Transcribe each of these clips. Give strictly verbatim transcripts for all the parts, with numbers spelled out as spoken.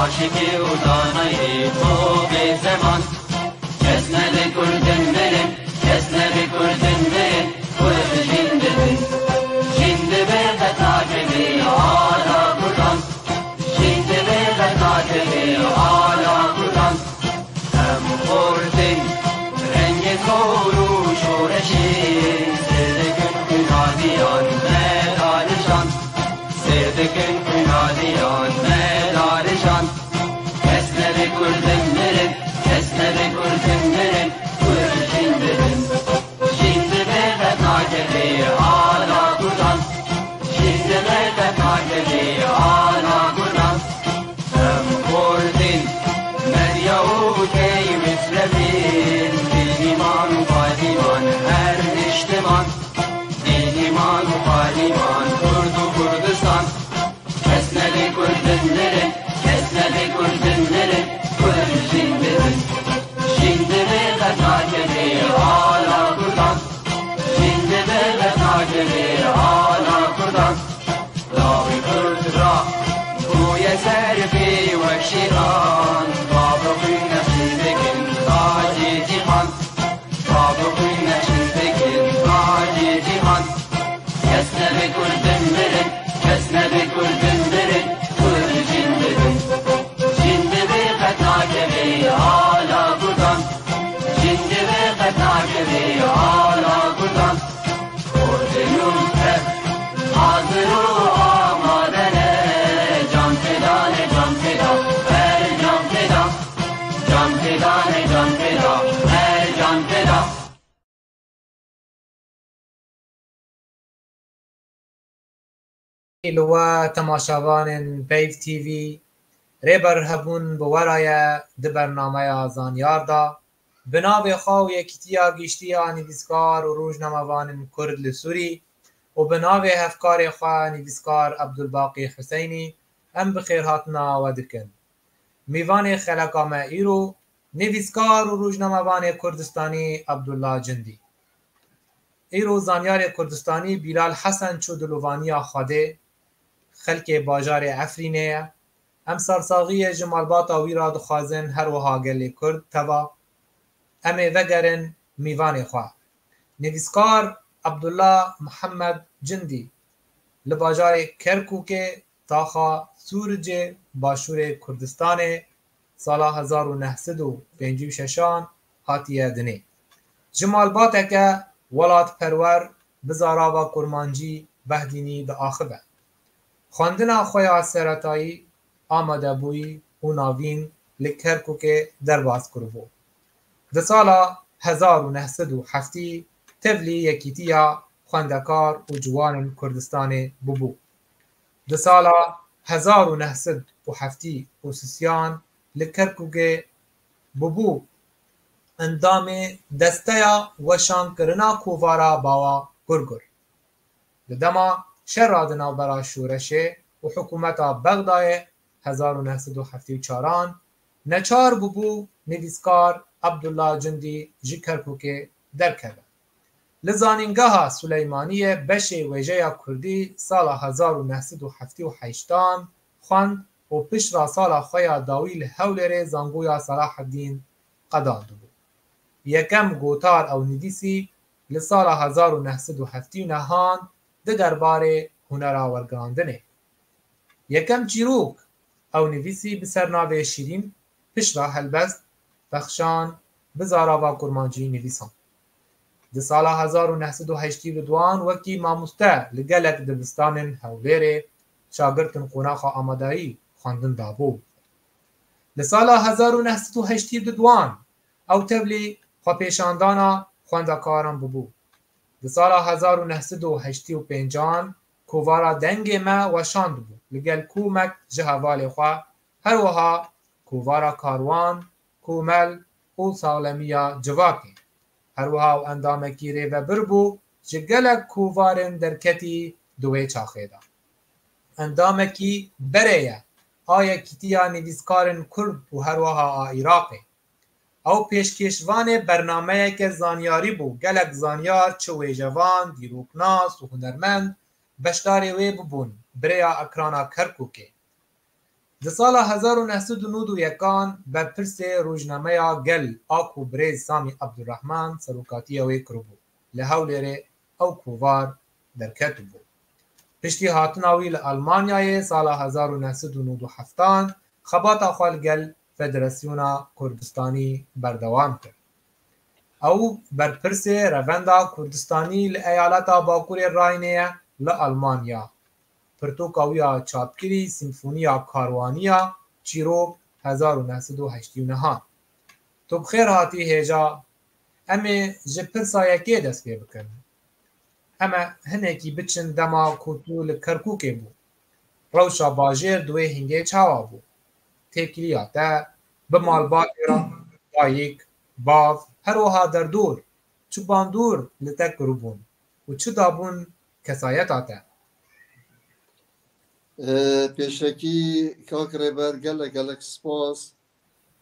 Aşikî û danayî xwe bê zeman. Kes nebe kurdin mirin, kes nebe kurdin mirin, kurd jîn dibin. Jîn dibe qet nakevî ala kurdan. Jîn dibe qet nakevî ala kurdan. Em xortin rengê sor û şoreşî, sêr dikin xwîna diyan me dalijan. Sêr dikin xwîna diyan me dalijan. Kes nebe kurdin mirin, kes nebe kurdin mirin, kurd jîn dibin. Jîn dibe qet nakevî ala kurdan. Jîn dibe qet nakevî ala kurdan. Em kurdin, medya û key mislevin, dîn, îman û payîman her niştiman. Dîn, îman û payîman, Kurd û Kurdistan. Kes nebe kurdin mirin, kes nebe kurdin mirin, kurd jîn dibin. Jîn dibe qet nakevî ala kurdan. Jîn dibe qet nakevî ala kurdan. Lawê kurd ra bûye serfî wek şîran. Bavê xwîn nexşî dikin tacê cîhan. Bavê xwîn nexşî dikin tacê cîhan. Kes nebe kurdin mirin, kes nebe kurdin mirin, kurd jîn dibin. Jîn dibe qet nakevî ala kurdan. Jîn dibe qet nakevî ala kurdan. Kurdê nû tev hazir û amade ne. Can feda ne, can feda, her can feda. Can feda ne, can feda, her can feda. Li we temaşevanên Peyv T V, rêber hebûn bi we re ye di bernameya Zanyar de, bi navê xwe û Yekîtiya Giştî ya Nivîskar û Rojnamevanên Kurd li Sûrî û bi navê hevkarê xwe nivîskar Ebdulbaqî Huseynî em bi xêrhatina we dikin. Mêvanê xeleka me îro nivîskar û rojnamevanê Kurdistanî Ebdullah Cindî. Îro zanyarê Kurdistanî Bîlal Hesen çû dilovaniya Xwedê, xelkê bajarê Efrînê ye. Em sersaxiyê ji malbata wî re dixwazin, her wiha gelê Kurd teva. Em ê vegerin mêvanê xwe. Nivîskar Abdullah Muhammed Cindî li bajarê Kerkûkê, taxa Sûricê, başûrê Kurdistanê, sala hezar û neh sed û pêncî û şeşan hatiye dinê. Ji malbateke welatperwer bi zarava kurmancî behdînî diaxive. Xwendina xwe ya seretayî, amadebûyî û navîn li Kerkûkê derbas kiribû. Di sala hezar û neh sed û heftî tevlî Yekîtiya Xwendekar û Ciwanên Kurdistanê bûbû. Di sala hezar û neh sed û heftî û sisiyan li Kerkûkê bûbû endamê desteya weşankirina kovara Bawa Gurgur. Di dema şera di navbera şoreşê û hikûmeta Bexdayê hezar û neh sed û heftê û çaran neçar bûbû nivîskar Abdullah Cindî ji Kerkûkê derkeve. Li Zanîngeha Suleymaniyê beşê wêjeya kurdî sala hezar û neh sed û heftê û heştan xwend û piştre sala xwe ya dawî li Hewlêrê zangoya Selaheddîn qedandibû. Yekem gotar ew nivîsî li sala hezar û neh sed û heftê û nehan di derbarê hunera wergirandinê. Yekem çîrok ew nivîsî bi ser navê Şîrîn, piştre helbest, pexşan, bi zarava kurmancî nivîsan. Di sala hezar û neh sed û heştê û duan wekî mamoste li gelek dibistanên Hewlêrê şagirtin qonaxa amadayî xwendin dabû. Li sala hezar û neh sed û heştê û duan ew tevlî xwepêşandana xwendekaran bûbû. Di sala hezar û neh sed û heştê û pêncan kovara Dengê Me weşandibû li gel komek ji hevalê xwe, her wiha kovara Karwan, Komel û Saxlemiya Civakê. Her wiha ew endamekî rêvebir bû ji gelek kovarên derketî di wê çaxê de. Endamekî berê ye a Yekîtiya Nivîskarên Kurd û her wiha a Iraqê. Ew pêşkêşvanê bernameyeke zanyarî bû, gelek zanyar, çi wêjevan, dîroknas û hunermend beşdarê wê bibûn bi rêya ekrana Kerkûkê. Di sala hezar û neh sed û nod û yekan berpirsê rojnameya Gel a ku birêz Samî Abdurrahman serokatiya wê kiribû, li Hewlêrê ew kovar derketibû. Piştî hatina wî li Almanyayê sala hezar û neh sed û nod û heftan xebata xwe li gel Federasyona Kurdistanî berdewam kir. Ew berpirsê Revenda Kurdistanî li eyaleta Bakurê Rayne ye li Almanya. Pirtûka wî ya çapkirî Simfoniya Karwaniya Çîrok hezar û neh sed û heştê û neh. Tu bi xêr hatî hêja. Em ê ji pirsa yekê dest pê bikin. Em ê hinekî biçin dema ku tu li Kerkûkê bû. Rewşa bajêr di wê hingê çawa bû? Têkiliya te bi malbatê re, dayik, bav, her wiha derdor, çi bandor li te kiribûn û çi dabûn kesayeta te? E, pêşekî kak Rêber, gelek gelek spas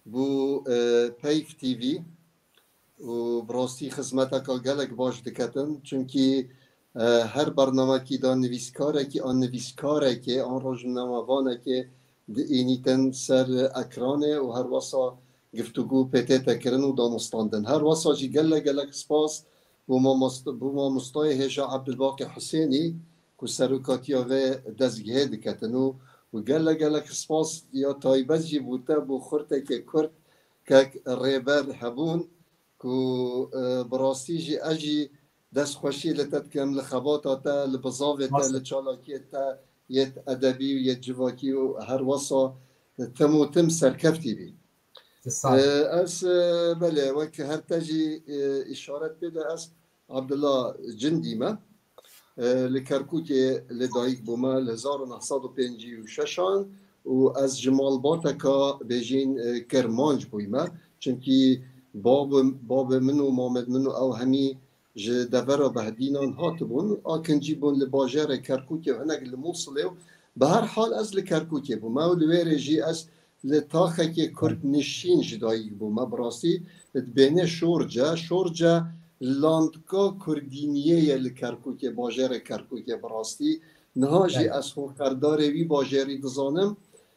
bo, e, Peyv T V û bi rastî xizmeteka gelek baş diketin. Çimkî, e, her bernamekî de nivîskarekî an nivîskarekê an rojnamevanekê diênîtin ser ekranê û her wesa giftûgû pê tête kirin û danûstandin. Her wesa jî gelek gelek spas bo mamost-, bo mamostayê hêja Ebdulbaqî Husênî ku serokatiya vê dezgehê diketin û, û gelek gelek spas ya taybet jî bo te, bo xurtekê Kurd, kek Rêber Hebûn ku, e, bi rastî jî ez jî destxweşî li te dikim, li xebata te, li bizavê te, li çalakiyê te yê edebî û yê civakî û her wesa tim û tim serkeftî bî. E, ez, e, belê, wek her te jî, e, îşaret pê de, ez Abdullah Cindî me. E, li Kerkûkê li dayik bûme, li hezar û neh sed û pêncî û şeşan û ez ji malbateka bêjîn, e, Kirmanc bûyme. Çimkî babê, babê min û mamê min û ew hemî ji devera Behdînan hatibûn. A kincî bûn li bajarê Kerkûkê û hinek li Mûsilê û bi her hal ez li Kerkûkê bûme û li wêrê jî ez li taxekê Kurd nişîn ji dayik bûme. Bi rastî dibêne Şorce. Şorce landka Kurdîniyê ye li Kerkûkê, bajarê Kerkûkê bi rastî. Niha jî ez xwe qerdarê wî bajarî dizanim.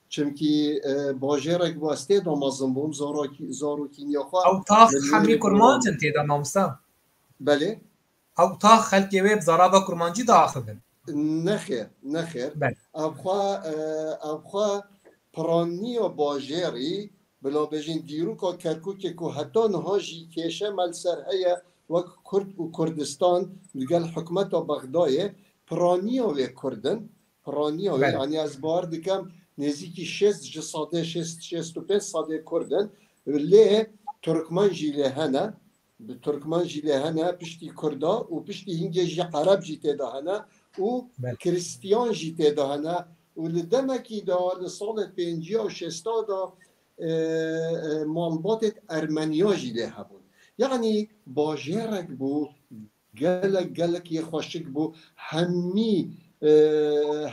Çimkî, e, bajarek bû ez tê de mezin bûm, zarokî-, zarokîniya xwe. Ew tax hemî Kurmanc in tê de, mamosta? Belê. Ew tax xelkê wê bi zarava Kurmancî diaxivin? Nexêr, nexêr. Belê. Ev xwe, e, ev xwe piraniya bajarî, bila bêjin dîroka Kerkûkê ku heta niha jî kêşe me li ser heye wek Kurd û Kurdistan digel hikûmeta Bexdayê, piraniya wê Kurd in. Piraniya wê, yanî ez bawer dikim nêzîkî şêst ji sedê, şêst, şêst û pênc sedê Kurd in. Lê Turkmen jî lê hene. Bi Turkmen jî lê hene, piştî Kurda û piştî hingê jî Ereb jî tê de hene û Krîstiyan jî tê de hene û li demekî de li salê pêncî û şêsta de, e, e, malbatê Ermeniya jî lê hebûn. Yanî bajarek bû, gelek, gelek yê xweşik bû, hemî, e,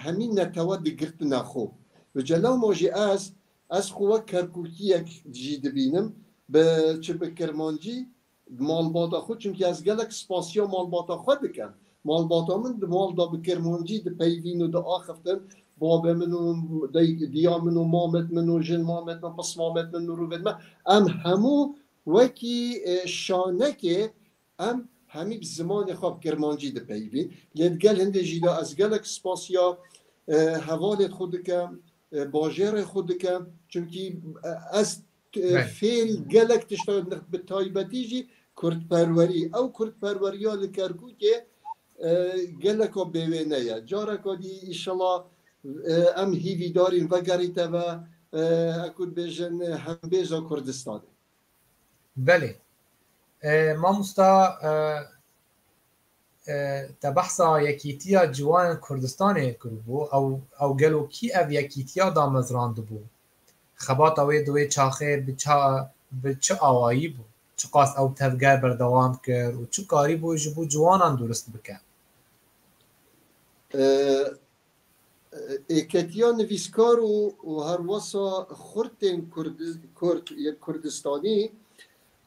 hemî netewe digirtine xwe. Bi celewma jî ez, ez xwe wek Kerkûkiyek jî dibînim, bi, çi bi Kirmancî, malbata xwe, çimkî ez gelek spasiya malbata xwe dikim. Malbata min di mal de bi Kirmancî dipeyivîn û diaxiftin. Babê min û dey-, diya min û mamet min û jin mamet min, pis mamet min, mirûvên me, em hemû wekî, e, şanekê em hemî bi zimanê xwe bi Kirmancî dipeyivîn. Lê di gel hindê jî de ez gelek spasiya, e, hevalê xwe dikim, e, bajarê xwe dikim. Çimkî, e, ez, e, fêrî gelek tişta, bi taybetî jî kurdperwerî. Ew kurdperweriya li Kerkûkê, e, geleka bêwêne ye. Careka dî, îşela, e, em hîvîdarîn vegerîte ve, e, eku dibêjin, e, hembêza Kurdistanê. Belê. E, mamosta, e, e, te behsa yekîtiya ciwanên Kurdistanê kiribû. Ew, ew gelo kî ev yekîtiya damezrandibû? Xebata wê di wê çaxê bi ça-, bi çi awayî bû? Çiqas ew tevger berdewam kir û çi karîbû ji bo ciwanan durust bike? E, Êketiya nivîskar û, û herwesa xurtên Kurdi-, Kurd yên Kurdistanî,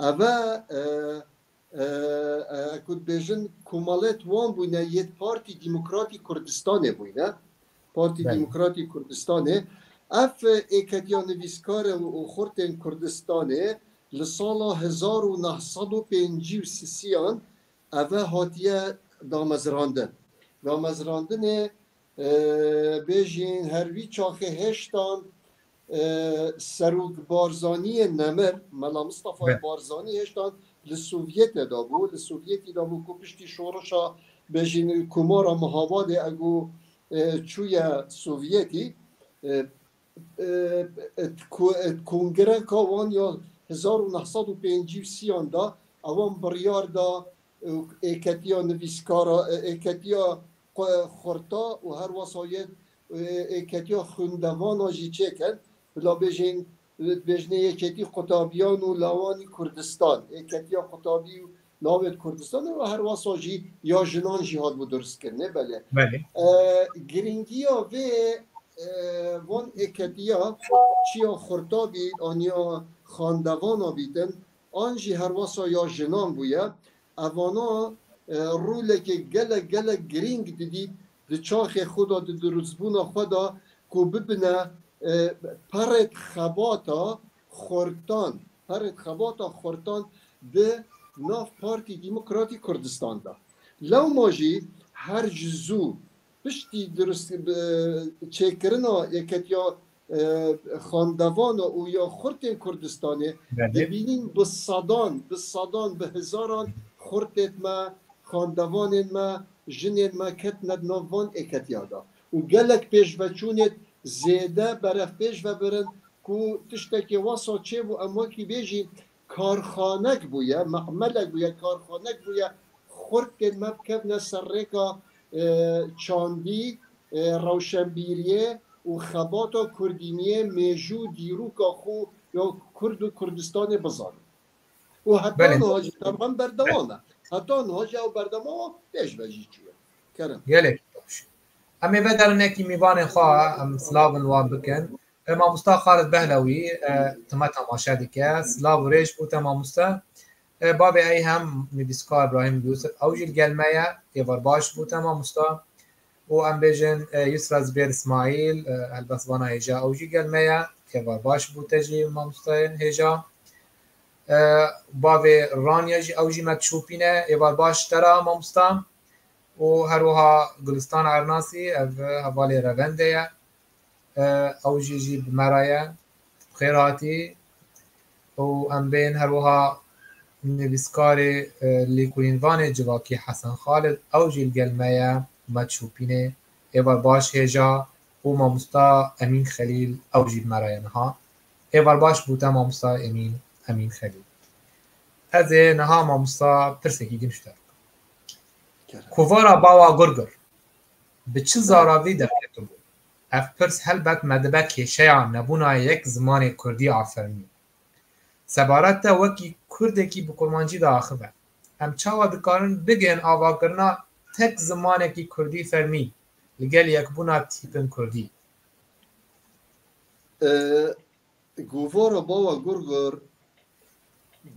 ev e, e, e, e, ku dibêjin komelêt wan bûne, yê Partî Demokratî Kurdistanê bûne. Partî Demokratî Kurdistanê, Ev êketiya nivîskar û xurtên Kurdistanê li sala hezar û neh sed û pêncî û sisiyan eve hatiye damezrandin. Damezrandinê, e, bêjîn her wî çaxê hêştan, e, Serok Barzaniyê nemir, Mela Mistefayê Be- Barzanî hêştan li Sovyetê de bû. Li Sovyetî de bû ku piştî şorişa, bêjîn, Komara Muhabadê ego, e, çûye Sovyetî. E, e, e, ku-, e, kongreka wan ya hezar û neh sed û pêncî û sî yan da, ewan biryar da, e, êketiya nivîskara, e, êketiya xwe-, xurta û her wesa yê, e, êketiya xwendevana jî çêkin. Bila bêjin, e, bêjinê yeketî qutabiyan û lawanî Kurdistan, êketiya qutabî û lawêt Kurdistanê û her wesa jî ya jinan jî hat bû durustkirinê, belê. Belê. E, giringiya vê, e, van êketiya çiya xurta bît, aniya xandevana bîtin, an jî her wesa ya jinan bûye. Evana, e, rolekê gelek, gelek giring didît di çaxê xwe de, di durustbûna xwe de ku bibine, e, perêt xebata xurtan, perêt xebata xurtan di nav Partî Demokratî Kurdistan de. Lewma jî her ji zû piştî durust, e, çêkirina yeketiya, e, xandevana û ya xurtên Kurdistanê, Belê. dibînin bi sedan, bi sedan, bi hezaran xurtêt me, xandevanên me, jinên me ketine di nav van êketiya de. Û gelek pêşveçûnêt zêde berevpêş ve birin ku tiştekê wesa çêbû, em wekî bêjî karxanek bûye, me'melek bûye, karxanek bûye, xurtên me bikevne ser rêka, e, çandî, e, rewşenbîriyê û xebata kurdîniyê, mêjû, dîroka xwe ya Kurd û Kurdistanê bizanin. Û heta Belê. niha jî, taban, berdewam e. Heta niha jî ew berdewam e, pêş ve jî çûye. Kerem. Gelek baş. Em ê vedirin nekî mîvanê xwe, em silavin wan bikin. E, mamosta Xalid Behlewî, e, time temaşe dike. Silav û rêz bo te mamoste. E, bavê ey hem nivîskar Îbrahîm Yûsif, ew jî li gel me ye. Êvar baş bo te mamosta. Û em bêjin, e, Yusra Zibêr Îsmaîl, e, helbestvana hêja, ew jî gel me ye. Êvar baş bo te jî mamostayên hêja. E, bavê Ranya jî, ew jî me dişopîne. Êvar baş te re mamosta. Û her wiha Gulistan Ernasî, ev hevalê revendê ye. E, ew jî jî bi me re ye. Bi xêr hatî. Û em bên her wiha nivîskarê, e, lêkolînvanê civakî Hesen Xalid, ew jî li gel me ye, me dişopînê. Êvar baş hêja û mamosta Emîn Xelîl, ew jî bi me re ye niha. Êvar baş bo te mamosta Emîn, Emîn Xelîl. Ez ê niha mamosta pirsekî din ji te bikim. Kerem. Kovara Bawa Gurgur bi çi zaravî derketibû? Ev pirs helbet me dibe kêşeya nebûna yek zimanê kurdî a fermî. Sebaret te wekî kurdekî bi kurmancî diaxive. Em çawa dikarin bigihên avakirina tek zimanekî kurdî fermî li gel yekbûna tîpên kurdî? E, Govara Bawa Gurgur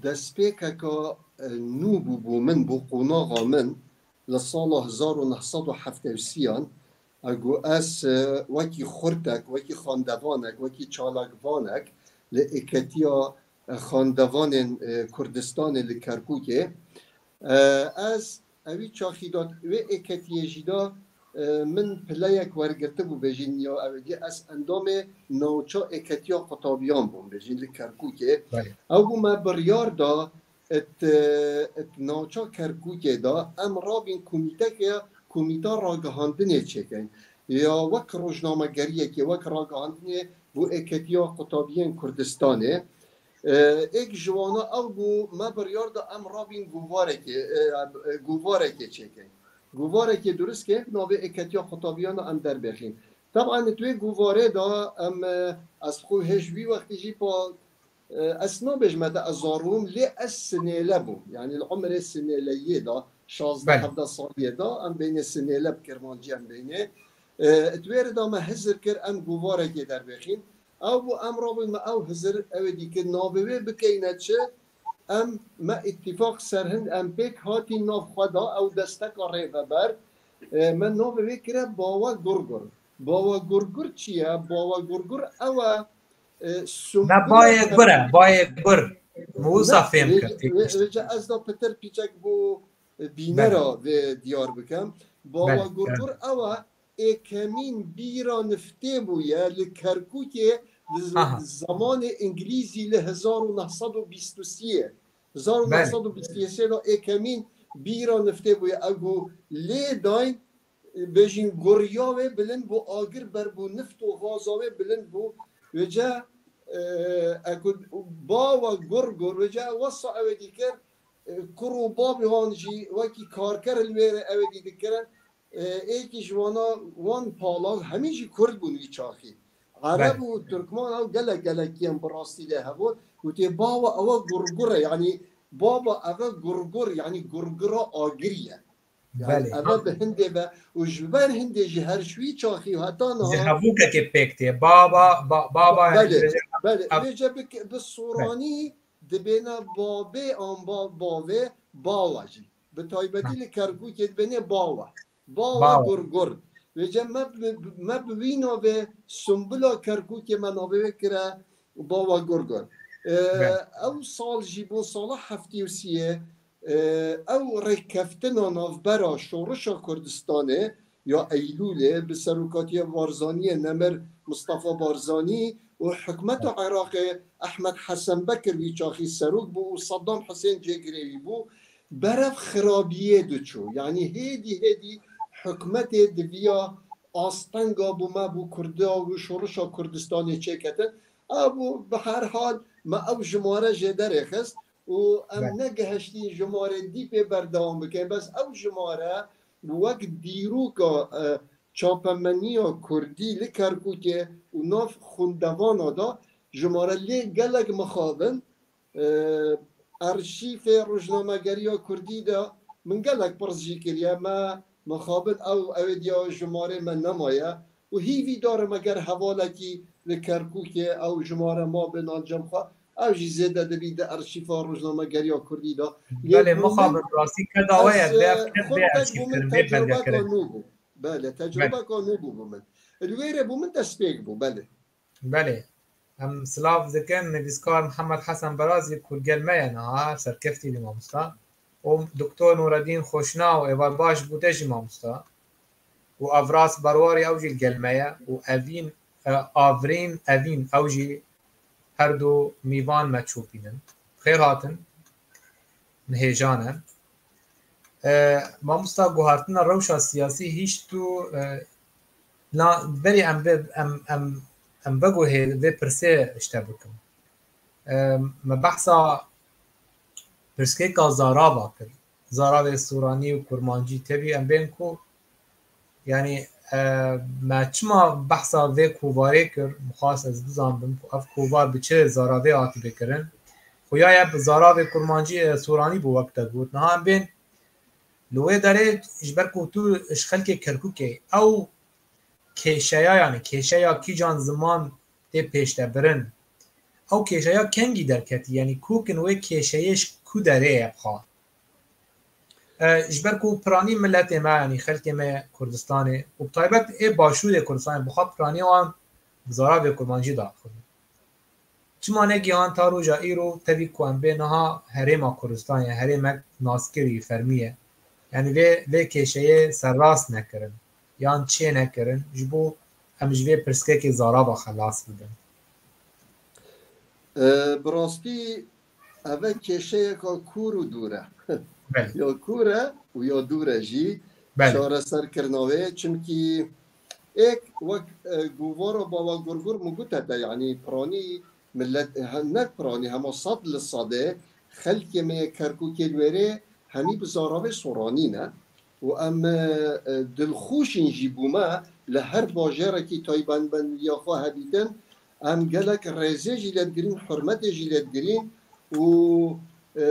destpêkeka, e, nû bû bo min, bo qonaxa min. Li sala hezar û neh sed û heftê û sî yan, e, ku ez, e, wekî xurtek, wekî xandevanek, wekî çalakvanek li êketiya, e, xandevanên, e, Kurdistanê li Kerkûkê, e, ez ewî çaxî de wê êketiyê jî de, e, min pileyek wergirtibû, bêjin ya ew dî ez endamê navça êketiya qutabiyan bûm, bêjin li Kerkûkê. Belê. Ew bû me biryar da, it, it navça Kerkûkê de em rabîn komîteke, komîta ragihandinê çêkin. Ya wek rojnamegeriyekê, wek ragihandinê bo êketiya qutabiyên Kurdistanê. E, êk ji wana ew bû, me biryar da em rabîn govarekê, e, e, govarekê çêkin. Govarekê durist ke, navê êketiya qutabiyan de em derbêxîn. Taban, di wê govarê de em, e, ez xwe hêj wî wextî jî pa, e, ez nabêjme te ez zarûm, lê ez sinêle bûm. Yani li umrê sinêleyê de, şazdeh Belê. hevdeh saliyê de, em bênê sinêle bi kirmancî em bênê. E, di wê re de me hizir kir, em govarekê derbêxîn. Ew bû em rabûn me ew hizir, ew ê dîkir navê wê bikeyne çi? Em, me îtîfaq serhind, em pêk hatîn nav xwe da, ew desteka rêveber, e, me navê wê kire Bawa Gurgur. Bawa Gurgur çi ye? Bawa Gurgur ew e, e, Ne bayê gur e, bayê gur. Musa fêm kir. Vêce ez da pitir pîçek bo bînera vê diyar bikim. Bawa Gurgur ew e, êkemîn bîra niftê bûye li Kerkûkê li zemanê Îngilîzî li hezar û neh sed û bîst û sê. Hezar û neh sed û bîst û sê de êkemîn bîra niftê bûye. Ew ku lê dayîn, bêjin guriya wê bilind bû, agir ber bû, nift û gaza wê bilind bû. Vêce, e, eku bawa Gurgur, vêce wesa ew ê dîkir, e, kur û babî wan jî wekî karker li wê re ew ê dî dikirin. E, êkî ji wana wan pala hemî jî Kurd bûn wî çaxî. Ereb û Turkman ew gelek gelek yên bi rastî lê hebûn. Û tê bawa ewe Gurgur e, yanî baba eve Gurgur, yanî Gurgura agirî ye. Yani eve bi hindê ve û ji ber hindê jî her ji wî çaxî û heta niha. Ji hevûkekê pêk tê. Baba, ba, baba. Belê, belê. Vêce bi, bi soranî dibêne babê an ba, bavê bawa jî. Bi taybetî li Kerkûkê dibêne bawa. Bawa Gurgur. Vêce me, me bi wî navê Sumbula Kerkûkê me navê wê kire Bawa Gurgur. E, ew sal jî bû sala heftê û siyê, e, ew rêkeftina navbera Şorişa Kurdistanê ya Eylûlê bi serokatiya Barzaniyê nemir Mustafa Barzanî û hikûmeta Iraqê Ehmed Hesen Bekir wî çaxî serok bû û Saddam Husên cêgirê wî bû. Berev xirabiyê diçû. Yanî hêdî hêdî hikûmetê diviya astenga bû me bû Kurda û Şorişa Kurdistanê çêketin. Ew bû, bi her hal me ew jimare jê derêxist û em negehiştîn jimare dî pê berdewam bikin. Bes ew jimare wek dîroka, e, çapemeniya Kurdî li Kerkûkê û nav xwendevana de jimare lê gelek mixabin, e, arşîfê rojnamegeriya Kurdî de min gelek pirs jî kiriye. Me mixabin ew, ew ê diya jimarê me nemaye û hîvî darim eger hevalekî li Kerkûkê ew jimare ma bin an cem xwe, ew jî zêde dibî di arşîfa rojnamegeriya Kurdî de. Lê belê, mixabin rastî keda we ye, vê ev ked bê arşîvkirin, bê belgekirin. Belê, tecrubeka nû bû bi min. Li wê re bû min destpêk bû, belê. Belê. Em silav dikin nivîskar Mihemed Hesen Berazî ku li gel me ye niha, serkeftî li mamosta. Û Doktor Nureddîn Xoşnaw, êvar baş bû te jî mamosta. Û Avras Barwarî ew jî li gel me ye. Û Evîn, e, Avrîn Evîn ew jî her du mîvan me çûpînin. Xêr hatin. Nihêjan e. E, mamosta, guhartina rewşa siyasî hîç tu, e, la, berê em vê, em, em, em veguhê vê pirsê ji te bikim. E, me behsa pirsgêka Zarava kir. Zaravê Soranî û Kurmancî tevî em bên ku, yanî, e, me çima behsa vê kovarê kir, mixwast ez bizanbim ku ev kovar bi çi zaravê hatibê kirin. Xuya ye bi zaravê Kurmancî, e, Soranî bû wek te got. Niha em bên li wê derê ji ber ku tu ji xelkê Kerkûkê ew kêşeya, yanî kêşeya kîjan ziman tê pêşdebirin. Ew kêşeya kengî derketî, yanî kokin wê kêşeyê ji ku derê ye bixwe. E, ji ber ku piranî miletê me, yanî xelkê me Kurdistanê û bi taybet ê başûrê Kurdistanê bixwe piranî wan bi zaravê Kurmancî diaxivin. Çima negihan ta roja îro tevî ku em bê niha herêma Kurdistanê, herêmek naskirî fermî ye. Yanî vê, vê kêşeyê serrast nekirin yan çê nekirin, ji bo em ji vê pirsgekê Zarava xelas bibin. E, bi rastî eve kêşeyeka kûr û dûr e. Belê. Ya kûr e û ya dûr e jî. Belê. Çareserkirina wê, çimkî êk wek, e, govara Bawa Gurgur min gote te, yanî piranî millet, e, ne piranî, hema sed li sedê xelkê me yê Kerkûkê li wêrê hemî bi zaravê Soranî ne. Û em, e, e, dilxweş in jî bû me li her bajarekî taybetmendiya xwe hedîtin. Em gelek rêzê jî lê digirîn, hurmetê jî lê digirîn û, e,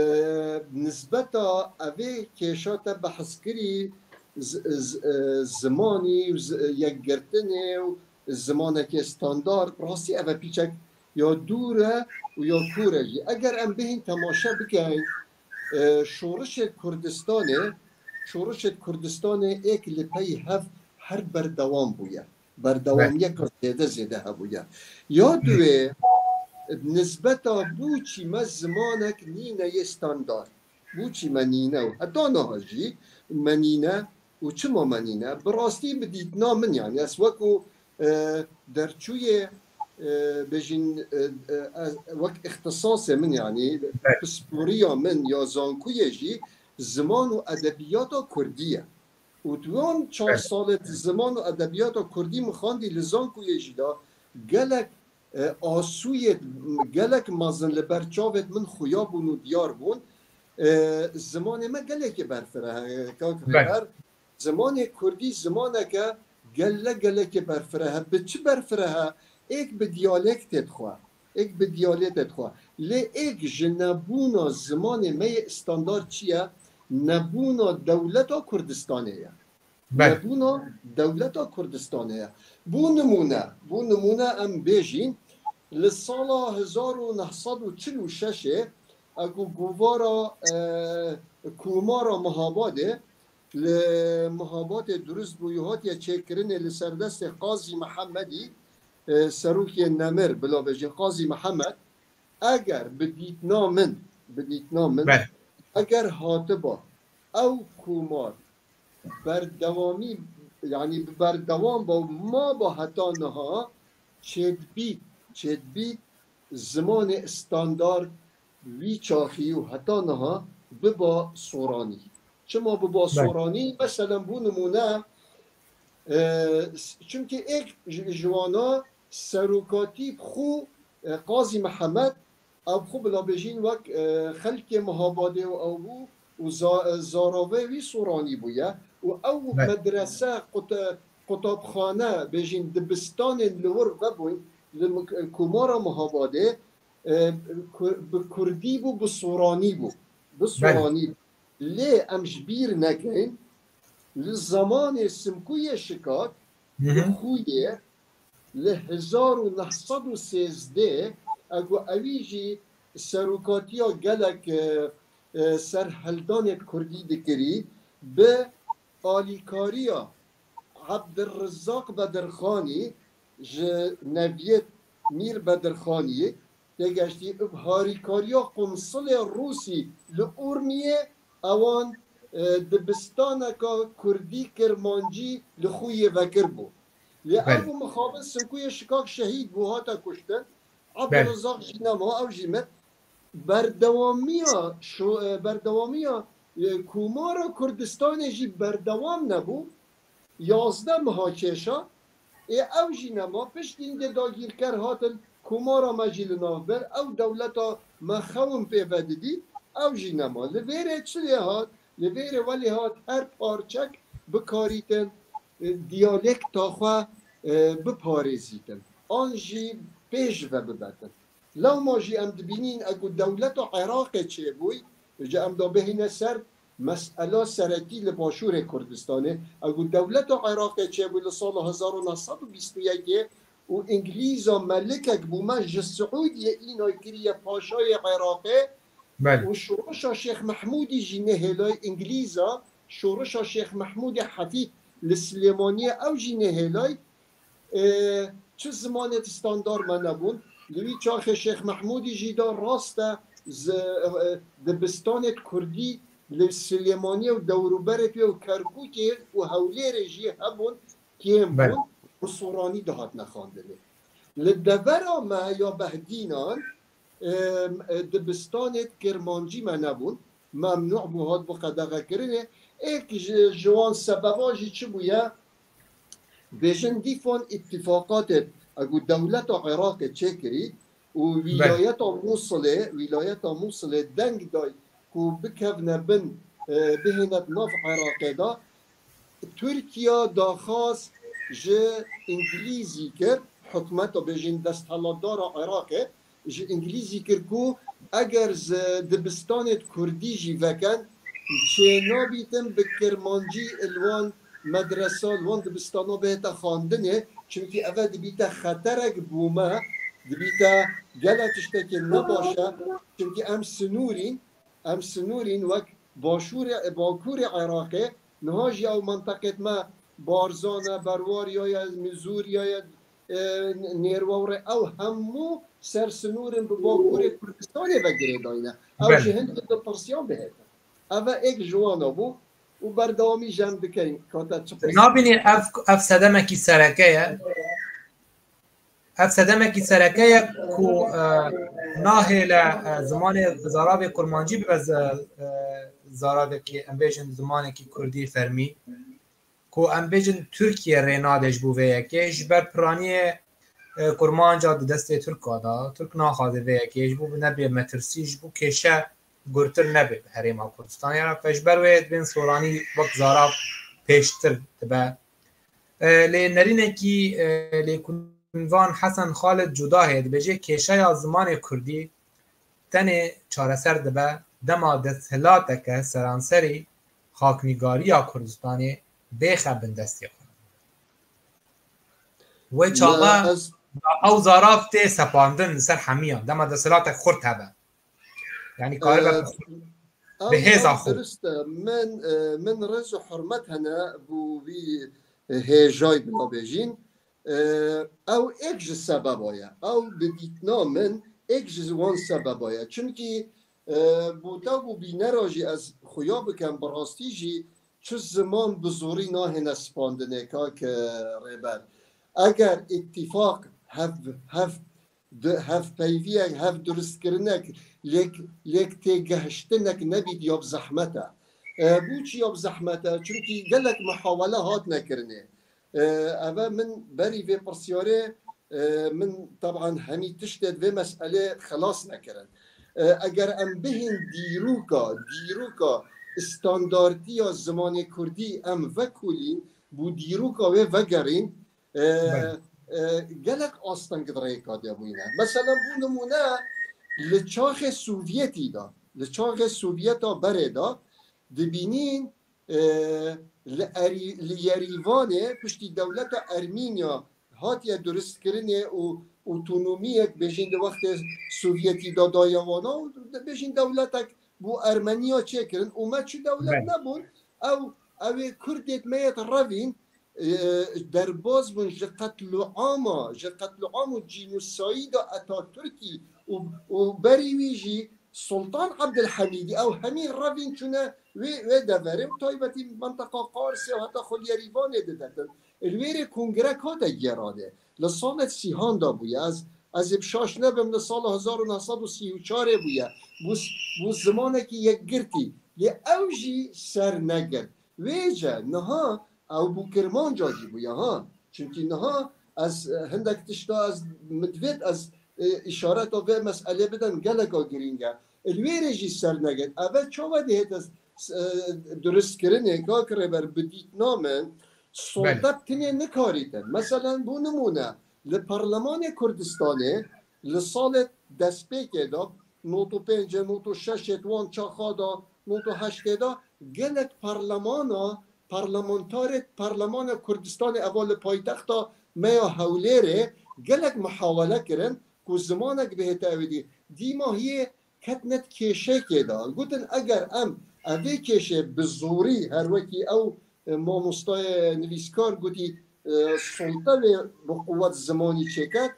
nisbeta evê kêşa te behs kirî z-, z-, e, zimanî û z-, yekgirtinê û zimanekê standard, rastî eve pîçek ya dûr e û ya kûr e jî. Eger em bihên temaşe bikeyn, e, şorişê Kurdistanê, şorişê Kurdistanê êk li pey hev her berdewam bûye. Berdewamiyeka zêde zêde hebûye. Ya duwê, nisbeta bûçî me zimanek nîne yê standard. Bûçî me nîne û heta niha jî me nîne û çima me nîne? Bi rastî bi dîtina min, yanî ez wekû, e, derçûyê, e, bêjin, e, e, ez wek îxtisasê min, yanî pisporiya min ya zankuyê jî ziman û edebiyata kurdî ye. Û di wan çar salê di ziman û edebiyata kurdî min xwendî, li zankuyê jî de gelek, e, asûyê gelek mezin li ber çavêt min xuya bûn û diyar bûn. E, zimanê me gelekê berfireh e, kak Rêber. Zimanê kurdî zimaneke gele gelekê berfireh e. Bi çi berfireh e? Êk bi diyalektê dixwe. Êk bi diyalêtê dixwe. Lê êk ji nebûna zimanê me yê standard çi ye? Nebûna dewleta Kurdistanê ye. Nebûna dewleta Kurdistanê ye. Bû nimûne, bû nimûne em bêjîn, li sala hezar û neh sed û çil û şeşê, e, ku govara, e, Komara Mihabadê, li Mihabadê durust bû û hatiye çêkirinê li ser destê Qazî Mihemedî, e, serokê nemir, bila bêjin Qazî Mihemed, eger bi dîtina min, bi dîtina min, eger hatiba ew komar berdewamî, yanî bi berdewam ba û maba heta niha, çêdibît, çêdibît zimanê standard wî çaxî û heta niha biba soranî. Çima biba soranî? Meselen bû nimûne, e, s-, çimkî êk ji, ji wana serokatî bi xwe, e, Qazî Mihemed, ew bi xwe bila bêjîn wek, e, xelkê Mihabadê û ew bû û za-, e, zaravê wî soranî bûye û ew medrese, qut-, qutabxane, bêjîn dibistanên li wir vebûn li mi-, Komara Mihabadê, e, ku-, bi kurdî bû, bi soranî bû. Bi soranî bû. Lê em ji bîr nekin, li zemanê Simkûyê Şikak, li Xûyê, li hezar û neh sed û sêzdeh, e, ku ewî jî serokatiya gelek, e, e, serhildanê kurdî dikirî, bi alîkariya Ebdulrizaq Bedirxanî ji neviyêt Mîr Bedirxanî têgeştî, bi harîkariya qunsulê Rûsî li Urmiyê ewan, e, dibistaneka kurdî kirmancî li Xûyê vekiribû. Lê ew bû mixabin Simkûyê Şikak şehîd bû, hate kuştin. Ebdulrizaq jî nema, ew jî mir. Berdewamiya şo-, e, berdewamiya, e, Komara Kurdistanê jî berdewam nebû. Yazdeh meha kêşa, ê ew jî nema. Piştî hindê dagîrker hatin, Komara me jî li nav bir. Ew dewleta me xewin pê vedidî, ew jî nema. Li vêrê çi lê hat? Li vêrê welê hat her parçek bikarîtin, e, diyalekta xwe, e, biparêzîtin. An jî pê ji ve bibetin. Lewma jî em dibînîn, e, ku dewleta Iraqê çêbûy, ji em da bihîne ser mesela seretî li Başûrê Kurdistanê, e, ku dewleta Iraqê çêbûy li sala hezar û neh sed û bîst û yekê û Îngilîza melikek bû me ji Siûdiyê îna kiriye paşayê Iraqê û şorişa Şêx Mehmûdî jî nehêlay Îngilîza, şorişa Şêx Mehmûdê Hefîd li Silêmaniyê ew jî nehêlay. E, çi zimanê standard me nebûn. Li wî çaxê Şêx Mehmûdî jî da rast e, zi-, e, dibistanê kurdî li Silêmaniyê û dewrûberê pê û Kerkûkê û Hewlêrê jî hebûn, kêm bûn, bi soranî dihatine xwendinê. Li devera me ya Behdînan, e, e, dibistanê kirmancî me nebûn. Memnû bû, hat bû qedexekirinê. Êk ji, ji wan sebeba jî çi bûye? Bêjin dîfan îtîfaqatê, e, ku dewleta Iraqê çêkirî û wîlayeta Mûsilê, wîlayeta Mûsilê deng day ku bikevne bin, e, bihêne di nav Iraqê de. Tirkiya daxwaz ji Îngilîzî kir, hikûmeta, bêjin desthilatdara Iraqê, ji Îngilîzî kir ku eger ji dibistanê kurdî jî veken, çênabîtin bi kirmancî li wan medresa, li wan dibistana bihête xwendinê, çimkî eve dibîte xeterek bo me, dibîte gelek tiştekî nebaş e, çimkî em sinûrîn, em sinûrîn wek Başûrê, Bakurê Iraqê, niha jî ew menteqêt me Barzan e, Berwar ya ye, Mizûr ya ye, e, Nêrwewr e, ew hemû ser sinûr in bi Bakurê Kurdistanê ve girêdayî ne. Ew Belê. Ji hindê dipirsiyan bihêtin. Ev e êk ji wan a bû û berdewamî ji em dikeyin ka te çi pirs. Nabînî ev, ev sedemekî sereke ye. Ev sedemekî sereke ye ku, e, nahêle, e, zimanê zaravê kurmancî bibe z-, e, zaravekî, em bêjin zimanekî kurdî fermî. Ku em bêjin Tirkiye rê nade ji bo vê yekê, ji ber piraniyê, e, kurmanca di destê Tirka de, Tirk naxwaze vê yekê, ji bo nebe metirsî, ji bo kêşe gurtir nebe bi Herêma Kurdistanê re. Ji ber wê dibên soranî wek zarav pêştir dibe. E, lê nerînekî, e, lêkunvan Hesen Xalid Cuda heye, dibêje kêşeya zimanê kurdî tenê çareser dibe dema desthilateke seranserî xaknîgariya Kurdistanê bêxe bin destê xwe. Wê çaxa ew zarav tê sepandin li ser hemiyan, dema desthilatek xurt hebe. Yanî karibe bi hêza xwe. Dirist e. Min, e, min rêz û hurmet hene bo vî, e, hêjayî bila bêjîn. E, ew êk ji sebeba ye. Ew bi dîtina min êk ji wan sebeba ye. Çimkî, e, bo te bo bînera jî ez xuya bikem, bi rastî jî çi ziman bi zorî nahêne spandinê, kak, e, Rêber. Eger îtîfaq hev, hev di-, hevpeyviyek, hevduristkirinek, lêk, lêk têgehiştinek nebît ya bi zehmet e. E, bo çi ya bi zehmet e? Çimkî gelek muhawele hatine kirinê. E, eve min berî vê pirsyarê, e, min teban hemî tiştê di vê meselê xilas nekirin. E, eger em bihên dîroka, dîroka standartiya zimanê kurdî em vekolîn, bo dîroka wê vegerîn, e, Belê. e, gelek asteng di rêka de bûyne. Meselen, bo nimûne, li çaxê Sovyetî de, li çaxê Sovyeta berê de, dibînîn, e, li Erî-, li Yerîvanê piştî dewleta Ermînya hatiye duristkirinê û otonomiyek, bêjin, di wextê Sovyetî de daye wana û, bêjin, dewletek bo Ermeniya çêkirin û me çi dewlet Belê. nebûn, ew, ew ê Kurdêt me yêt revîn, e, derbaz bûn ji qetluama, ji qetluam û cînosayîda Atatürkî û, û berî wî jî Sultan Abdulhamîdî, ew hemî revîn çûne wê, wê deverê û taybetî menteqa Qarsê û heta xwe li Yerîvanê didetin. Li wêrê kongrek hate gêranê. Li salê sîhan de bûye. Ez, ez ê bi şaş nebim, li sala hezar û neh sed û sî û çarê bûye. Bû, bû zimanekî yekgirtî. Lê ew jî ser negirt. Wêce niha ew bo kirmanca jî bûye, ha. Çimkî niha ez, e, hindek tişta ez, min divêt ez, e, îşareta vê meselê bidim, geleka girîng e. Li wê rê jî ser negirt. Eve çawa dihête, e, duristkirinê, kak Rêber, bi dîtina min, solte Belê. tenê nikarîtin. Meselen, bo nimûne, li Parlemanê Kurdistanê, li salê destpêkê de, nod û pêncê, nod û şeşê, di wan çaxa de, nod û heştê de, gelek parlemana, parlamentarê Parlemana Kurdistanê, eva li paytexta me ya Hewlêrê, gelek muhawele kirin ku zimanek bihête ewê dî. Dîmahiyê ketine di kêşekê de. Gotin, eger em evê kêşê bi zorî, her wekî ew, e, mamostayê nivîskar gotî, e, solte wê bi quwet zimanî çêket,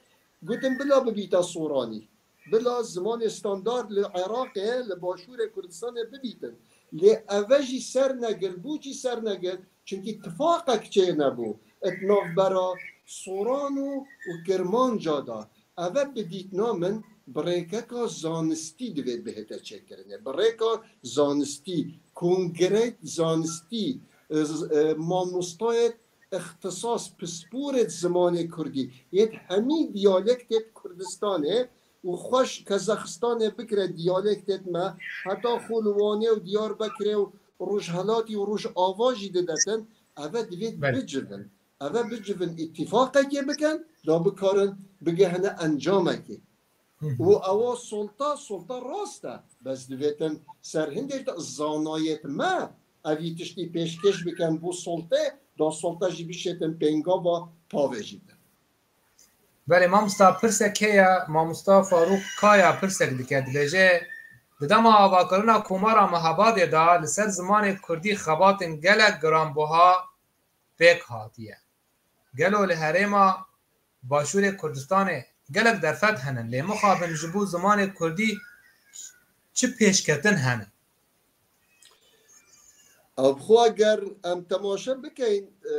gotin, bila bibîte soranî. Bila zimanê standard li Iraqê, li başûrê Kurdistanê bibîtin. Lê eve jî ser negirt. Bo çi ser negirt? Çimkî tifaqek çênebû di navbera soran û, û kirmanca de. Eve bi dîtina min bi rêkeka zanistî divê bihête çêkirinê. Bi rêka zanistî, kongreyê zanistî, e, z-, e, mamostayê îxtisas, pisporê zimanê kurdî, yê hemî diyalektê Kurdistanê û xweş Kezaxistanê bikire diyalektê me, heta xwe li Wanê û Diyarbekirê û Rojhelatî û Rojava jî didetin, eve divê Belê. bicivin. Eve bicivin, îtîfaqekê bikin, da bikarin bigihine encamekê. Hı hı. Û ewa solta, solta rast e. Bes divêtin ser hindê de zanayêt me evî tiştî pêşkêş bikin bo soltê, da solta jî bişêtin pêngava pavê jî de. Belê, mamosta, pirsek heye, mamosta Farûk Kaya pirsek dike, dibêje, di dema avakirina Komara Mehabadê de li ser zimanê kurdî xebatên gelek giranbuha pêk hatiye. Gelo li herêma Başûrê Kurdistanê gelek derfet hene, lê mixabin ji bo zimanê kurdî çi pêşketin hene? Ev xwe ger em temaşe bikeyn, e,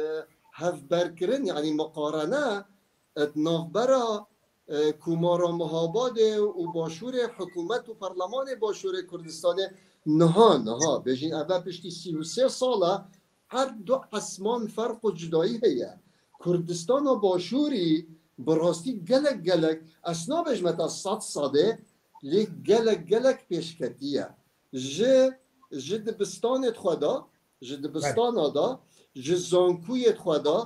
hevberkirin, yanî miqarene, e, di navbera, e, Komara Mihabadê û Başûrê, hikûmet û perlemanê Başûrê Kurdistanê niha, niha, bêjin eve piştî sî û sê sala her du esman ferq û cudayî heye. Kurdistana Başûrî bi rastî gelek, gelek, ez nabêjme te sed sedê, lê gelek, gelek pêşketî ye. Ji, ji dibistanê xwe de, ji dibistana de, ji zankûyê xwe de,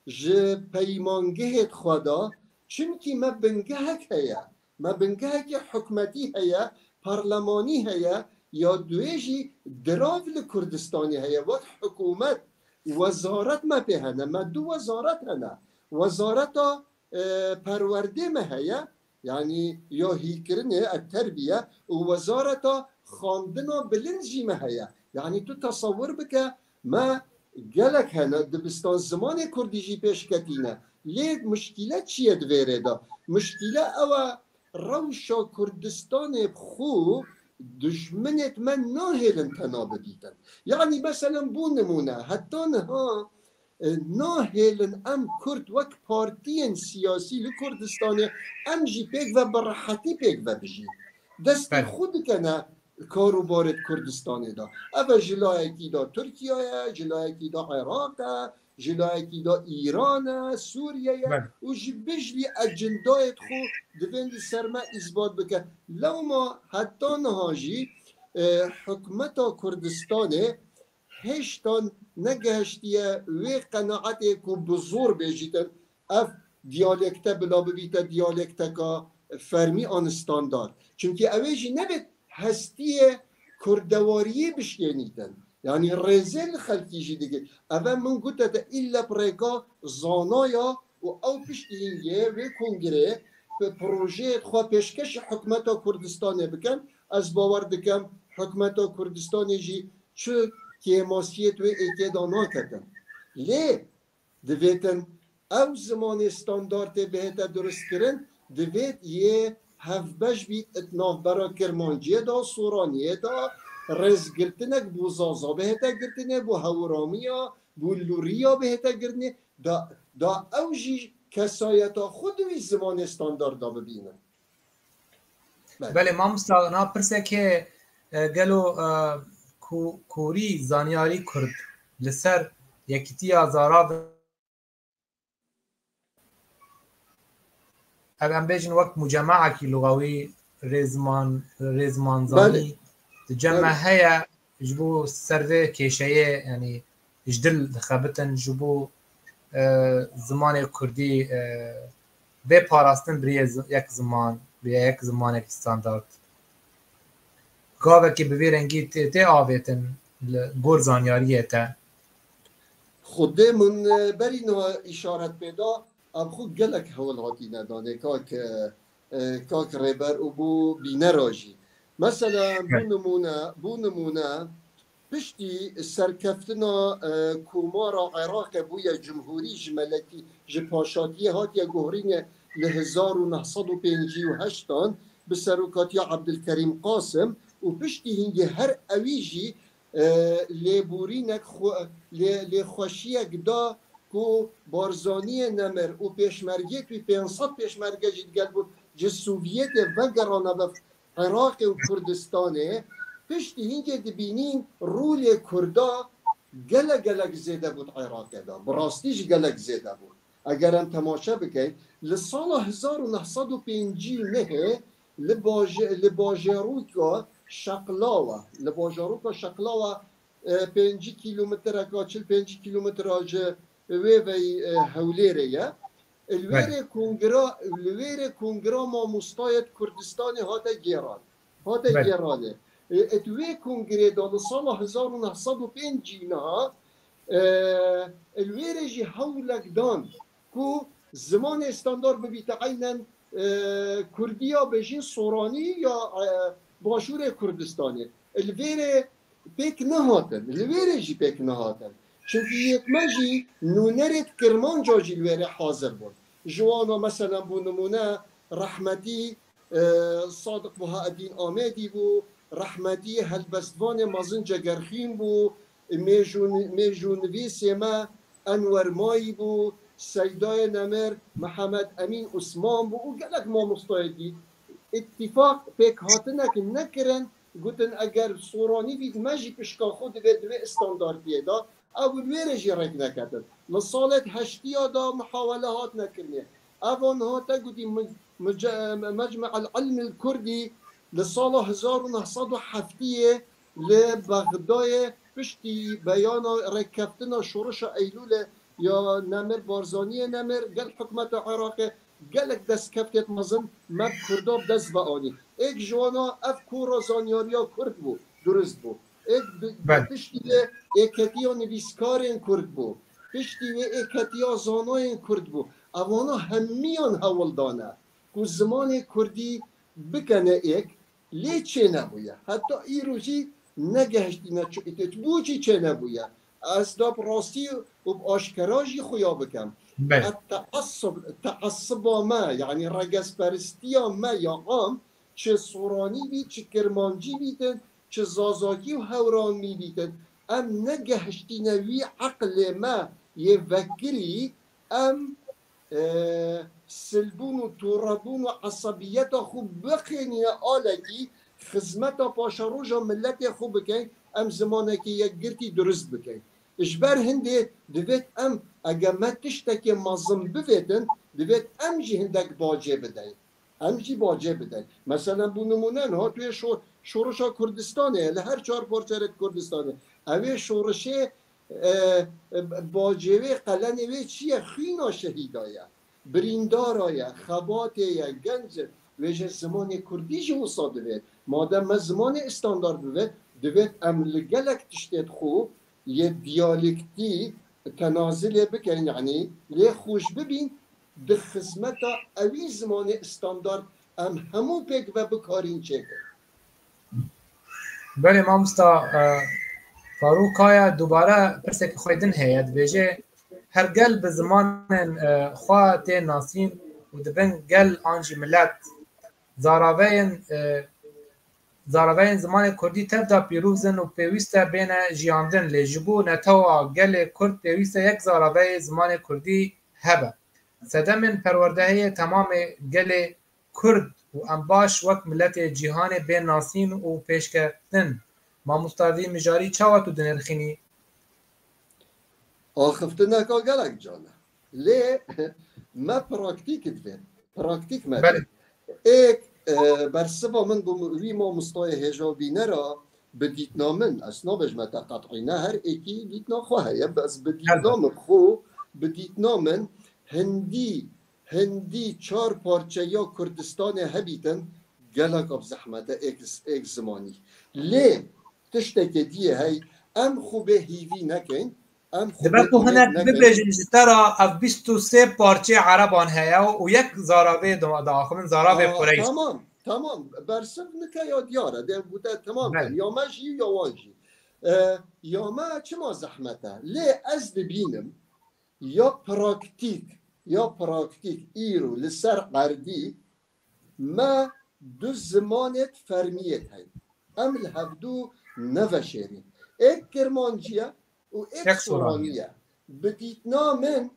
ji peymangehê xwe de, çimkî me bingehek heye. Me bingehekî hikûmetî heye, parlemanî heye, ya duê jî dirav li Kurdistanê heye, wek hikûmet, wezaret me pê hene, me du wezaret hene. Wezareta, e, perwerdê me heye, yanî ya hîkirinê, e, terbiye û wezareta xwendina bilind jî me heye. Yanî tu tesewir bike, me gelek hene, dibistan zimanê kurdî jî pêşketîne. Lê mişkîle çi ye di vê rê de? Mişkîle ew e, rewşa Kurdistanê bi xwe dijminêt me nahêlin tena bidîtin. Yanî meselen bû nimûne, heta niha, e, nahêlin em Kurd wek partiyên siyasî li Kurdistanê em jî pêk ve bi rehetî pêk ve bijîn. Destê Belê. xwe dikene kar û barê di Kurdistanê de. Ev e ji layekî de Tirkiye ye, ji layekî de Iraq e, ji layekî de Îran e, Sûriye ye Belê. û ji bijlî ecindayê xwe divên li ser me îsbat bike. Lewma heta niha jî, e, hikûmeta Kurdistanê hêştan negehiştiye wê qenaetê ku bi zor bêjîtin ev diyalekte bila bibîte diyalekteka fermî an standard. Çimkî ew ê jî nebêt hestiyê kurdewariyê bişkênîtin. Yanî rêzê li xelkî jî digir. Ev e min gote te îlle bi rêka zanaya û ew piştî hingê wê kongrê bi projeyê xwe pêşkêşî hikûmeta Kurdistanê bikin. Ez bawer dikim hikûmeta Kurdistanê jî çi kêmasiyê di wê êkê de naketin. Lê divêtin ew zimanê standartê bihête durustkirin, divêt yê hevbeş bît di navbera Kirmanciyê de, Soraniyê de, rêzgirtinek bo Zaza bihête girtinê, bo Hewramiya, bo Lûriya bihête girtinê, da, da ew jî kesayeta xwe di wî zimanê standard de bibînin. Belê. Belê, mamosta, na pirsek heye, e, gelo, e, ku-, kûrî zanyarî kurd li ser yekîtiya zara de, ev em bêjin wek mucemaekî lugawî rêzman-, rêzmanzanî Belê. di cem me Belê. heye ji bo ser vê kêşeyê, yanî ji dil dixebitin, ji bo, e, zimanê kurdî, e, bê parastin biriyê zi-, yek ziman, biriyê yek zimanek standard. Gavekî bi vî rengî tê, tê avêtin li gor zanyariyê te. Xwedê min, e, berî niha îşaret pê da, ev xwe gelek hewl hatîne danê kak, e, e, kak Rêber û bo bînera jî. Mesela, bo Evet. nimûne, bo nimûne, piştî serkeftina, e, Komara Iraqê bûye cumhûrî ji melekî, ji paşatiyê hatiye guhrînê li hezar û neh sed û pêncî û heştan bi serokatiya Abdulkerîm Qasim û piştî hingê her ewî jî, e, lêborînek xwe-, lê-, lêxweşiyek da ku Barzaniyê nemir û pêşmergê wî pênc sed pêşmerge jî digel bû ji Sovyetê vegerane ve Iraqê û Kurdistanê, piştî hingê dibînîn rolê Kurda gelek gelek zêde bû di Iraqê de. Bi rastî jî gelek zêde bû. Eger em temaşe bikeyn, li sala hezar û neh sed û pêncî û nehê li baje-, li bajarokê Şeqlawa, li bajarokê Şeqlawa, e, pêncî kîlometreka, çil pêncî kîlometra ji wê veyî, e, Hewlêrê ye. Li Belê. wêrê kongira, li wêrê kongira mamostayê Kurdistanê hate gêran. Hate Belê. gêranê. E, e, di wê kongrê de li sala hezar û neh sed û pêncî niha, e, li wêrê jî hewlek dan ku zimanê standard bibîte eynen, e, Kurdiya bêjin Soranî ya, e, Başûrê Kurdistanê. Li vêrê pêk nehatin. Li vêrê jî pêk nehatin. Çimkî yêt me jî nûnerêt Kirmanca jî li wêrê hazir bûn. Ji wana meselen bû nimûne rehmetî, e, Sadiq Buhaedîn Amêdî bû, rehmetî helbestvanê mezin Cegerxîn bû, mêjûn-, mêjûnivîsê me Enwer Mayî bû, Seydayê Nemir, Mihemed Emîn Usman bû û gelek mamostayê dî. Îtîfaq pêkhatinek nekirin, gotin eger Soranî bît me jî pişka xwe divê di vê standartiyê de, ew li wê re jî rêk neketin. Li salê heştiya de muhawele hat nekirinê. Evan hate gotî mi-, mice-, Mecmu'el Ilmil Kurdî li sala hezar û neh sed û heftiyê li Bexdayê piştî beyana rêkkeftina şorişa Eylûlê ya Nemir, Barzaniyê Nemir gel hikûmeta Iraqê gelek destkeftêt mezin me bi Kurda bi dest ve anî. Êk ji wana ev kora zanyariya Kurd bû, durist bû. Êk bi-, Belê. Piştî wê êketiya nivîskarên Kurd bû. Piştî wê êketiya zanayên Kurd bû. Evana hemiyan hewl dane ku zimanê Kurdî bikene êk, lê çênebûye. Heta îro jî negehiştîne çi-, çi-, bo çi çênebûye. Ez da bi rastî û bi aşkera jî xuya bikim. Belê. Et teessub, teessuba me, yanî regezperistiya me ya am, çi Soranî bît, çi Kirmancî bîtin, çi Zazakî û Hewranmî bîtin, em negehiştîne wî eqlê me yê vekirî, em, e, silbûn û torebûn û esebiyeta xwe biqênîne alekî, xizmeta paşeroja miletê xwe bikeyn, em zimanekî yekgirtî durist bikeyn. Ji ber hindê divêt em, eger me tiştekê mezin bivêtin, divêt em jî hindek bacê bideyn. Em jî bacê bideyn. Meselen, bo nimûne, niha tu yê şo-, şorişa Kurdistanê ye, li her çar parçerêt Kurdistanê. Ew ê şorişê, e, e, bacê wê, qelenê wê çi ye? Xwîna şehîda ye. Birîndara ye, xebatê ye, genc e. Wê jî zimanê Kurdî jî wisa divêt. Madem me zimanê standard bivêt, divêt em li gelek tiştêt xwe yê diyalektî tenazilê bikin, yanî lê xweş bibîn, di xizmeta ewî zimanê standard em hemû pêk ve bikarîn çêkin. Belê mamosta, e, Farûk Kaya dubare pirseke xwe din heye, dibêje, her gel bi zimanên, e, xwe tê nasîn û dibin gel an jî milet. Zaraveyên, e, zaraveyên zimanê kurdî tev de pîroz in û pêwîst e bêne jiyandin, lê ji bo netewa gelê kurd pêwîst e yek zaraveyê zimanê kurdî hebe. Sedemên perwerdehiyê temamê gelê kurd û em baş wek miletê cîhanê bên nasîn û pêşketin. Mamosta vî mijarî çawa tu dinirxînî? Axiftineka gelek can e. Lê me praktîk divê. Praktîk me Belê. Divê. Êk, e, bersiva min bo wî mamostayê hêja bînera bi dîtina min, ez nabêjme te qet'î ne, her êkî dîtina xwe heye, bes bi dîtina Elbet. Min xwe, bi dîtina min hindî, hindî çar parçeya Kurdistanê hebîtin, gelek bi zehmet e êk, êk zimanî. Lê tiştekê diyê hey, em xwe bê hîvî nekin, em xwe Dibe bê ku hinek nekin. Bibêjin ji te re ev bîst û sê parçeyê ereban heye û yek zaravê da-, diaxivin, zaravê Aa, Qureyş. Tamam, tamam. Bersiv nike ya diyar e. Dê bûte tamam Belê. Kin. Ya me jî ya wan jî. E, ya me çima zehmet e? Lê ez dibînim ya praktîk, ya praktîk îro li ser erdî me du zimanêt fermiyêt heyn. Em li hevdû neveşêrîn. Êk kirmancî ye û êk Êk soranî soranî ye. Bi dîtina min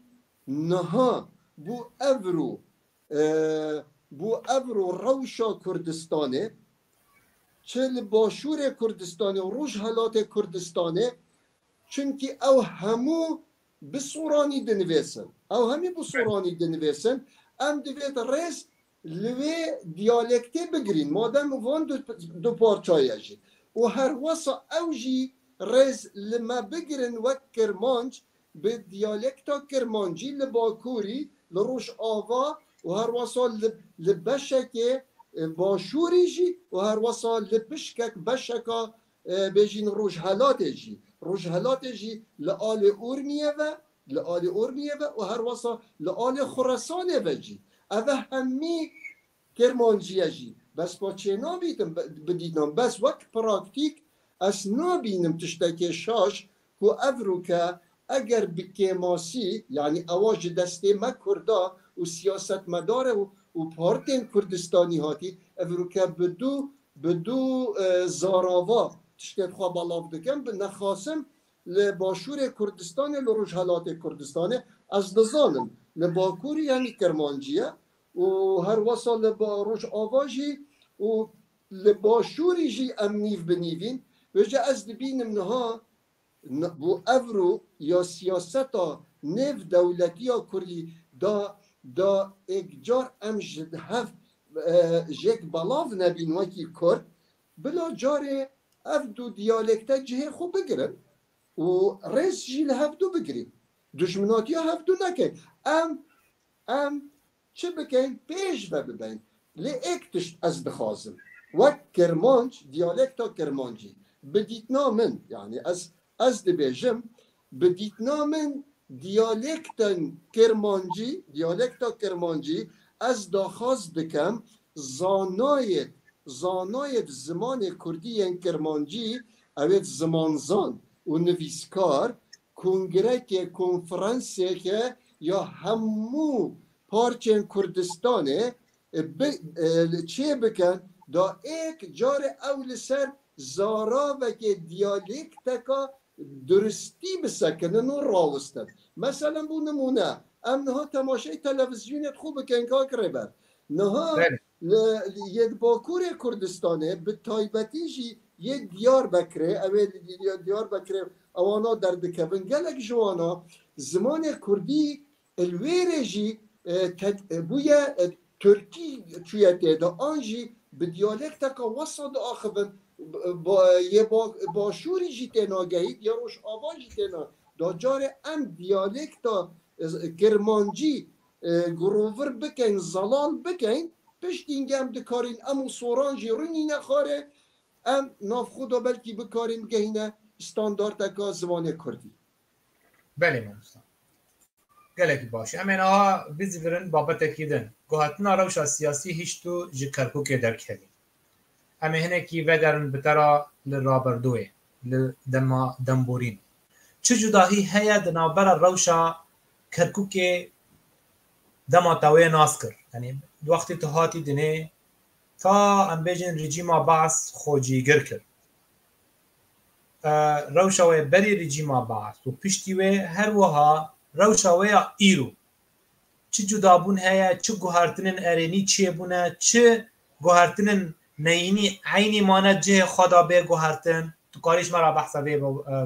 niha bû evro, e, bû evro rewşa Kurdistanê, çi li başûrê Kurdistanê û rojhelatê Kurdistanê, çimkî ew hemû bi soranî dinivêsin. Ew hemî bi soranî dinivêsin. Em divêt rêz li wê diyalektê bigirîn. Madem van du, du parçaye jî. Û her wesa ew jî rêz li me bigirin wek kirmanc, bi diyalekta kirmancî li Bakurî, li Rojava û her wesa li, li beşekê, e, Başûrî jî û her wesa li pişkek beşeka, e, bêjîn Rojhelatê jî. Rojhelatê jî li alê Urmiyê ve, li alê Urmiyê ve û her wesa li alê Xuresanê ve jî. Ev hemî Kirmanciye jî. Bes pa çê nabîtim bi-, bidîtin. Bes wek praktîk ez nabînim tiştekê şaş ku evroke Eger bi kêmasî, yanî ewa ji destê me Kurda û siyasetmedar û, û partên Kurdistanî hatî, evroke bi du, bi du, e, zarava tiştê xwe belav dikim, bi nexasim li Başûrê Kurdistanê, li Rojhelatê Kurdistanê, ez dizanim, li Bakurî yanî Kirmancî ye û her wesa li ba-, Rojava jî û li Başûrî jî em nîv bi nîvîn. Vêce ez dibînim niha n-, bû evro ya siyaseta nêvdewletiya Kurdî da, da êk car em ji hev, e, jêk belav nebîn wekî Kurd, bila carê ev du diyalekte cihê xwe bigirin û rêz jî li hev du bigirîn. Dijminatiya hev du nekin. Em, em çi bikin? Pêş ve bibeyin. Lê êk tişt ez dixwazim. Wek Kirmanc, diyalekta Kirmancî. Bi dîtina min, yanî ez, ez dibêjim, bi dîtina min diyalektên Kirmancî, diyalekta Kirmancî, ez daxwaz dikim, zanayê, zanayê zimanê Kurdî yên Kirmancî, ew ê zimanzan û nivîskar, kongrekê, konferanseke ya hemû parçên Kurdistanê, e, bi, e, çê bikin, da êk carê ew li ser zaravekê diyalekteka duristî bisekinin û rawistin. Meselen bû nimûne, em niha temaşey televîzyonê xwe bikin kak Rêber. Niha Belê. li, li yê di Bakurê Kurdistanê, bi taybetî jî yê Diyarbekirê, ew ê li Diyarbekirê ewana derdikevin, gelek ji wana zimanê Kurdî li wê rê jî, e, ted-, e, bûye, e, Tirkî çûye tê de, an jî bi diyalekteka wesa diaxivin, b-, ba-, yê ba-, Başûrî jî têna gehît, yê Rojava jî têna. Da carê em diyalekta, e, Kirmancî, e, girovir bikeyn, zelal bikeyn, piştî hingê em dikarîn em û soran jî rûnîne xwarê, em navxwe de belkî bikarîn bigehîne standarteka zimanê Kurdî. Belê mamosta. Gelekî baş. Em ê niha bizivirin babetekî din. Guhertina rewşa siyasî hişt û ji Kerkûkê derkevî. Em ê hinekî vegerin bi te re li raberdoyê, li dema demborîn. Çi cudahî heye di navbera rewşa Kerkûkê dema te wê nas kir? Yanî wextê tu hatî dinê, ta em bêjin rejîma Baas xwe cîgir kir. E, rewşa wê berî rejîma Baas û piştî wê her wiha rewşa wê ya îro. Çi cudabûn heye, çi guhertinên erênî çêbûne, çi guhertinên neyînî eynî mane cihê xwe de bê guhertin? Tu karî ji me re behsa vê,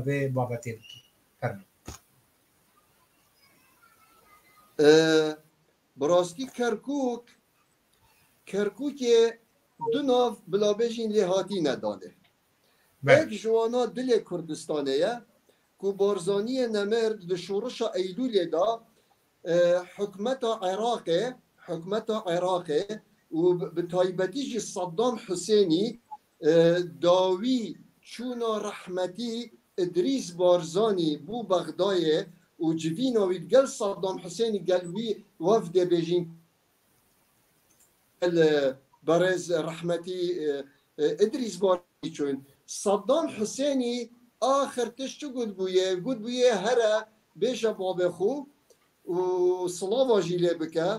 vê babetê bikî. Fermo. E, bi rastî Kerkûk, Kerkûkê du nav bila bêjin lê hatîne danê. Belê. Yek ji wana dilê Kurdistanê ye ku Barzaniyê Nemir di şorişa Eylûlê de, e, hikûmeta Iraqê, hikûmeta Iraqê û bi, bi taybetî jî Saddam Husênî, e, dawî çûna rehmetî Idrîs Barzanî bû Bexdayê û civîna wî digel Saddam Husênî gel wî wefdê bêjin li berêz rehmetî, e, e, Idrîs Barzanî çûn. Saddam Husênî axir tişt çi gotbûye? Gotbûye here bêje babê xwe û silava jî lê bike.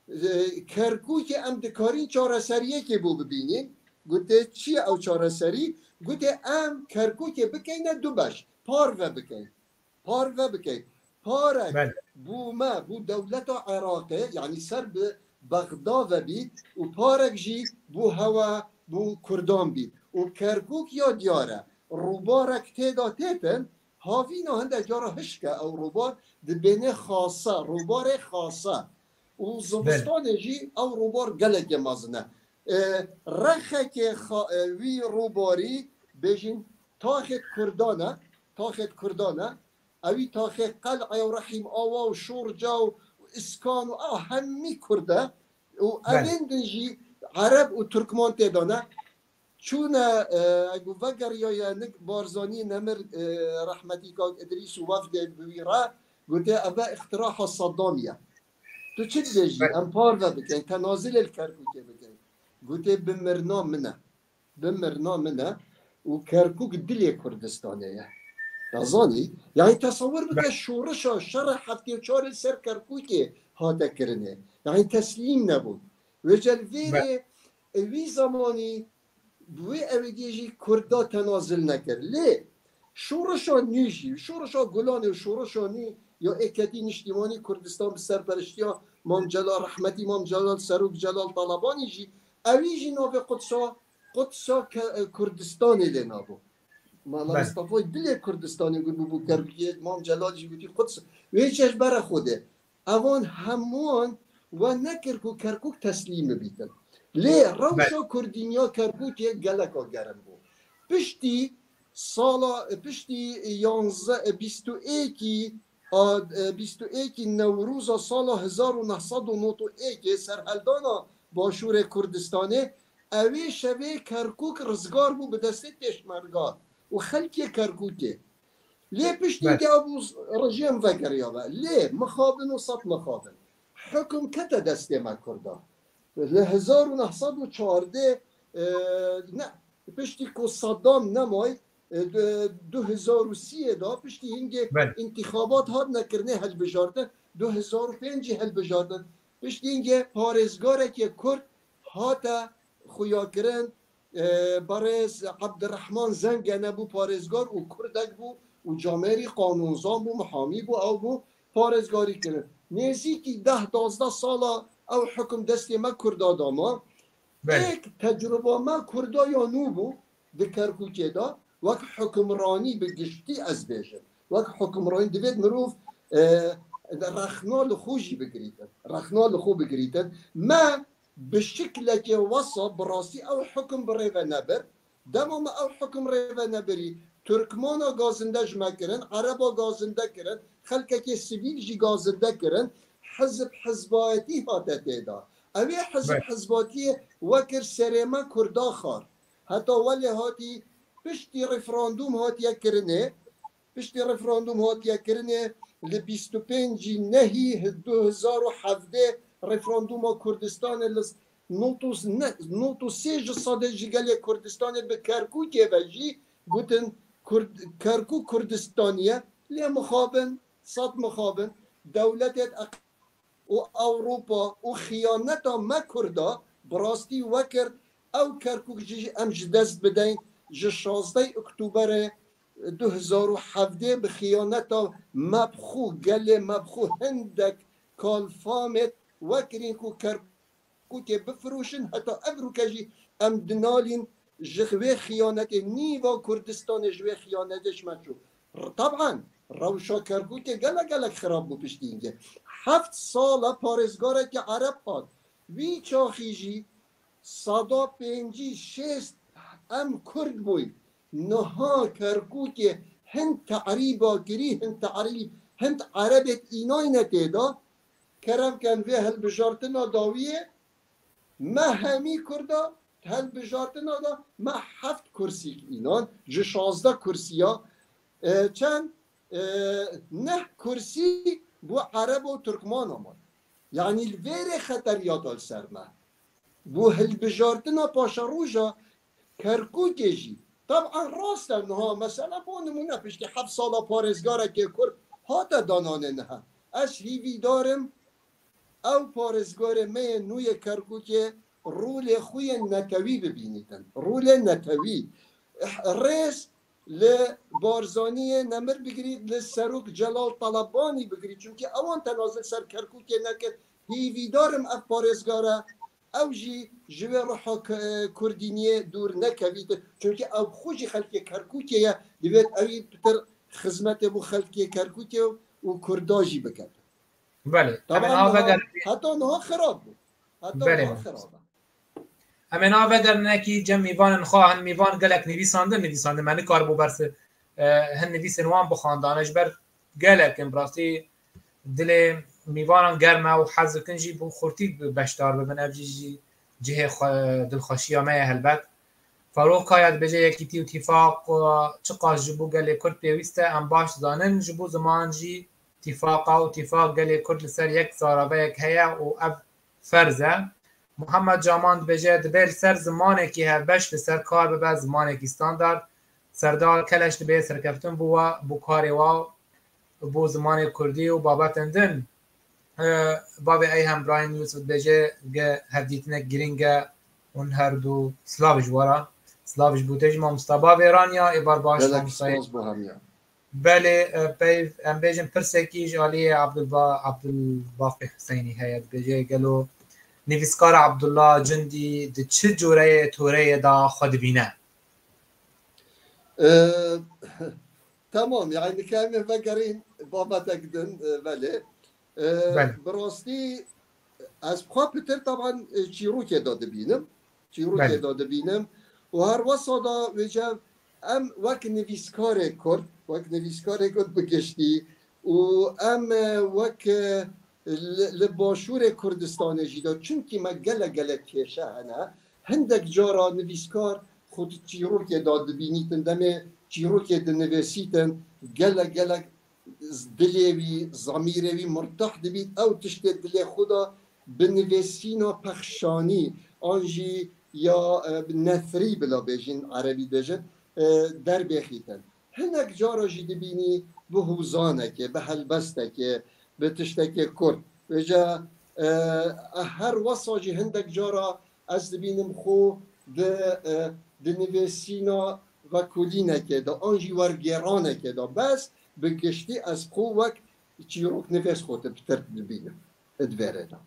E, Kerkûkê em dikarîn çareseriyekê bû bibînîn. Gotê çi ye ew çareserî? Gotê em Kerkûkê bikeyne du beş, parve bikeyn. Parve bikeyn. Parek Belê. bû me, bû dewleta Iraqê, yanî ser bi Bexda ve bî û parek jî bû hewe, bû Kurdan bî. Û Kerkûk ya diyar e. Rûbarek tê de têtin, havîna hindek cara hişk e, ew rûbar dibêne xase, rûbarê xase. Û Belê. zivistanê jî ew rûbar gelekê mezin e. E, rexekê xa-, e, wî rûbarî bêjin taxê Kurdan e, taxê Kurdan e. Ewî taxê Qel'ê û Rehîm Awa û Şorca û Îskan û ew hemî Kurd e. Û Belê. evên din jî Ereb û Tirkman tê de ne. Çûne, e, egu vegeriyaye nik Barzanî Nemir, e, rehmetî kak Idrîs û wefdê bi wî re gote, eve îxtiraha Saddamî ye. Tu çi dibêjî? Belê. Em parve bikeyn, tenazilê li Kerkûkê bikeyn. Gote, bi mirina min e. Bi mirina min e û Kerkûk dilê Kurdistanê ye. Zanî, yani tesewir bike şorişa şerê heftê û çar li ser Kerkûkê hate kirinê. Yani teslîm nebûn. Wê cel vêrê, e, wî zamanî bi wê ewêdiyê jî Kurda tenazil nekir. Lê şorişa nû jî, şorişa Gulanê û şorişa nû ya êketî niştîmanî Kurdistan bi serperiştiya Mam Celal, rehmetî Mam Celal, Serok Celal Talabanî jî, ewî jî navê Qudsa, Qudsa ke-, e, Kurdistanê lê nabû. Mala Mistefayê dilê Kurdistanê got bû, bû Kerkûkê, Mam Celal jî gotî Quds. Wê çeş bere Xwedê. Evan hemûyan we nekir ku Kerkûk teslîm bibîtin. Lê rewşa kurdîniya Kerkûkê geleka germ bû. Piştî sala, piştî yanzdeh, bîst û êkî, a, bîst û êkî Newroza sala hezar û neh sed û nod û êkê serheldana Başûrê Kurdistanê, ewê şevê Kerkûk rizgar bû bi destê pêşmerga û xelkê Kerkûkê. Lê piştî Belê. Ke bû rejîm vegeriya ve. Lê mixabin û sed mixabin. Hukum kete destê me Kurda. Li hezar û neh sed û çardeh, e, ne, piştî ku Saddam nemay, e, du-, du hezar û sî de, piştî hingê Belê. Întîxabat hatine kirinê hilbijartin, du hezar û pênc jî hilbijartin. Piştî hingê parêzgarekê Kurd hate xuyakirin, e, Berêz Ebdirehman Zengene bû parêzgar û Kurdek bû û camêrî qanûnzan bû, mihamî bû, ew bû parêzgarî kirin. Nêzîkî deh dazdeh sala ew hukum destê me Kurda da ma. Belê. Êk tecruba me Kurda ya nû bû di Kerkûkê de, wek hukimranî bi giştî ez bêjim. Wek hukimranî divêt mirov, e, rexna li xwe jî bigirîtin. Rexna li xwe bigirîtin. Me bi şiklekê wesa bi rastî ew hukum bi rê ve nebir. Dema me ew hukum rê ve nebirî, Tirkmana gazinde ji me kirin, Ereba gazinde kirin, xelkekê sivîl jî gazinde kirin, hizb hizbayetî hate tê de. Ew ê hizb Belê. Hizbatiyê wekir serê me Kurda xar. Heta welê hatî piştî referandûm hatiye kirinê, Piştî referandûm hatiye kirinê, li bîst û pêncî nehî du hezar û hevdeh referandûma Kurdistanê li nod û ne, nod û sê ji sedê ji gelê Kurdistanê bi Kerkûkê ve jî gotin Kurd, Kerkûk Kurdistaniye, lê mixabin, sed mixabin, dewletêt û Ewropa û xiyaneta me Kurda bi rastî wekir ew Kerkûk jî em ji dest bideyn ji şazdeh Oktoberê du hezar û hevdeh bi xiyaneta me bi xwe, gelê me bi xwe hindek kalfamêt wekirîn ku Kerkûkê bifiroşin, heta ev rûke jî em dinalîn ji wê xiyanetê, nîva Kurdistanê ji wê xiyanetê ji me çû. Tab'an, rewşa Kerkûkê gelek gelek xirab bû piştî hingê. Heft sala parêzgarekî Ereb hat. Wî çaxî jî sada pêncî şêst em Kurd bûyn. Niha Kerkûkê hin te'rîba kirî, hin te'rîb, hin Erebêt înayne tê de. Kerem ken vê hilbijartina dawiyê, me hemî Kurda hilbijartina de me heft kursîk înan, ji şazdeh kursiya, e, çend, e, neh kursî bo Ereb û Turkmana man. Yanî li vêrê xeteriyata li ser me. Bo hilbijartina paşeroja Kerkûkê jî. Tab'an rast e niha, mesela bo nimûne piştî heft sala parêzgarekê Kurd hate dananê niha. Ez hîvîdar im ew parêzgarê me yê nû yê Kerkûkê rolê xwe yê netewî bibînîtin. Rolê netewî. Rêz li Barzaniyê nemir bigirî, li Serok Celal Talabanî bigirî. Çimkî ewan tenazil ser Kerkûkê nekir. Hîvîdar im ev parêzgare ew jî ji wê ruha k-, kurdîniyê dûr nekevîtin. Çimkî ew xwe jî xelkê Kerkûkê ye, divêt ewî pitir xizmetê bo xelkê Kerkûkê û Kurda jî biket. Belê. Em ê Tamam, niha niha, vegerin. Heta niha xirab bû. Heta Belê. Niha xirab e. Em ê niha vegerin nekî cem mîvanên xwe, hin mîvan gelek nivîsandin, nivîsandin me nikaribû bersi, e, hin nivîsên wan bixwandan. Ji ber gelek in, bi rastî dilê mîvanan germ e û hez dikin jî bi xurtî beşdar bibin. Ev jî, jî cihê xwe, dilxweşiya me ye helbet. Farûq Kaya dibêje, Yekîtî û tîfaq, e, çiqas ji bo gelê Kurd pêwîst e, em baş dizanin, ji bo ziman jî tîfaqa û tîfaq gelê Kurd li ser yek zaraveyek heye û ev ferz e. Muhammed Caman dibêje, divê li ser zimanekî hevbeş li ser kar bibe, zimanekî standard. Serdar Keleş dibe serkeftin bû wa, bû karê wa, bû zimanê kurdî û babetên din. E, bavê Eyhem Brahim Yusuf dibêje ge hevdîtinek girîng e, hûn her du silav ji we re. Silav ji bo te jî mamosta. Bavê Ranya, êvar baş. Gelek mamosta spas bo hemiya. Belê, e, peyv, em bêjin pirsekî ji aliyê Abdulba-, Abdulbaqî Huseynî heye, dibêje gelo nivîskar Abdullah Cundî di çi cûreyê toreyê de xwe dibîne? E, Tamam, yani nika em ê vegerîn babetek din, e, belê. E, Belê. Bi rastî ez xwe pitir taban, e, çîrokê de dibînim. Çîrokê Belê. de dibînim. Û her wesa da wêce em wek nivîskarê Kurd, wek nivîskarê Kurd bi giştî û em, e, wek, e, li, li Başûrê Kurdistanê jî de, çimkî me gelek gelek kêşe hene. Hindek cara nivîskar xwe di çîrokê de dibînîtin, demê çîrokê dinivîsîtin, gelek gelek dilê wî, zamîrê wî mirtah dibît, ew tiştê dilê xwe de bi nivîsîna pexşanî, an jî ya, e, bi nesrî bila bêjin, erebî dibêjin, e, derbêxîtin. Hinek cara jî dibînî bi hûzanekê, bi helbestekê, bi tiştekê kurt. Vêca, e, her wesa jî hindek cara ez dibînim xwe di, e, di nivîsîna vekolînekê de, an jî wergêranekê de. Bes bi giştî ez xwe wek çîroknivîs xwe pitir dibînim di vê rê de.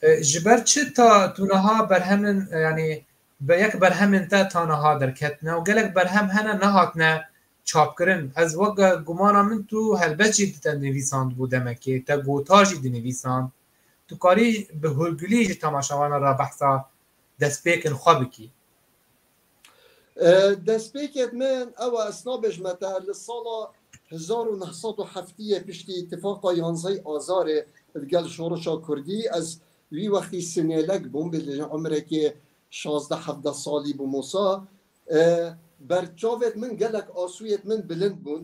E, ji ber çi ta tu niha berhemên, e, yanî be-, yek berhemên te ta niha derketine û gelek berhem hene nehatine çapkirin? Ez weke gumana min tu helbet jî di te nivîsandibû demekê, te gota jî dinivîsand. Tu karî bi hûrgulî ji temaşevanan re behsa destpêkên xwe bikî. E, destpêkêt min ew e, ez nabêjme te, li sala hezar û neh sed û heftiyê piştî îtifaqa yanzey Azarê digel şoreşa Kurdî, ez wî wextî sinêlek bûm, bi umrekê şazdeh hevdeh salî bûm wisa. E, berçavêt min gelek asûyêt min bilind bûn.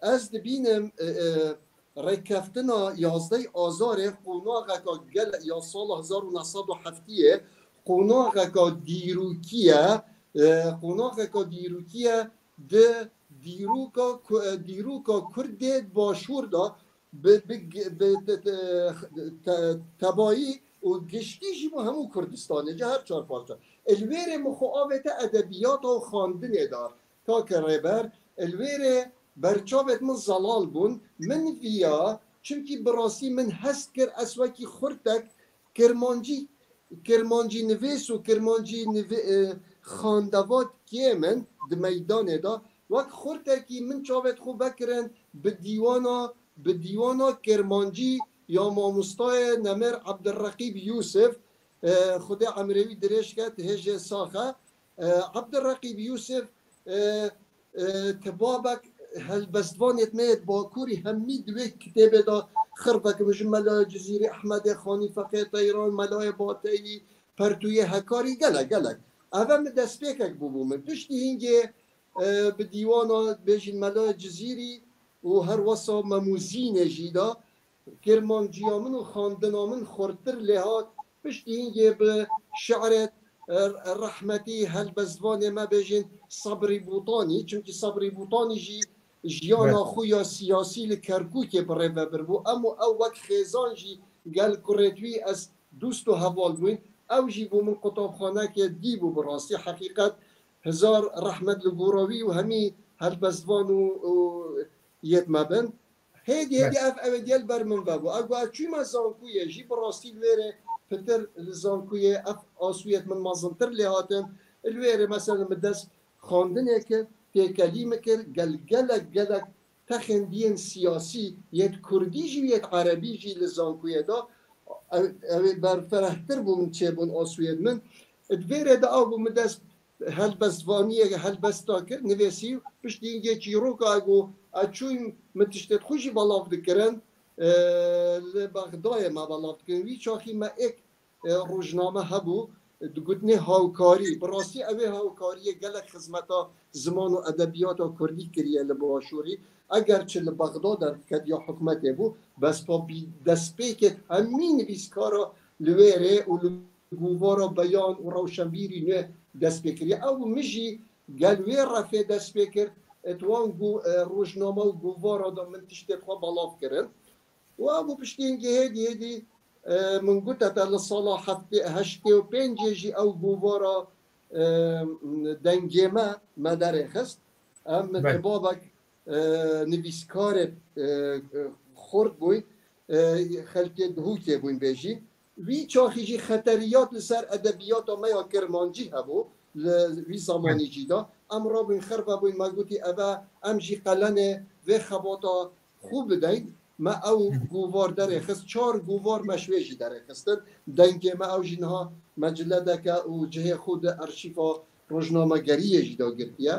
Ez dibînim, e, e, rêkeftina yazdeh Azarê qonaxeka gel-, ya sala hezar û neh sed û heftiyê, qonaxeka dîrokî ye, e, qonaxeka dîrokî ye di dîroka ku-, e, dîroka Kurdê Başûr de bi, bi, bi te-, te-, te-, tebayî û giştî jî bo hemû Kurdistanê, ji her çar parça. Li wê rê min xwe avête edebiyata û xandinê dar. Kake Rêber, li wê rê berçavêt min zelal bûn. Min viya, çimkî bi rastî min hest kir, ez wekî xurtek kirmancî, kirmancî nivîs û kirmancî nivî-, e, xandevat kêm in di meydanê de. Wek xurtekî min çavêt xwe vekirin bi dîwana, bi dîwana kirmancî ya mamostayê nemir Abdurreqîb Yûsif, e, Xwedê emrê wî dirêj ket, hêjê sax e. E, Abdurreqîb Yûsif, e, e, tibabek helbestvanêt me yêt Bakurî hemî di wê kitêbê de xirvek min ji Melayê Cizîrî, Ehmedê Xanî, Feqê Teyran, Melayê Bateyî, Pertûyê Hekarî, gelek, gelek. Ev e min destpêkek bûbû min. Piştî hingê, e, bi dîwana bêjin Melayê Cizîrî û her wesa Memûzînê jî de, kirmanciya min û xandina min xurtir lê hat. Piştî hingê bi şi'rêt, e, rehmetî helbestvanê me bêjin Sebrî Bûtanî, çimkî Sebrî Bûtanî jî jiyana Evet. xwe ya siyasî li Kerkûkê bi rê ve biribû. Em û ew wek xêzan jî gel kurêt wî ez dost û heval bûyn. Ew jî bû min qutabxaneke dî bû bi rastî. Heqîqet hezar rehmet li gora wî û hemî helbestvan û, û yêt me bin. Hêdî, hêdî Evet. ev, ev ê diye li ber min vebû. Ew got, ez çûyme zankuyê jî, bi rastî li wê rê pitir li zankuyê ev asûyêt min mezintir lê hatin. Li wê rê, mesela, min dest xandinê kir, têkelî min kir, gel-, gelek, gelek texên diyên siyasî, yêt kurdî jî, yêt erebî jî li zankuyê de, ew, ew ê berferehtir bû min çêbûn asûyêt min. Di vê rê de ew bû min dest helbestvaniyê helbesta kir, nivêsî û piştî hingê çîroka got, ez çûyim, min tiştêt xwe jî belav dikirin, e, li Bexdayê me belav dikirin. Wî çaxî me êk, e, rojname hebû, digotinê Hawkarî. Bi rastî ew ê Hawkariyê gelek xizmeta ziman û edebiyata kurdî kiriye li Başûrî. Eger çi li Bexda derdiket ya hikûmetê bû, bes pa bî-, destpêkê hemî nivîskara li wê rê û li govara beyan û rewşenbîrî nû dest pê kiriye. Ew min jî gel wê refê dest pê kir. Di wan gu-, e, rojname û govara de min tiştê xwe belav kirin. Û ew bû piştî hingê hêdî hêdî, e, min gote te li sala heftê, heştê û pêncê jî ew govara, e, dengê me, me derêxist. Em Belê. Tibabek, e, nivîskarê, e, e, xurt bûy, e, xelkê Duhokê bûn bêjî. Wî çaxî jî xeteriyat li ser edebiyata me ya kirmancî hebû, li wî zamanî jî de. Em rabûn xerve bûn, me gotî, eve em jî qelenê vê xebata xwe bideyn. Me ew govar derêxist, çar govar me ji wê jî derêxistin. Dengê me ew jî niha meciledeke û cihê xwe di arşîfa rojnamegeriyê jî de girtiye.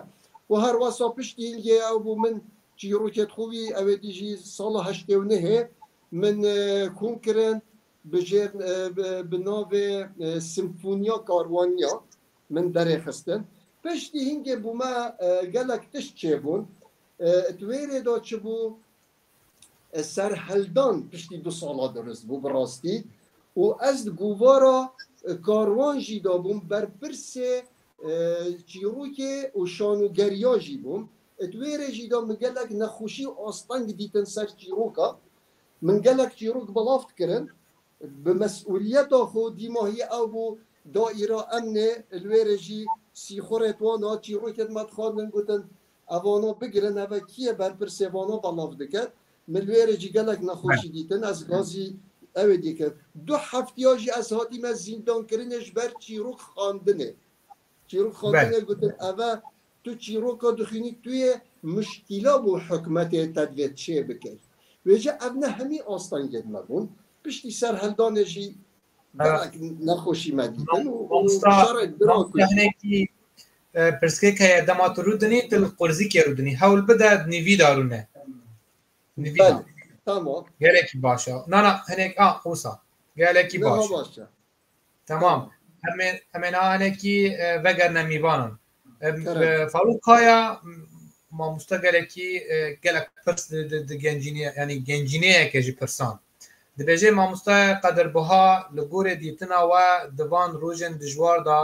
Û her wesa piştî hingê ew bû min çîrokê xwe wî, ew ê dî jî sala heştê û nehê min, e, kom kirin, bi jêr, e, bi, bi navê, e, Simfoniya Karwaniya min derêxistin. Piştî hingê bû me, e, gelek tişt çêbûn. E, di wê rê de çi bû? E, serheldan piştî du sala dirust bû bi rastî. Û ez di govara, e, Karwan jî de bûm, berpirsê, e, çîrokê û şanogeriya jî bûm. E, di wê rê jî de min gelek nexweşî û asteng dîtin ser çîroka. Min gelek çîrok belav dikirin. Bi mesûliyeta xwe dîmahiyê ew bû daîra emnê, li wê rê jî sîxurê wana çîrokê me dixwandin, gotin, evana bigirin, eve kî ye berpirsê vana belav diket. Min li wê rê jî gelek nexweşî dîtin, ez gazî ew ê dî kir. Du heftiya jî ez hatîme zîndankirinê ji ber çîrok xwendinê. Çîrok xwendinê gotin, eve tu çîroka dixwînî, tu yê muşkîla bo hikûmetê te divê çê bikey. Wêje ev ne hemî astengên me bûn. Piştî serheldanê jî gelek nexweşî me dîtin û, û Mamosta, şerek bira mamosta kuşt. Hinekî, e, pirsgirêk heye, dema tu rûdinî, tu li qurzîkê rûdinî. Hewl bide nîvî de rûne. Nîvî de. Belê, tamam. Gelekî baş e. Na, na, hinek, a, wisa. Gelekî baş e. Niha baş e. Tamam. Em ê, em ê niha hinekî, e, vegerine mîvanan. E, Kerem. E, Farûk Kaya, m-, mamosta gelekî, e, gelek pirs di, di, di gencînê, yanî gencîneyeke ji pirsan. Dibêje mamosta Qedirbuha, li gorî dîtina we di van rojên dijwar de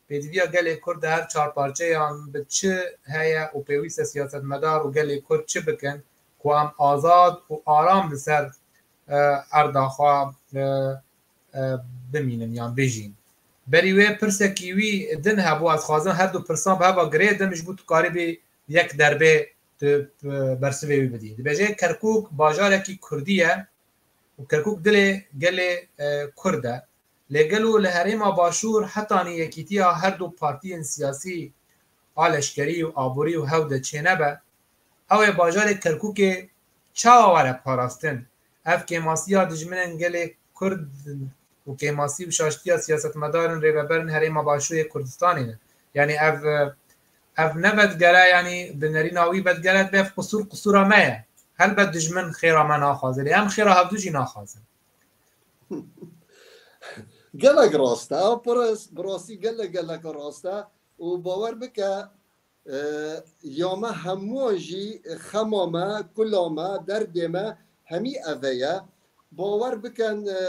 pêdiviya gelê Kurd di her çar parçeyan bi çi heye û pêwîst e siyasetmedar û gelê Kurd çi bikin ku em azad û aram li ser, e, erda xwe, e, e, bimînin yan bijîn. Berî wê pirsekî wî din hebû, ez xwazim her du pirsan bi heva girêdim ji bo tu karibî yek derbê tu, e, bersivê wî bidî. Dibêje Kerkûk bajarekî Kurdî ye û Kerkûk dilê gelê, e, Kurd e. Lê gelo li Herêma Başûr hetanî yekîtiya her du partiyên siyasî a leşkerî û aborî û hew de çênebe, ew ê bajarê Kerkûkê çawa were parastin? Ev kêmasiya dijminên gelê Kurd û kêmasî û şaştiya siyasetmedarên rêveberên Herêma Başûrê Kurdistanê ne. Yanî ev, ev ne vedigere, yanî bi nerîna wî vedigere, ev qisûr qisûra me ye. Helbet dijmin xêra me naxwaze, lê em xêra hevdû jî naxwazin. Gelek rast e. Ew pirs, bi rastî gelek, gelek rast e. Û bawer bike, e, ya me hemû jî xema me, kula me, derdê me hemî eve ye. Bawer bikin, e,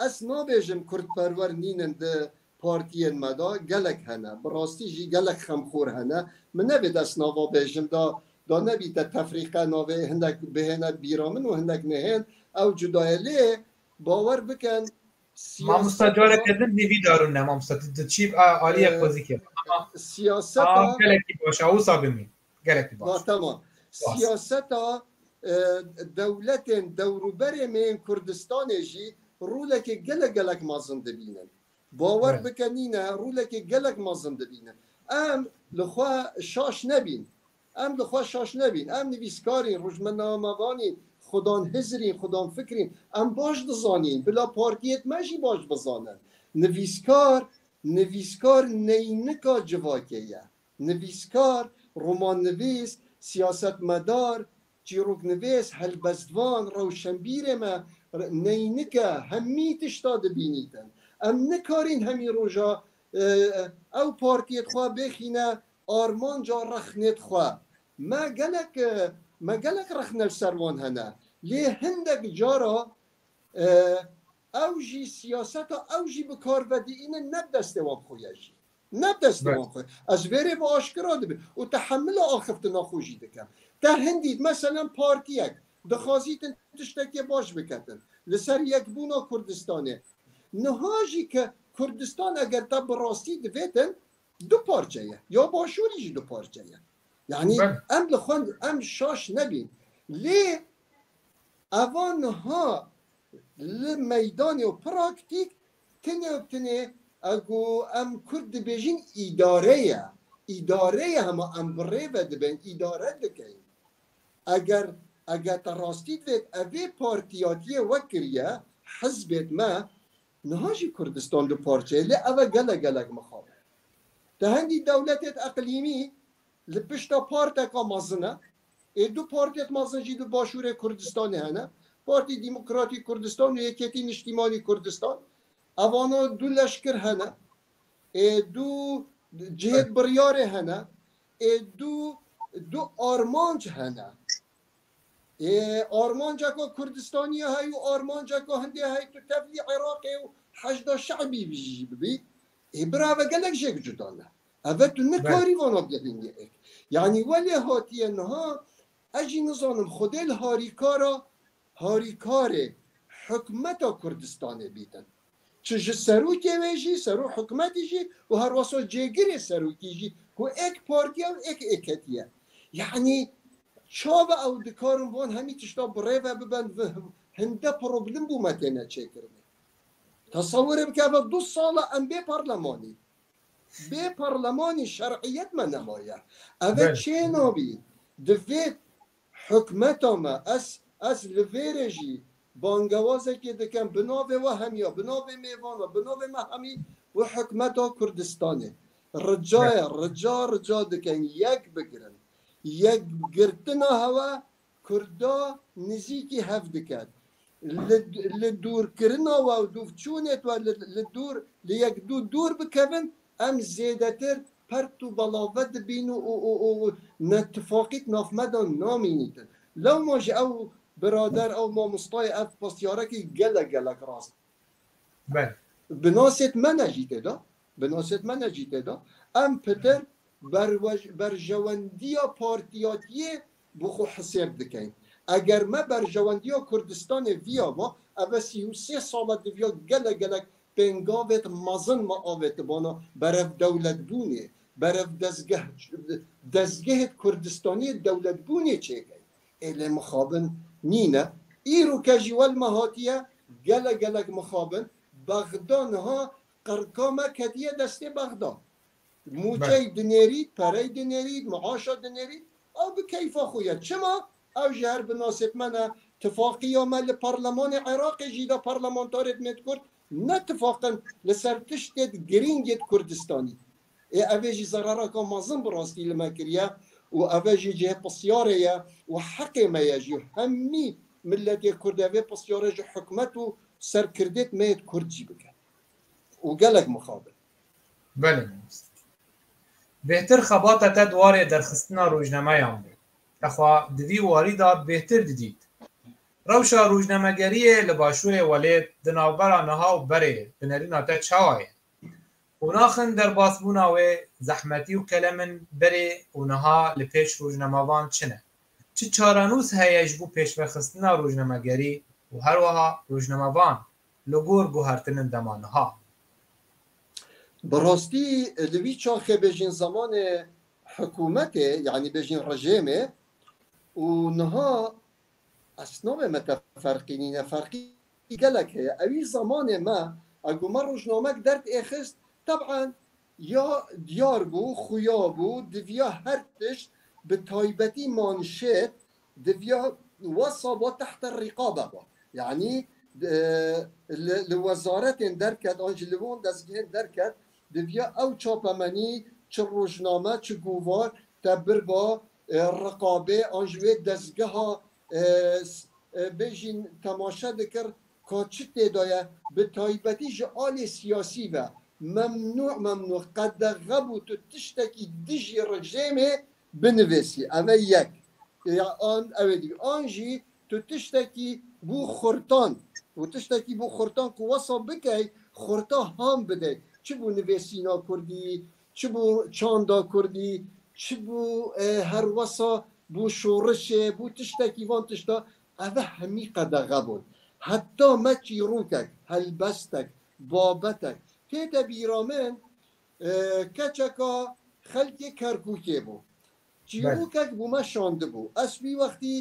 ez nabêjim kurdperwer nînin di partiyên me de, gelek hene. Bi rastî jî gelek xemxor hene. Min nevê dest nava bêjim da, da nebîte tefrîqe navê hindek bihêne bîra min û hindek nehên. Ew cuda ye. Lê bawer bikin, Mamosta, siyaseta careke din nîvî darûn ne, mamosta. Tu diçî, a, aliyê, e, xwezîkê. Ama, siyaseta, a, gelekî baş e, wisa bimî. Gelekî baş. Va, tamam. Baş. Siyaseta, e, dewletên dewrûberê me yên Kurdistanê jî rolekê gelek, gelek mezin dibînin. Bawer, evet, bike nîne, rolekê gelek mezin dibînin. Em li xwe şaş nebîn. Em li xwe şaş nebîn. Em nivîskarîn, rojnamevanîn, xudan hizirîn, xudan fikrîn. Em baş dizanîn. Bila partiyêt me jî baş bizanin. Nivîskar, nivîskar neynika civakê ye. Nivîskar, romannivîs, siyasetmedar, çîroknivîs, helbestvan, rewşenbîrê me, re-, neynik e, hemî tişta dibînîtin. Em nikarîn hemî roja, e, ew partiyêt xwe bêxîne armanca rexnêt xwe. Me gelek, e, me gelek rexne li ser wan hene. Lê hindek cara, e, ew jî siyaseta ew jî bi kar vedîînin ne bi destê wan xwe ye jî. Ne bi destê wan xwe. Ez vê rê bi aşkira dibim. Û tehemila axiftina xwe jî dikim. Te hindî, meselen, partiyek dixwazîtin tiştekê baş biketin. Li ser yekbûna Kurdistanê. Niha jî ke Kurdistan eger te bi rastî divêtin, du parçe ye. Ya Başûrî jî du parçe ye. Yanî em li xwe, em şaş nebîn. Lê eva niha li meydanê û praktîk tinê û tinê, ego em Kurd dibêjin îdare ye. Îdare ye, hema em bi rê ve dibin, îdare dikeyin. Eger, eger te rastî divêt, evê partiyatiyê wek kiriye, hizbêt me, niha jî Kurdistan du parçe ye, lê ev e gelek, gelek mixabin. Te hindî dewletêt eqlîmî li pişta parteka mezin e. Ê du partiyêt mezin jî di Başûrê Kurdistanê hene. Partî Demokratîk Kurdistan û Yekêtî Niştîmanî Kurdistan. Evana du leşkir hene. Ê du cihêt biryarê hene. Ê du, du armanc hene. Ê armanceka Kurdistaniya hey û armanceka hindê hey, tu tevlî Iraqê û Heşda Şe'bî jî bibî. Ê bira, eve gelek jêk cuda ne. Eve tu nikarî vana bigihînî ek. Yanî welê hatiye niha, ez jî nizanim Xwedê li harîkara, harîkarê hikûmeta Kurdistanê bîtin. Çi ji serokê wê jî, serok hikûmetî jî û herwasa cêgirê serokî jî ku ek partiya û ek êketiye. Yanî çawa ew dikarin van hemî tişta bi rê ve bibin, hinde problem bû me têne çêkirinê. Tesewirê bike, eve du sala em bê parlemanî. Bê parlemanî şer'iyet me nemaye. Eve çê nabî. Divê hikûmeta me, ez, ez li vêrê jî bangewazekê dikim, bi navê we hemiya, bi navê mêvana, bi navê me hemî û hikûmeta Kurdistanê. Rica ye, rica, rica dikin, yek bigirin. Yekgirtina hewe Kurda nizîkî hev diket. Li, li dûrkirina we û dûvçûnê we li, li dûr, li yek dû dûr bikevin, em zêdetir pert û belave dibîn û, û, û, û netifaqî di nav me de namînîtin. Lewma jî ew birader, ew mamostayê, ev pirsyarekî gelek, gelek rast. Belê. Binasêt me ne jî tê de, binasêt me ne jî tê de. Em pitir berwej-, berjewendiya partiyatiyê bi xwe hisêb dikeyin. Eger me berjewendiya Kurdistanê viya ba, eve sî û sê sala diviya gelek gelek pêngavêt mezin me avêtibana berev dewletbûnê, berev dezgeh, dezgehêt Kurdistaniyê dewletbûnê çêkey. Ê lê mixabin nîne. Îro ke jî wel me hatiye, gelek gelek mixabin. Bexda niha qirka me ketiye destê Bexda. Mûçey dinêrît, perey dinêrît, miaşa dinêrît. Ew bi keyfa xwe ye. Çima? Ew ji her binasêt me ne. Tifaqiya me li parlemanê Iraqê jî de parlamentarêt me Kurd ne tifaqin li ser tiştêt girîngêt Kurdistanî. Ê, ev ê jî zerareka mezin bi rastî li me kiriye û ev ê jî cihê pisyarê ye û heqê me ye jî. Hemî miletê Kurd e, vê pisyarê ji hikûmet û serkirdêt me yê Kurd jî bike. Û gelek mixabin. Belê, mamoste. Bêhtir xebata te di warê derxistina rojnameyan bû. Te xwe di vî warî de bêhtir didît. Rewşa rojnamegeriyê li başûrê welêt di navbera niha û berê bi nerîna te çawa ye? Qonaxin derbasbûna wê, zehmetî û kelemin berê û niha li pêş rojnamevan çi ne? Çi çarenûs heye ji bo pêşvexistina rojnamegerî û herwiha rojnamevan li gor guhertinin dema niha? Bi rastî li vî çaxê bêjin zemanê hikûmetê, yanî bêjin rejêmê û niha ez nabê me te ferqî nîne, ferqî gelek heye. Ewî zemanê me, ego me rojnamek derdêxist, teb'en ya diyar bû, xuya bû, diviya her tişt, bi taybetî manşêt, diviya wesa ba tehte rîqabe ba. Yanî, e, li, li wezaretên derket, an jî li wan dezgehên derket, diviya ew çapemenî, çi rojname, çi govar, te bir ba, e, riqabê, an jî wê dezgeha, e, s-, e, bêjîn temaşe dikir, ka çi tê de ye, bi taybetî ji alê siyasî ve, memnû, memnû, qedexe bû tu tiştekî dijî rejêmê binivîsî. Ev e yek. Ya an, ew ê dî. An jî tu tiştekî bû xurtan. Û tiştekî bû xurtan ku wesa bikey, xurta han bidey. Çi bû nivîsîna kurdî, çi bû çanda kurdî, çi bû, e, herwesa bû şorişê, bû tiştekî van tişta, eve hemî qedexe bûn. Heta me çîrokek, helbestek, babetek tête bîra min, e, keçeka xelkê Kerkûkê bû. Çîrokek bû me şandibû. Ez wî wextî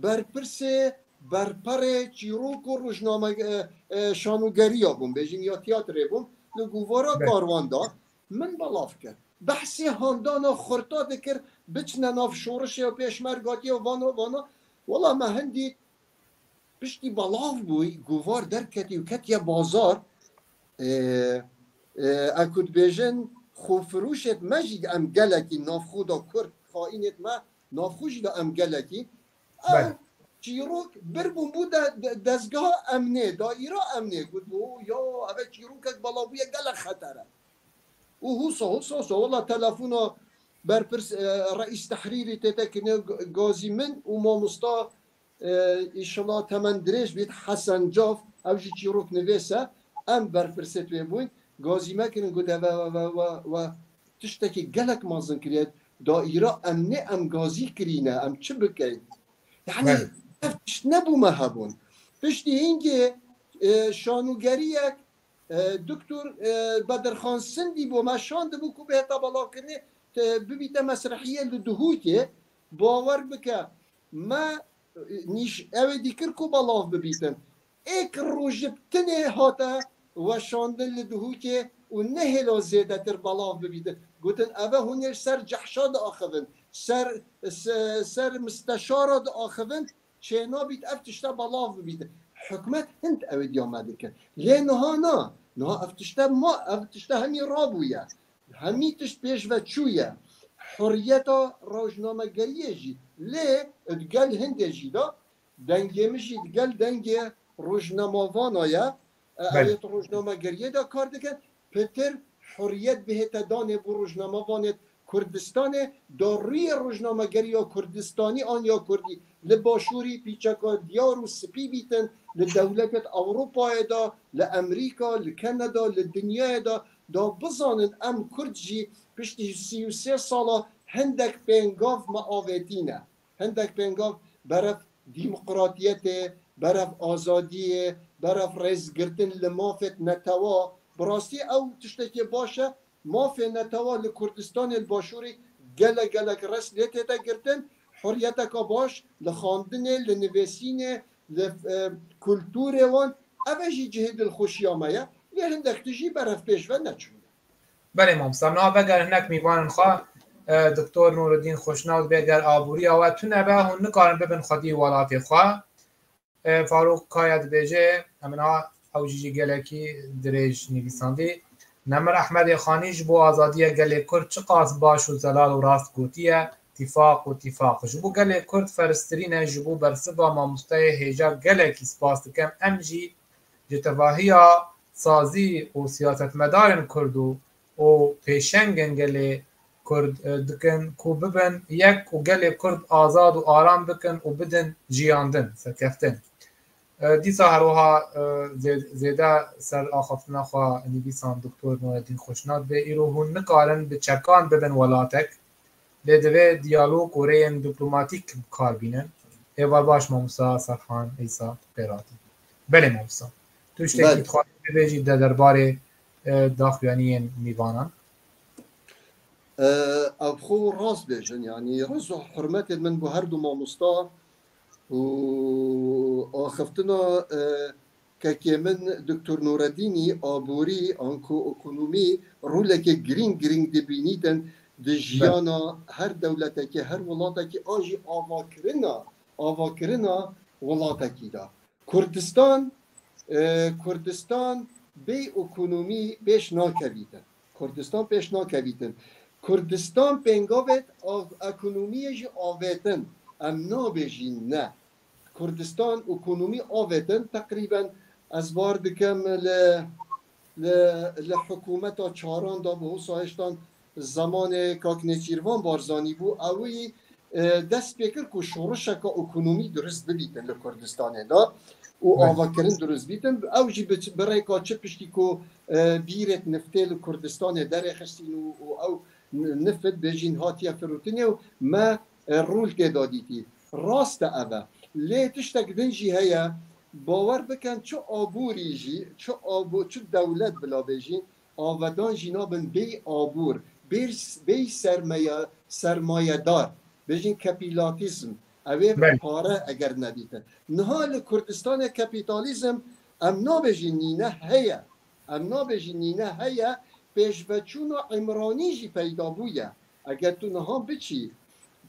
berpirsê, berperê çîrok û rojname, e, e, şanûgeriya bûm, bêjin ya tiyatrê bûm. Li Guvara Karwan de min belav kir. Behsê handana xurta dikir, biçine nav şorişê û pêşmergatiyê û vana, vana. Wela me hin dît, piştî belav bû, Guvar derketî û ketiye bazar. E, e, e, ku dibêjin, xwefirûşêt me jî em gelekî navxwe de Kurd, xaînêt me navxwe jî de em gelekî. Ew çîrok bir bûn bû de, de, dezgeha emnê, daîra emnê, gotibû, ya, eve çîrokek belav bûye, gelek xeter e. Û husa, husa, husa, wela telefona berpirs, e, reîs tehrîrî tête kirinê, G-, Gazî min û mamosta, e, îşillah temen dirêj bît, Hesen Caf, ew jî çîrok nivêse, em berpirsê wê bûn. Gazî me kirin, gote, ve, ve, ve, ve, ve, tiştekî gelek mezin kiriye. Daîra emnê em gazî kirîne, em çi bikeyn? Yani, ev tişt nebû me hebûn. Piştî hingê, e, şanûgeriyek, e, Doktor, e, Bedirxan Sindî bo me şandibû ku bihête belavkirinê, te, bibîte mesrehiyê li Duhokê. Bawer bike, me, e, nîş-, ew ê dîkir ku belav bibîtin. Êk rojib tinê hate weşandin li Duhokê û nehêla zêdetir belav bibîtin. Gotin, eve hûn ê li ser cehşa diaxivin, ser, se-, ser misteşara diaxivin, çênabît ev tişte belav bibîtin. Hikûmet hin ew ê diya me dikir. Lê niha na, niha ev tişte ma, ev tişte hemî rabûye. Hemî tişt pêş ve çûye. Hurriyeta rojnamegeriyê jî. Lê di gel hindê jî de dengê min jî di gel dengê rojnamevana ye. E, Belê. Ew ê di rojnamegeriyê de kar dikin. Pitir hurriyet bihête danê bo rojnamevanê Kurdistanê, da rûyê rojnamegeriya Kurdistanî an ya Kurdî li Başûrî pîçeka diyar û spî bîtin, li dewletêt Ewropayê de, li Emerîka, li Kanada, li dinyayê de, da bizanin em Kurd jî piştî sî û sê sala hindek pêngav me avêtîne. Hindek pêngav berev demokratiyetê, berev azadiyê, berev rêzgirtin li mafêt netewa. Bi rastî ew tiştekê baş e. Mafê netewa li Kurdistanê li Başûrê gelek gelek rêz lê tête girtin. Hurriyeteka baş li xwendinê, li nivîsînê, li, e, kulturê wan. Ev e jî cihê dilxweşiya me ye. Lê hindek tişt jî berev pêş ve neçûne. Belê mamosta, niha veger hinek mîvanên xwe, e, Doktor Nûreddîn Xweşnaw dibê, ger aboriya we tune be, hûn nikarin bibin xwedî welatê xwe. E, Farûq Kaya dibêje, em niha ew jî jî gelekî dirêj nivîsandî. Nemir Ehmedê Xanî ji bo azadiya gelê Kurd çiqas baş û zelal û rast gotiye, tîfaq û tîfaq. Ji bo gelê Kurd ferstirîn e, ji bo bersiva mamosteyê hêja gelekî spas dikim. Em jî ji tevahiya sazî û siyasetmedarên Kurd û û pêşengên gelê Kurd, e, dikin ku bibin yek û gelê Kurd azad û aram bikin û bidin jiyandin, serkeftin. E, dîsa her wiha, e, zê-, zêde ser axaftina xwe nivîsan Doktor Nureddin Xweşnaw dibê, îro hûn nikarin bi çekan bibin welatek, lê divê diyalog û rêyên diplomatîk bi kar bînin. Êvar baş mamosta Serhan Îsa Pêratî. Belê mamosta. Tu tiştekî Belê. dixwazî bibêjî de derbarê, e, daxuyaniyên mîvanan? E, ev xwe rast bêjin, yanî rêz û hurmetê min bo her du mamosta û axiftina, e, kekê min Doktor Nûreddînî, aborî, anku ekonomî roleke girîng girîng dibînîtin di Belê. jiyana her dewletekî, her welatekî, an jî avakirina, avakirina welatekî de. Kurdistan, e, Kurdistan bê ekonomî pêş nakevîtin. Kurdistan pêş nakevîtin. Kurdistan pêngavêt av-, ekonomiyê jî avêtin. Em nabêjîn ne. Kurdistan ekonomî avêtin. Teqrîben ez bar dikim li, li, li hikûmeta çaran de bi wisa hêştan zemanê kak Nêçîrvan Barzanî bû. Ewî, e, dest pê kir ku şorişeke ekonomî durist bibîtin li Kurdistanê de û Belê. avakirin durist bîtin. Ew jî bi, bi rêka çi piştî ku, e, bîrêt niftê li Kurdistanê derêxistîn û, û ew n-, nifit bêjîn hatiye firotinê û me, e, rûl tê de dîtî. Rast e ev e. Lê tiştek din jî heye, bawer bikin çi aborî jî, çi abo-, çi dewlet bila bêjîn, avedan jî nabin bêyî abor, bêr-, bêyî sermeya-, sermayedar, bêjin kapîlatîzm. Ew ê Belê. pare eger nedîtin. Niha li Kurdistanê kapîtalîzm em nabêjin nîne heye. Em nabêjin nîne heye, pêşveçûna Îmranî jî peyda bûye. Eger tu niha biçî,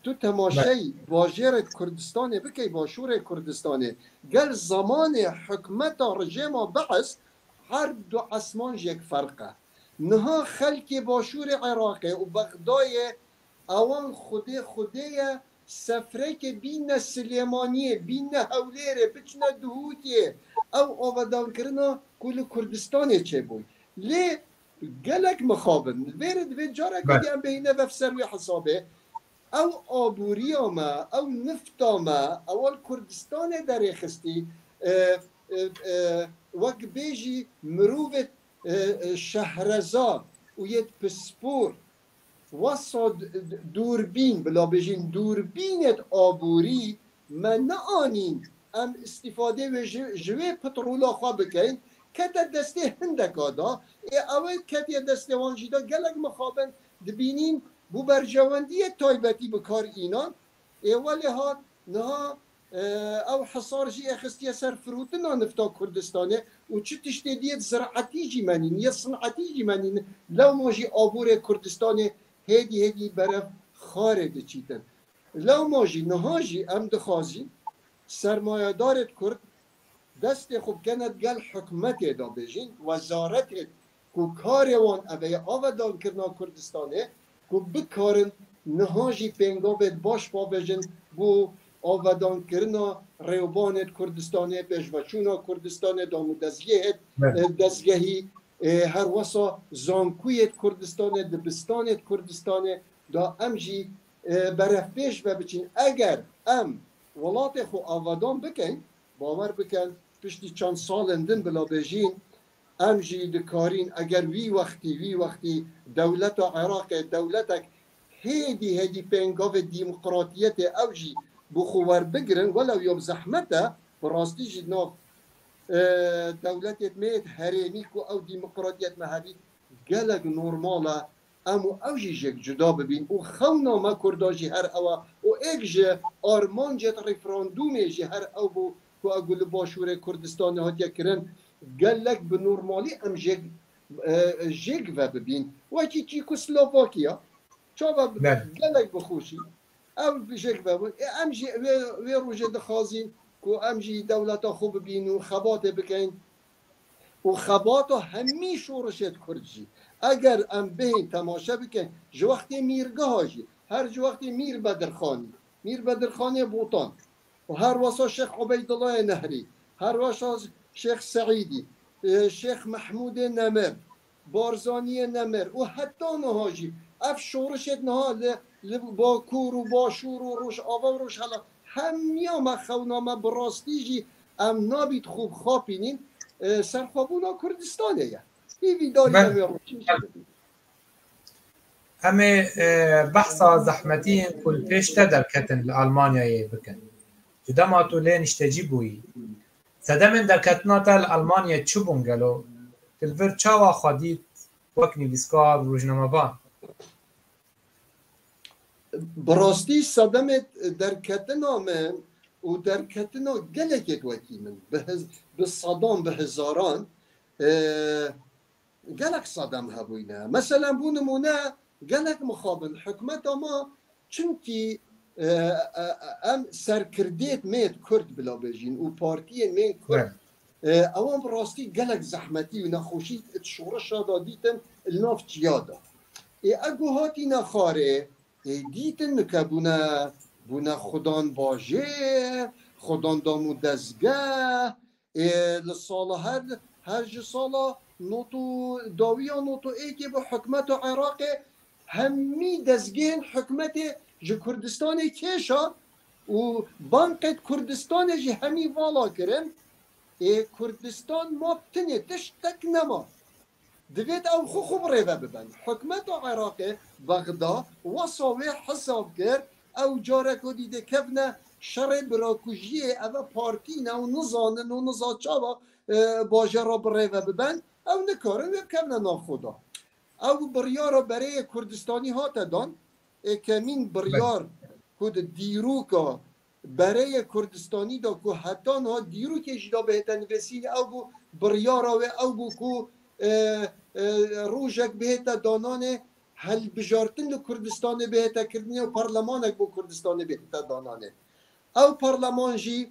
tu temaşey Belê. bajêrê Kurdistanê bikey, başûrê Kurdistanê, gel zamanê hikmeta rejêma Beis, her du esman jêk ferq e. Niha xelkê başûrê Iraqê û Bexdayê, ewan xwedê xwedê ye, sefreke bîne Silêmaniyê, bîne Hewlêrê, biçine Duhokê. Ew avadankirina ku li Kurdistanê çêbûy. Lê gelek mixabin. Vêrê divê careke Belê. din em bêhîne vev ser wê hesabê. Ew aboriya me, ew nifta me, ewa li Kurdistanê derêxistî, e, e, e, wek bêjî mirovê, e, e, şehrezar û yê pispor, wesa d-, d-, dûrbîn, bila bêjin dûrbînê aborî me neanîn, em îstîfadê wê ji, ji wê petrola xwe bikeyn, kete destê hindeka da, ê ew ê ketiye destê wan jî da, gelek mixabin dibînîn, bû berjewendiyê taybetî bi kar înan, ê welê hat niha, e, ew hisar jî ê xistiye ser firotina nifta Kurdistanê û çi tiştê diyê ziraetî jî menîn, yê sinetî jî menîn, lewma jî aborê Kurdistanê hêdî hêdî berev xarê diçîtin. Lewma jî niha jî em dixwazîn sermayedarê Kurd destê xwe bikene digel hikûmetê de bêjin, wezaretê ku karê wan ev e, avedankirina Kurdistanê, ku bikarin niha jî pêngavê baş bavêjin bo avedankirina rêwbanê Kurdistanê, pêşveçûna Kurdistanê, damûdezgehê, Belê. e, dezgehî, e, her wesa zankuyê Kurdistanê, dibistanê Kurdistanê da em jî, e, berevpêş ve biçin. Eger em welatê xwe avadan bikin, bawer bikin, piştî çend salên din bila bêjin, em jî dikarîn, eger wî wextî, wî wextî dewleta Iraqê, dewletek hêdî hêdî pêngavê demokratiyetê ew jî bi xwe werbigirin, welew ya bi zehmet e, bi rastî jî nav, e, dewletê me yê herêmî ku ew demokratiyet me hebî gelek normal e, em û ew jî jêk cuda bibîn û xewna me Kurda jî her ew e û êk ji armancêt referandûmê jî her ew bû ku ew li Başûrê Kurdistanê hatiye kirin, gelek bi normalî em jêk, e, jêk ve bibîn. Wekî Çîkoslowakya, çawa Belê. gelek bi xweşî, ew jêk ve bûn. E, em jî wê, wê rojê dixwazîn ku em jî dewleta xwe bibîn û xebatê bikeyn. Û xebata hemî şorişêt Kurd jî. Eger em bihên temaşe bikin, ji wextê Mîrgeha jî, her ji wextê Mîr Bedirxanî, Mîr Bedirxanê Botan, û her wesa Şêx Ubeydullahê Nehrî, her wesa Şêx Seîdî, e, Şêx Mehmûdê Nemir, Barzaniyê Nemir û heta niha jî ev şorişêt niha li, li Bakur û Başûr û Rojava û Rojhela hemiya me xewna me bi rastî jî em nabît xwe bixapînîn, e, serxwebûna Kurdistanê ye. Hîvî darî Belê. em ê rojî jî bibîn. Em ê, e, behsa zehmetiyên ku li pêş te derketin li Almanyayê bikin. Ji dema tu lê niştecî bûyî, sedemên derketina te li Almanyayê çi bûn gelo? Tu li vir çawa xwe dît wek nivîskar û rojnamevan? Bi rastî sedemê derketina min û derketina gelekê wekî min, bi hiz-, bi sedan, bi hizaran, e, gelek sedem hebûyne. Meselen, bû nimûne, gelek mixabin hikûmeta me, çimkî, e, e, e, em serkirdêt mêt Kurd bila bêjîn û partiyên mêt Kurd, Evet. e, ewan bi rastî gelek zehmetî û nexweşî di şoreşa de dîtin li nav çiya de. Ê, ego hatîne xwarê, ê, dîtin nike bûne, bûne xudan bajêr, xudan damûdezgeh, Ê, li sala her, her ji sala nod û dawiya nod û êkê bi hikûmeta Iraqê hemî dezgehên hikûmetê ji Kurdistanê kêşa û bankêt Kurdistanê jî hemî vala kirin. Ê, Kurdistan ma tinê tiştek nema. Divêt ew xwe xwe bi rêve bibin. Hikûmeta Iraqê, Bexda, wesa wê hesab kir, ew carek dî dikevne şerê birakujiyê, eve partî ne û nizanin û niza çawa, e, bajêra bi rêve bibin, ew nikarin wê bikevne nav xwe de. Ew biryara bereyê Kurdistanî hate dan, êkemîn biryar ku di dîroka bereyê Kurdistanî de ku heta niha dîrokê jî de bihête nivîsîn, ew bû biryara wê, ew bû ku, e, e, rojek bihête dananê, hilbijartin li Kurdistanê bihête kirdinê û parlemanek bo Kurdistanê bihête dananê. Ew parleman jî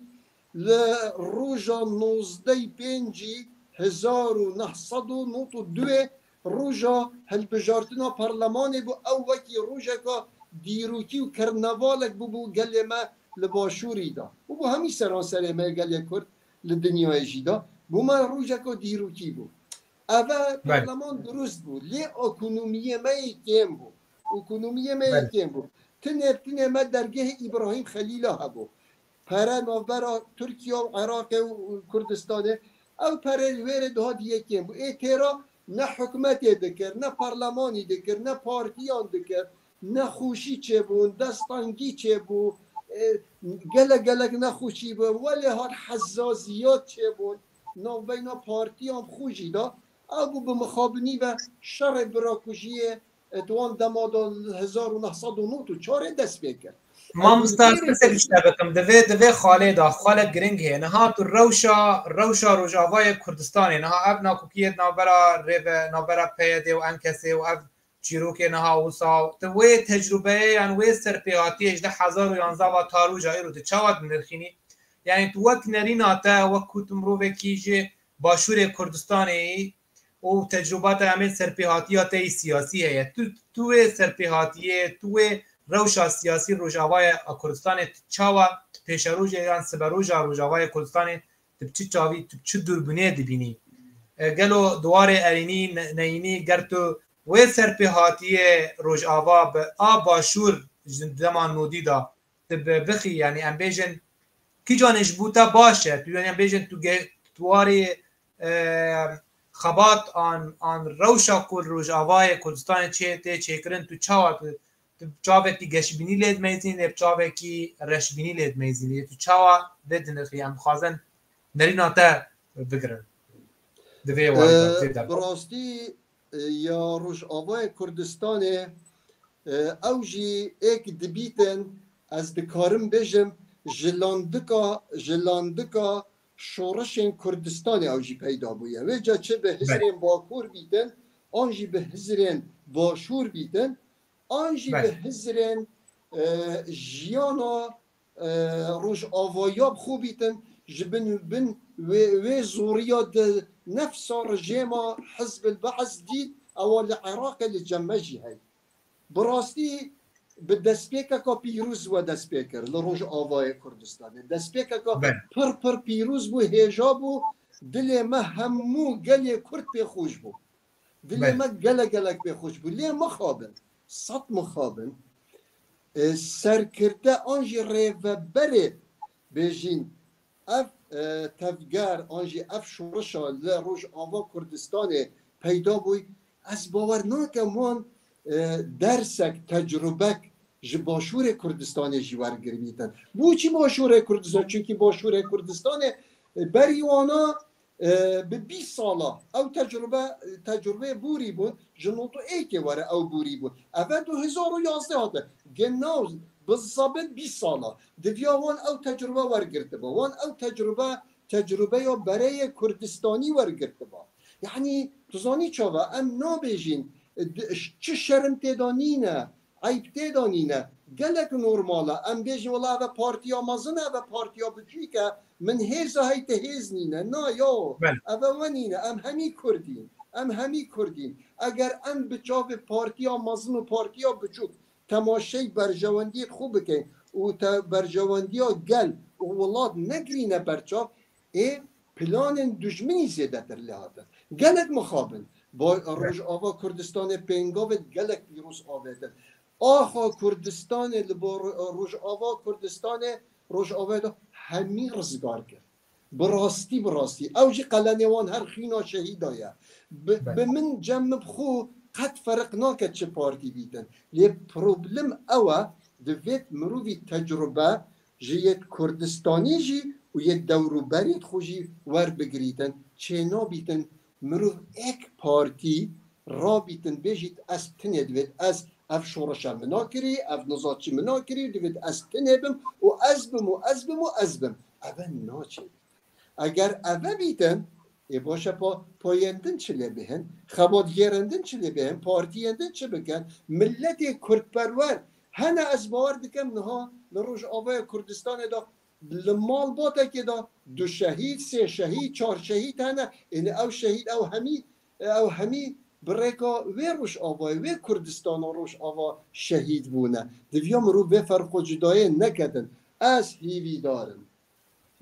li roja nozdeh pêncî hezar û neh sed û nod û duyê roja hilbijartina parlemanê bû, ew wekî rojeka dîrokî û kernevalek bûbû gelê me li Başûrî de. Bûbû hemî seranserê me gelê Kurd li dinyayê jî de. Bû me rojeka dîrokî bû. Eve Belê. Parleman dirust bû, lê ekonomiyê me yê kêm bû. Ekonomiyê me yê Belê. Kêm bû. Tinê, tinê me dergehê Îbrahîm Xelîla hebû. Pere navbera Tirkiye û Iraqê û Kurdistanê, ew pere li wêrê dihatiye kêm bû. Ê têra ne hikûmetê dikir, ne parlemanî dikir, ne partiyan dikir, nexweşî çêbûn, destengî çêbû, e, gelek gelek nexweşî bû, welê hat hezaziyat çêbûn, navbeyna partiyan xwe jî da, ew bû bi mixabinî ve şerê birakujiyê, e, di wan dema de hezar û neh sed û nod û çarê dest pê kir. Mamosta, ez pirsek ji te bikim. Divê, divê xalê da, xalek giring heye. Niha tu rewşa, rewşa Rojavayê Kurdistanê, niha ev nakokiyê navbera rêve, navbera P Y D û N K S û ev çîrokê niha wisa, tu wê tecrûbeyeyan, wê serpêhatiyê ji du hezar û yanzdeh va ta roja îro tu çawa dinirxînî? Yanî tu wek nerîna te, wek ku tu mirovekî ji Başûrê Kurdistanê yî û tecrûba te em ê serpêhatiya te yî siyasî heye. Tu, tu wê serpêhatiyê, tu wê rewşa siyasî Rojavayê Kurdistanê tu çawa tu pêşerojê yan siberoja Rojavayê Kurdistanê tu bi çi çavî, tu bi çi dûrbûnê dibînî? E, gelo di warê erênî, ne-, neyînî, ger tu wê serpêhatiyê Rojava bi a Başûr ji dema nodî de tu bi-, bixî, yanî em bêjin, kîjanê ji bo te baş e, tu, yanî em bêjin tu ge-, tu warê, e, xebat an, an rewşa ku li Rojavayê Kurdistanê çê-, tê çêkirin, tu çawa tu, tu çavekî geşbînî lê dimeyzînî, lê çavekî reşbînî lê dimeyzînî, tu çawa vê dinirxî? Em dixwazin nerîna te bigirin. Di vê warî de, Ee, vê derê. Bi rastî, e, ya Rojavayê Kurdistanê, e, ew jî êk dibîtin, ez dikarim bêjim, ji landika, ji landika şoreşên Kurdistanê ew jî peyda bûye. Wê ca çi bi Belê. Hizrên Bakur bîtin, an jî bi hizrên Başûr bîtin, an jî Belê. Bi hizrên, e, jiyana, e, Rojavaya bi xwe bîtin, ji bin, bin wê, wê zoriya di nefsa rejêma Hizbil Be'es dît, ewa li Iraqê li cem me jî heye. Bi rastî bi destpêkeka pîroz we dest pê kir li Rojavayê Kurdistanê. Destpêkeka Belê. Pir pir pîroz bû, hêja bû, dilê me hemû gelê Kurd pê xweş bû. Dilê Belê. Me gelek gelek pê xweş bû. Lê mixabin, sed mixabin, e, serkirde an jî rêveberê bêjîn, ev, e, tevger an jî ev şoreşa li Rojava Kurdistanê peyda bûy, ez bawer nakim wan, e, dersek, tecrubek ji Başûrê Kurdistanê jî wergiribîtin. Bo çi Başûrê Kurdistan? Çunkî Başûrê Kurdistanê, e, berî wana, e, bi bîst sala ew tecrube, tecrubeyê borî bûn, ji nod û êkê were ew borî bûn. Eve du hezar û yazdeh hate. Genau, bi zebit bîst sala. Diviya wan ew tecrube wergirtiba. Wan ew tecrube, tecrubeya bereyê Kurdistanî wergirtiba. Yanî, tu zanî çava, em nabêjin, e, di-, ş-, çi şerm tê de nîne, eyb tê de nîne. Gelek normal e. Em bêjin, wela eve partiya mezin e, eve partiya biçûk e. Min hêz e, hey te hêz nîne. Na, yo. Belê. Eve we nîne. Em hemî Kurd in. Em hemî Kurd in. Eger em bi çavê partiya mezin û partiya biçûk temaşey berjewendiyê xwe bikin û te berjewendiya gel û welat negirîne berçav, ê planên dijminî zêdetir lê hatin. Gelek mixabin. Ba-, Rojava Kurdistanê pêngavê gelek pîroz avêtin. Axa Kurdistanê li bo Ro-, Rojava Kurdistanê, Rojavayê de hemî rizgar kir. Bi rastî, bi rastî. Ew jî qelenê wan her xîna şehîda ye. Bi, bi min cem min bi xwe qet ferq nake çi partî bîtin. Lê problem ew e, divêt mirovî tecrube ji yê Kurdistanî jî û yê dewrûberî xwe jî werbigirîtin. Çênabîtin mirov êk partî rabîtin bêjît, ez tinê divêt, ez ev şoreşa min nakirî, ev niza çi min nakirî, divêt ez tinê bim û ez bim û ez bim û ez bim. Eve naçê. Eger eve bîtin, ê baş e pa-, payên din çi lê bihin, xebatgêrên din çi lê bihin, partiyên din çi bikin? Milletê kurdperwer hene, ez bawer dikim niha li Rojavaya Kurdistanê de li malbatekê de du şehîd, sê şehîd, çar şehîd hene. Êne ew şehîd, ew hemî, ew hemî bi rêka wê Rojavayê, wê Kurdistana Rojava şehîd bûne. Diviya mirov vê ferq û cudayê neketin. Ez hîvîdar im.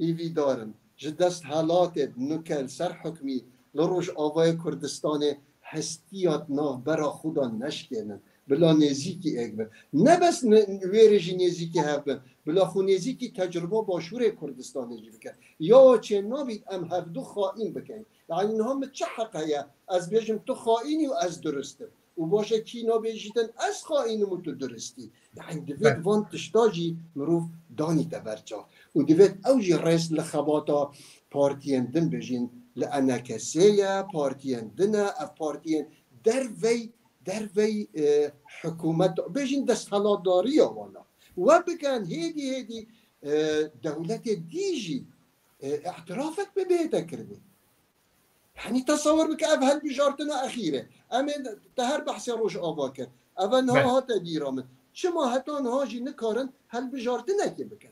Hîvîdar im, ji desthilatê nuke li ser hukmî li Rojavayê Kurdistanê hestiya di navbera xwe de neşkênin. Bila nêzîkî êk bin. Ne bes ne-, wê rê jî nêzîkî hev bin. Bila xwe nêzîkî tecruba Başûrê Kurdistanê jî bikin. Ya çê nabît em hevdu xaîn bikin. Yanî niha min çi heq heye? Ez bêjim tu xaîn î û ez durist im. Û baş e kî nabêjîtin ez xaîn im û tu durist î. Yanî divêt van tişta jî mirov danîte ber çav. Û divêt ew jî rêz li xebata partiyên din bêjin, li E N K S ye, partiyên din e, ev partiyên dervey, dervey, e, hikûmet, bêjin desthilatdariya wan e. We bikin hêdî hêdî, e, dewletê dî jî, e, îtirafek bibête kirinê. Yanî tesewir bike ev hilbijartina exîr e. Em ê te her behsê Rojava kir. Eve niha hate bîra min. Çima heta niha jî nikarin hilbijartinekê bikin?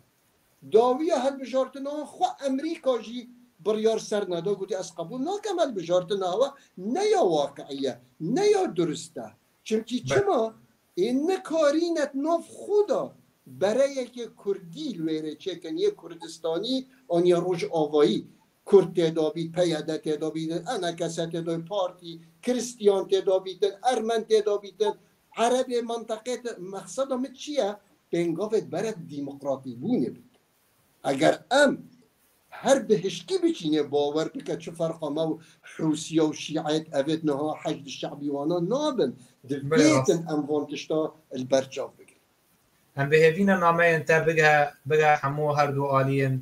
Dawiya hilbijartina wan xwe Amerîka jî biryar ser neda, gotî ez qebûl nakim hilbijartina we ne ya waqiî ye, ne ya durist e. Çimkî çima? Ê nikarîne di nav xwe de bereyeke kurdî li wê rê çêkin, yê Kurdistanî an yê Rojavayî. Kurd tê de bît, P Y D tê de bît, E N K S tê de bît, partî, Kristiyan tê de bîtin, Ermen tê de bîtin, Erebê menteqê te, mexseda min çi ye? Pêngavê berek demokratîbûnê bît. Eger em her bi hişkî biçînê, bawer bike çi ferqa me û Hûsiya û Şîet, evêt niha Heşd Şe'bî wana nabin. Divêtin em van tişta li ber çav bigirin. Em bi hêvî ne nameyên te bige, bige hemû her du aliyên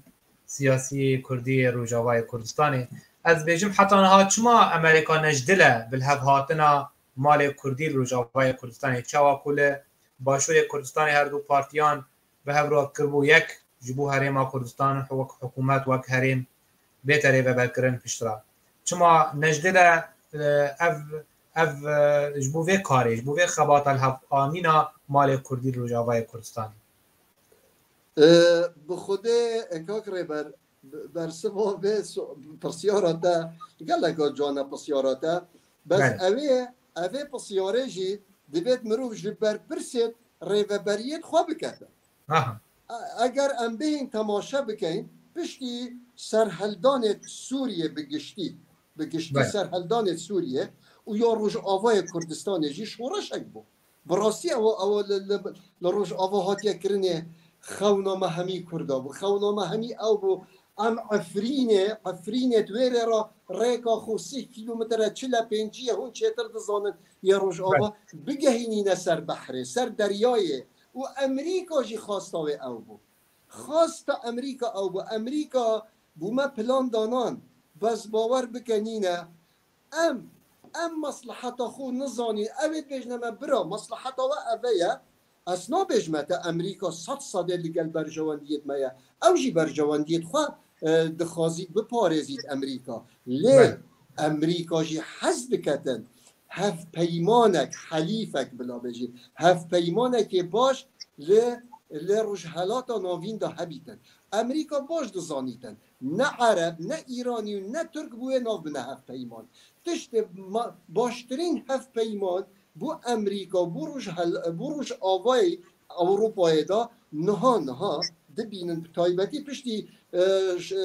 siyasî kurdî yê Rojavayê Kurdistanê. Ez bêjim heta niha çima Amerîka nejdil e bi lihevhatina malê kurdî li Rojavayê Kurdistanê? Çawa ku li Başûrê Kurdistanê her du partiyan bi hev re kiribû yek, ji bo Herêma Kurdistan wek hikûmet, wek herêm bête rêveberkirin piştre. Çima nejdil e, e, ev, ev, e, ji bo vê karê, ji bo vê xebata li hev anîna malê kurdî li Rojavayê Kurdistanê? E, bi Xwedê, e, kak Rêber, b-, bersiva vê so-, pirsyara te, geleka can e pirsyara te. Bes ev ê, ev ê pirsyarê jî divêt mirov ji berpirsê rêveberiyê xwe bikete. Aha. E-, eger em bihên temaşe bikeyn, piştî serhildanê Sûriyê bi giştî, bi giştî serhildanê Sûriyê û ya Rojavayê Kurdistanê jî şoreşek bû. Bi rastî ew, ew li, li, li Rojava hatiye kirinê xewna me hemî Kurda bû. Xewna me hemî ew bû. Em Efrînê, Efrînê di wê rê re rêka xwe sî kîlometre çile pêncî ye, hûn çêtir dizanin, yê Rojava bigehînîne ser behrê, ser deryayê. Û Amerîka jî xwasta wê ew bû. Xwasta Amerîka ew bû. Amerîka bû me plan danan. Bes bawer bike nîne. Em, em mesleheta xwe nizanîn. Ew ê dibêjne me, bira, mesleheta we eve ye. Ez nabêjime te Amerîka sed sedê li gel berjewendiyê me ye. Ew jî berjewendiyê xwe, e, dixwazît biparêzît Amerîka. Lê Amerîka jî hez diketin hevpeymanek, helîfek bila bêjî, hevpeymanekê baş li, li Rojhelata Navîn de hebîtin. Amerîka baş dizanîtin. Ne Ereb, ne Îranî û ne Tirk bûye nav bine hevpeyman. Tiştê ma-, baştirîn hevpeyman bo Amerîka, bo Rojhel-, bo Rojavayê Ewropayê de niha, niha dibînin, bi taybetî piştî, e, ş-, e,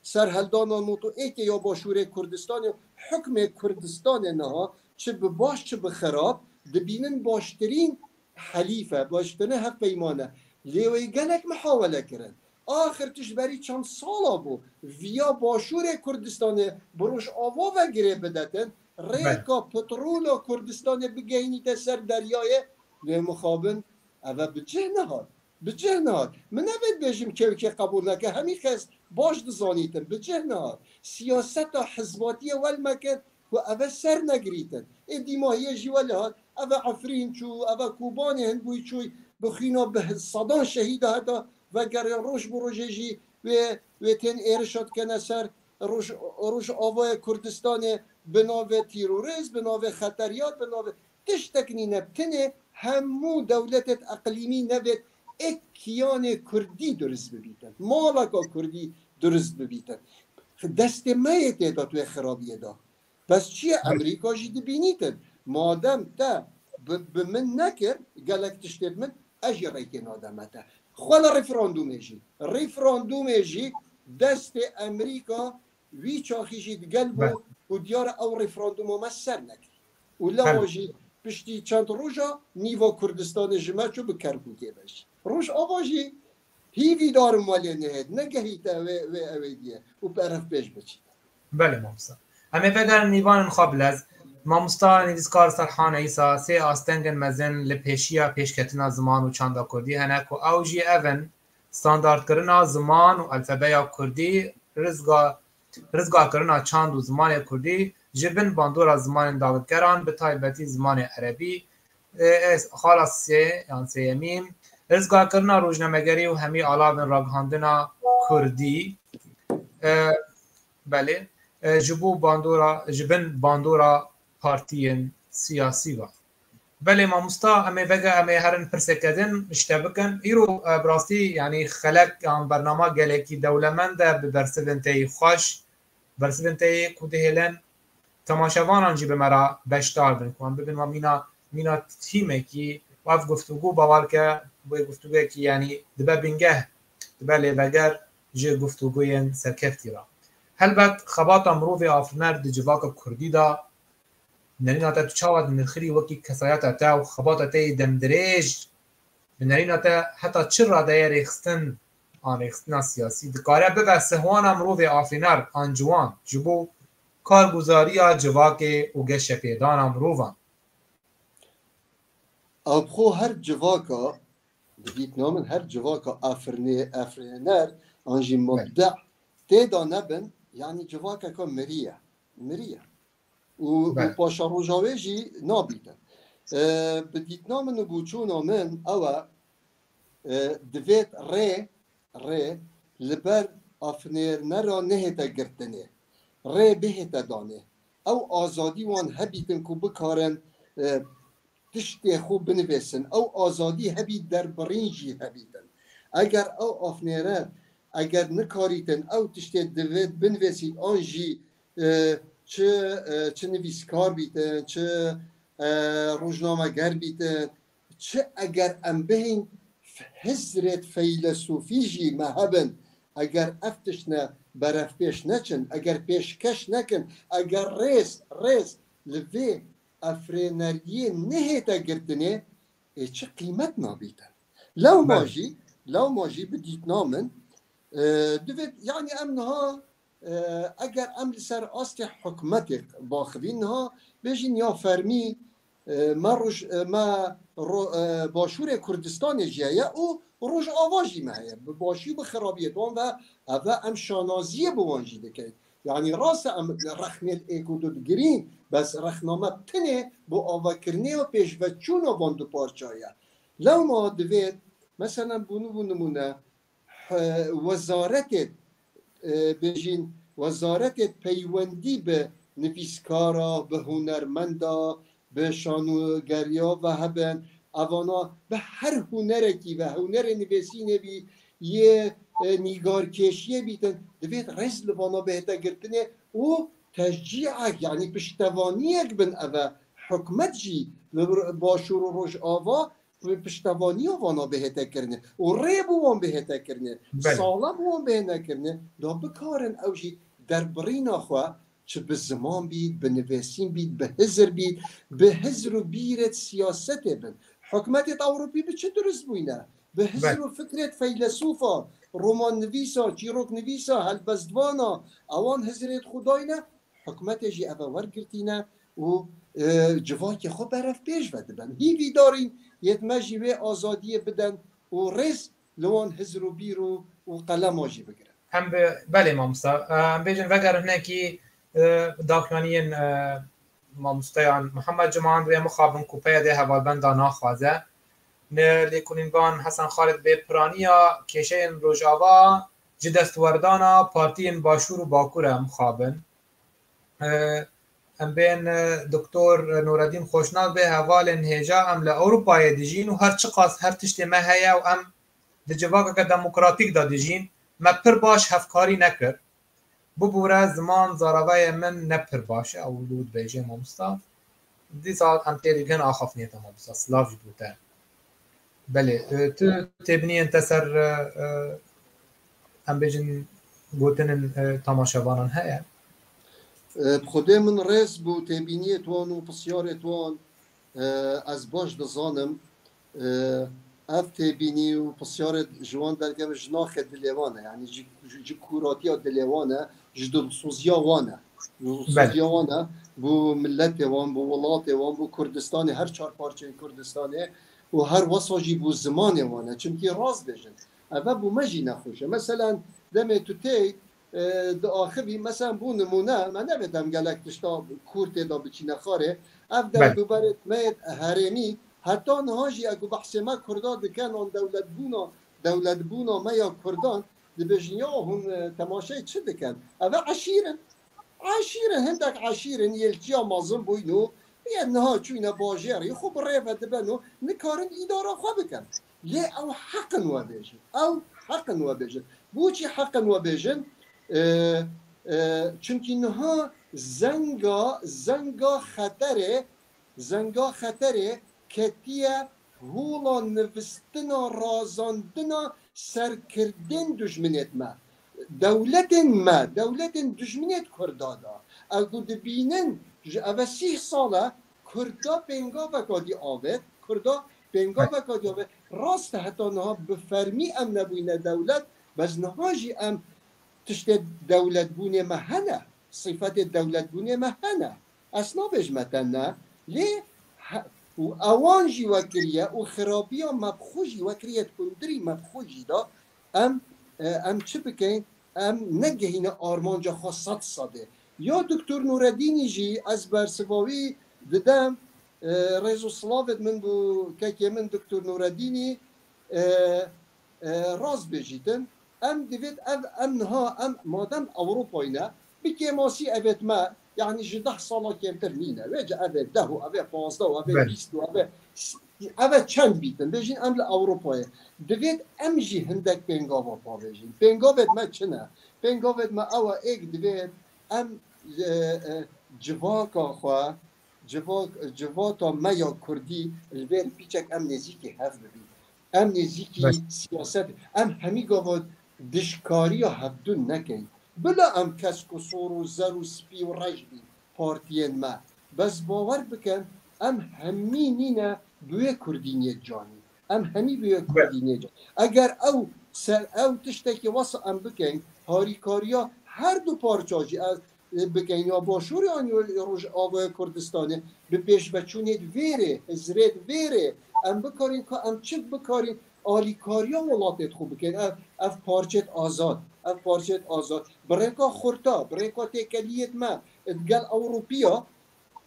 serhildana nod û êkê ya Başûrê Kurdistanê û hukmê Kurdistanê niha çi bi baş çi bi xirab dibînin baştirîn helîfe, baştirîn hevpeyman e. Lê wê gelek mihawele kirin. Axir tu ji berî çend sala bû viya Başûrê Kurdistanê bi Rojava ve girê bidetin, rêka petrola Kurdistanê bigehînîte ser deryayê, lê mixabin eve bi cih nehat. Bi cih nehat. Min nevê dibêjim kewkê qebûl neke, hemî kes baş dizanîtin. Bi cih nehat. Siyaseta hizbatiyê wel mekin ku eve ser negirîtin. Ê dîmahiyê jî welê hat. Eve Efrîn çû, eve Kobanê hin bûy çûy, bi xîna bi sedan şehîda heta vegerê roj bi rojê jî wê, wê tên êrişa dikene ser Roj-, Rojavayê Kurdistanê bi navê terorist, bi navê xeteriyat, bi navê tiştek nîne, tenê hemû dewletêt eqlîmî nevêt êk kiyanê Kurdî durist bibîtin. Maleka Kurdî durist bibîtin. Destê me yê tê de tu wê xirabiyê da. Bes çi ye? Amerîka jî dibînîtin. Madem te bi, bi min nekir, gelek tiştê bi min, ez jî rêkê nademe te. Xwe li referandûmê jî. Referandûmê jî destê Amerîka wî çaxî jî digel bû û diyar e ew referandûma me ser nekir. Û lewa jî piştî çend roja nîva Kurdistanê ji me çû bi Kerkûkê ve jî. Rojava jî hîvî darim welê nehêt, negehîte wê, wê ewê diye û berevpêş biçîte. Belê mamosta. Em ê vegerin nîvanên xwe bilez. Mamosta nivîskar Serhan Îsa, sê astengên mezin li pêşiya pêşketina ziman û çanda kurdî hene ku ew jî ev in: standardkirina ziman û alfabeya kurdî, rizga-, rizgarkirina çand û zimanê kurdî ji bin bandora zimanên dawetgeran, bi taybetî zimanê erebî, e, e, xala sê yan sêyemîn, rizgarkirina rojnamegerî û hemî alavên ragihandina kurdî, e, belê, e, ji bo bandora, ji bin bandora partiyên siyasî ve. Belê mamosta, em ê vege, em ê herin pirseke din ji te bikin. Îro, e, bi rastî, yanî xelek yan bernama gelekî dewlemend e, bi bersivên te yî xweş, bersivên te yê ku dihêlin temaşevanan jî bi me re beşdar bin, ku em bibin wa mîna, mîna tîmekî, û ev guftûgû, bawer ke, wê guftûguyekî, yanî dibe bingeh, dibe lêveger ji guftûguyên serkeftî re. Helbet xebata mirovê afirîner di civaka kurdî de, nerîna te tu çawa dinirxirî wekî kesayeta te û xebata te yê demdirêj? Bi nerîna te heta çi radeyê rêxistin an rêxistina siyasî dikare bibe sihwana mirovê afirîner an ciwan ji bo karguzariya civakê û geşepêdana mirovan? Ew bi xwe her civaka, bi dîtina min her civaka afirnê-, afirîner an jî mubde tê de nebin, yanî civakeka miriye. Miriye. Û, û paşeroja wê jî nabîtin. E, bi dîtina min û boçûna min ew e, e, divêt rê, rê li ber afirînera nehête girtinê. Rê bihête danê. Ew azadî wan hebîtin ku bikarin, e, tiştê xwe binivîsin. Ew azadî hebî derbirîn jî hebîtin. Eger ew afirîner, eger nikarîtin ew tiştê divêt binivîsît an jî, e, çi, e, çi nivîskar bîtin, çi, e, rojnameger bîtin, çi eger em bihên hizrêt feylesûfî jî me hebin, eger ev tiştine berevpêş neçin, eger pêşkeş nekin, eger rêz, rêz li vê afirîneriyê nehête girtinê, ê çi qîmet nabîtin. Lewma jî, lewma jî bi dîtina min, e, divêt, yanî em niha, e, eger em li ser astê hikûmetê baxivîn niha, bêjin ya fermî, e, me roj-, e, me ro-, e, Başûrê Kurdistanê jî heye û Rojava jî me heye. Bi başî û bi xirabiyê wan ve eve em şanaziyê bi wan jî dikin. Yanî rast e em rexnê li êk û du digirîn, bes rexna me tenê bo avakirinê û pêşveçûna van du parça ye. Lewma divêt, meselen, bûnû bû nimûne, he, wezaretê, e, bêjîn, wezaretê peywendî bi nivîskara, bi hunermenda, bi şanûgeriya ve hebin, evana bi her hunerekî ve, hunerê nivîsînê bî, yê, e, nîgarkêşiyê bîtin, divêt rêz li vana bihête girtinê û teşcîek, yanî piştevaniyek bin eve hikûmet jî li Başûr û Rojava piştevaniya vana bihête kirinê û rê bi wan bihête kirinê, belê, saxlem wan bihête kirinê, da bikarin ew jî derbirîna xwe çi bi ziman bît, bi nivîsîn bît, bi hizir bît, bi hizir û bîrêt siyasetê bin. Hikûmetêt Ewropî bi çi durust bûyne? Bi hizr û fikrêt feylesofa, romannivîsa, çîroknivîsa, helbestvana, ewan hizrêt xwe dayne, hikûmetê jî eve wergirtîne û, e, civakê xwe berev pêş ve dibin. Hîvîdarîn yêt me jî wê azadiyê bidin û rêz li wan hizr û bîr û, û qelema jî bigirin. Em bi, belê mamosta, e, em bêjin vegerin hinekî, e, daxuyaniyên, e, mamosteyan Mihemed Ciman wê mixabin ku peyedê hevalbenda naxwaze. Li lêkolînvan Hesen Xalid bê piraniya kêşeyên Rojava ji destwerdana partiyên Başûr û Bakur e mixabin. E, em bên, e, Doktor Nureddin Xoşnav bê hevalên hêja em li Ewropayê dijîn û her çiqas her tiştê me heye û em di civakeke demokratîk de dijîn, me pir baş hevkarî nekir. Bibûre ziman zaravayê min ne pir baş e, ew dibêje mamosta. Dîsa em têrî gin axafniyete mamosta. Silav ji bo te. Belê, e, tu têbiniyên te ser, e, e, em bêjin gotinên, e, tamaşevanan heye? E, bi xwedê min rêz bo têbiniyê wan û pisyarê wan. E, ez baş dizanim, e, ev têbînî û pisyarê ji wan derkeve ji naxê dilê wan e. Yanî ji, ji, ji kûratiya dilê wan e, ji dilsoziya wan e. Dilsoziya wan e bo miletê wan, bo welatê wan, bo Kurdistanê, her çar parçeyên Kurdistanê û her wesa jî bo zimanê wan e. Çimkî rast bêjin, ev e bo me jî nexweş e. Meselen, demê tu tê, e, diaxivî, meselen, bo nimûne, me nevê dem gelek tişta kûr tê de biçîne xarê. Ev dewr û berê me yê herêmî, heta niha jî ego behsê me Kurda dikin, an dewletbûna, dewletbûna me ya Kurdan, dibêjin, ya hûn, e, temaşeyê çi dikin? Ev e eşîr in. Eşîr in, hindek eşîr in, yê li çiya mezin bûyn û yê niha çûyne bajêrî, xwe bi rê ve dibin û nikarin îdara xwe bikin. Lê ew heq in we bêjin. Ew heq in we bêjin. Boçî heq in we bêjin? E, e, çimkî niha zenga, zenga xeterê, zenga xeterê ketiye hola nivistina, razandina serkirdên dijminêt me. Dewletên me, dewletên dijminêt Kurda da. Ew ku dibînin, ji eve sîh sal e, Kurda pêngaveka dî avêt, Kurda pêngaveka dî avêt. Rast e, heta niha bi fermî em nebûyne dewlet, bes niha jî em tiştê dewletbûnê me hene, sifetê dewletbûnê me hene. Ez nabêjme te ne, lê he-, û ewan jî wekiriye û xirabiya me bi xwe jî wekiriye, di hundirî me bi xwe jî de em, e, em çi bikeyn? Em negehîne armanca xwe sed sedê. Ya Doktor Nureddînî jî ez bersiva wî didem, e, rêz û silavêt min bo kekê min Doktor Nureddînî, e, e, rast bêjîtin, em divêt ev, em niha, em madem Ewropayî ne, bi kêmasî evêt me, yanî ji deh sala kêmtir nîne. Wê ci evê deh û evê pazdeh û evê bîst û evê, evê çend bîtin. Bêjin em li Ewropayê. Divêt em jî hindek pêngava pavêjin. Pêngavêt me çi ne? Pêngavêt me ew e, êk divêt em, e, e, civaka xwe, civak, civata me ya Kurdî li vê pîçek em nêzîkî hev bibîn. Em nêzîkî siyaset, em hemî gava dijkariya hevdûn nekeyn. Bila em kesk û sor û zer û spî û reş bîn partiyên me. Bes bawer bikin, em hemî nîne bi wê Kurdîniyê canî. Em hemî bi wê Kurdîniyê canî. Eger ew ser, ew tiştekî wesa em bikeyn, harîkariya her du parça jî, e, bikin, ya Başûrê an ya Rojavayê Kurdistanê, bi pêşveçûnê di vêrê, hizrê di vêrê, em bikarîn ka em çi bikarîn alîkariya welatê xwe bikin. Ev, ev parçêt azad, ev parçêt azad. Bi rêka xurta, bi rêka têkeliyêt me, digel Ewropiya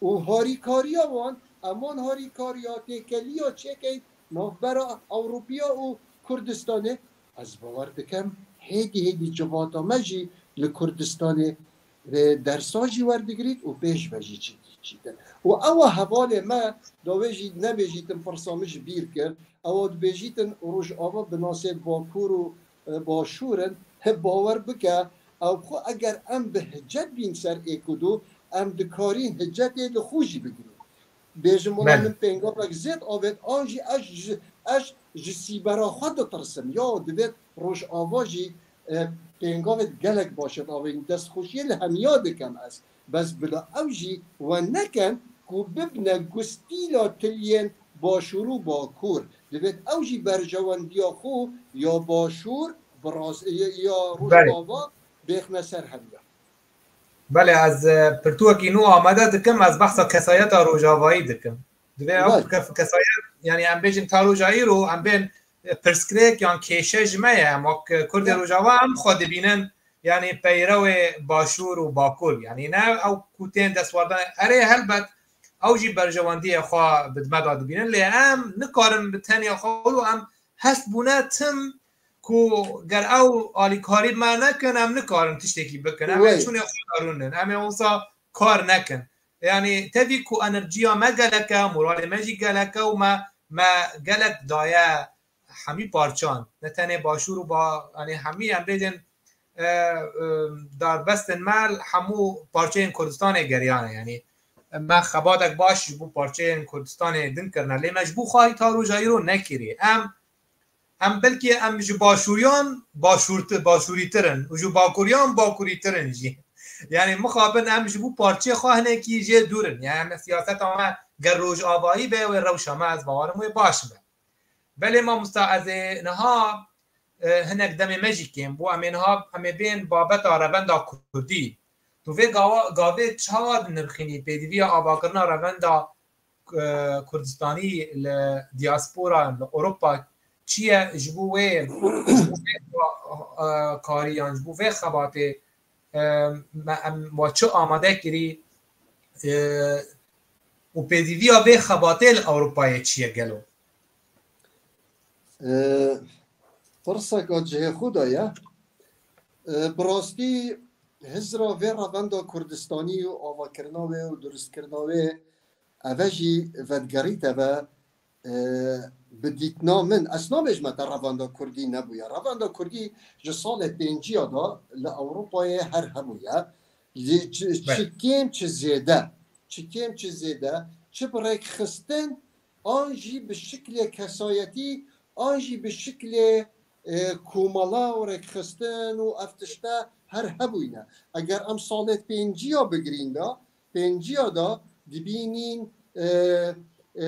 û harîkariya wan, em wan harîkariya têkeliya çêkeyn navbera Ewropiya û Kurdistanê. Ez bawer dikim, hêdî hêdî civata me jî li Kurdistanê vê dersa jî werdigrît û pêş ve jî çî-, çîtin. Û ewa hevalê me, da wê jî nebêjîtin pirsa min ji bîr kir, ewa dibêjîtin Rojava bi nasê Bakur û, e, Başûr in. He, bawer bike, ew xwe eger em bi hicet bîn ser êk û du, em dikarîn hicetê li xwe jî bigirîn. Bêjim, wela min pêngavek zêd avêt, an jî ez ji, ez ji sîbera xwe ditirsim. Ya divêt Rojava jî, e, pêngavêt gelek baş êt avêt, destxweşiyê li hemiya dikem ez. Bes bila ew jî we nekin ku bibne gustîla tiliyên Başûr û Bakur. Divêt ew jî berjewendiya xwe ya Başûr bi rast-, ya, ya Belê. Rojava bêxne ser hemiya. Belê, ez, e, pirtûkekî nû amade dikim, ez behsa kesayeta Rojavayî dikim. Divê ew Belê. kes-, kesayet, yani em bêjin ta roja îro, em bên, e, pirsgirêk yan kêşe ji me ye, em wek Kurdê Ya. Rojava em xwe dibînin, yani peyrewê Başûr û Bakur, yani ne ew ku tên destwardanê, erê helbet ew jî berjewendiyê xwe bi me de dibînin, lê em nikarin bi tenya xwe û em hest bûne tim ku ger ew alîkarî me nekin, em nikarin tiştekî bikin. Em ê Wey. çûnê xwe darûnin. Em ê wisa kar nekin. Yani tevî ku enerjiya me gelek e, moralê me jî gelek e û me, me gelek daye hemî parçan. Ne tenê Başûr û ba, yani hemî em bêjin, e, e, darbestên me hemû parçeyên Kurdistanê geriyane. Yani me xebatek baş ji bo parçeyên Kurdistanê din kirine. Lê me ji bo xwe ta roja îro nekiriye. Em, em belkî em ji Başûriyan başûrti-, başûrîtir in û ji Bakuriyan bakurîtir in jî. Yani mixabin em ji bo parçeyê xwe hinekî jê dûr in. Yani em siyaseta me ger rojavayî be wê rewşa me ez bawerim wê baş be. Belê mamosta, ez ê niha, e, hinek demê me jî kêm bû. Em ê niha, em ê bên babeta revenda kurdî. Tu vê gawa-, gavê çawa dinirxînî pêdiviya avakirina revenda, e, Kurdistanî li diaspora, li Ewropa çi ye ji bo wê, ji bo vê, e, karî yan ji bo vê xebatê, e, me, em wa çi amade kirî, e, û pêdiviya vê xebatê li Ewropayê çi ye gelo? E, pirseka cihê xwe de ye. E, bi rastî hizra vê revenda Kurdistanî û avakirina wê û durustkirina wê, eve jî vedigerîte ve, e, bi dîtina min, ez nabêjime te revenda Kurdî nebûye. Revenda Kurdî ji salê pêncî ya de li Ewropayê her hebûye. Ji, çi, Belê. çi kêm çi zêde, çi kêm çi zêde, çi bi rêkxistin, an jî bi şiklê kesayetî, an jî bi şiklê, e, komela û rêkxistin û ev tişte her hebûyne. Eger em salê pêncî ya bigirîn de, pêncî ya de dibînîn, e, e, e, e,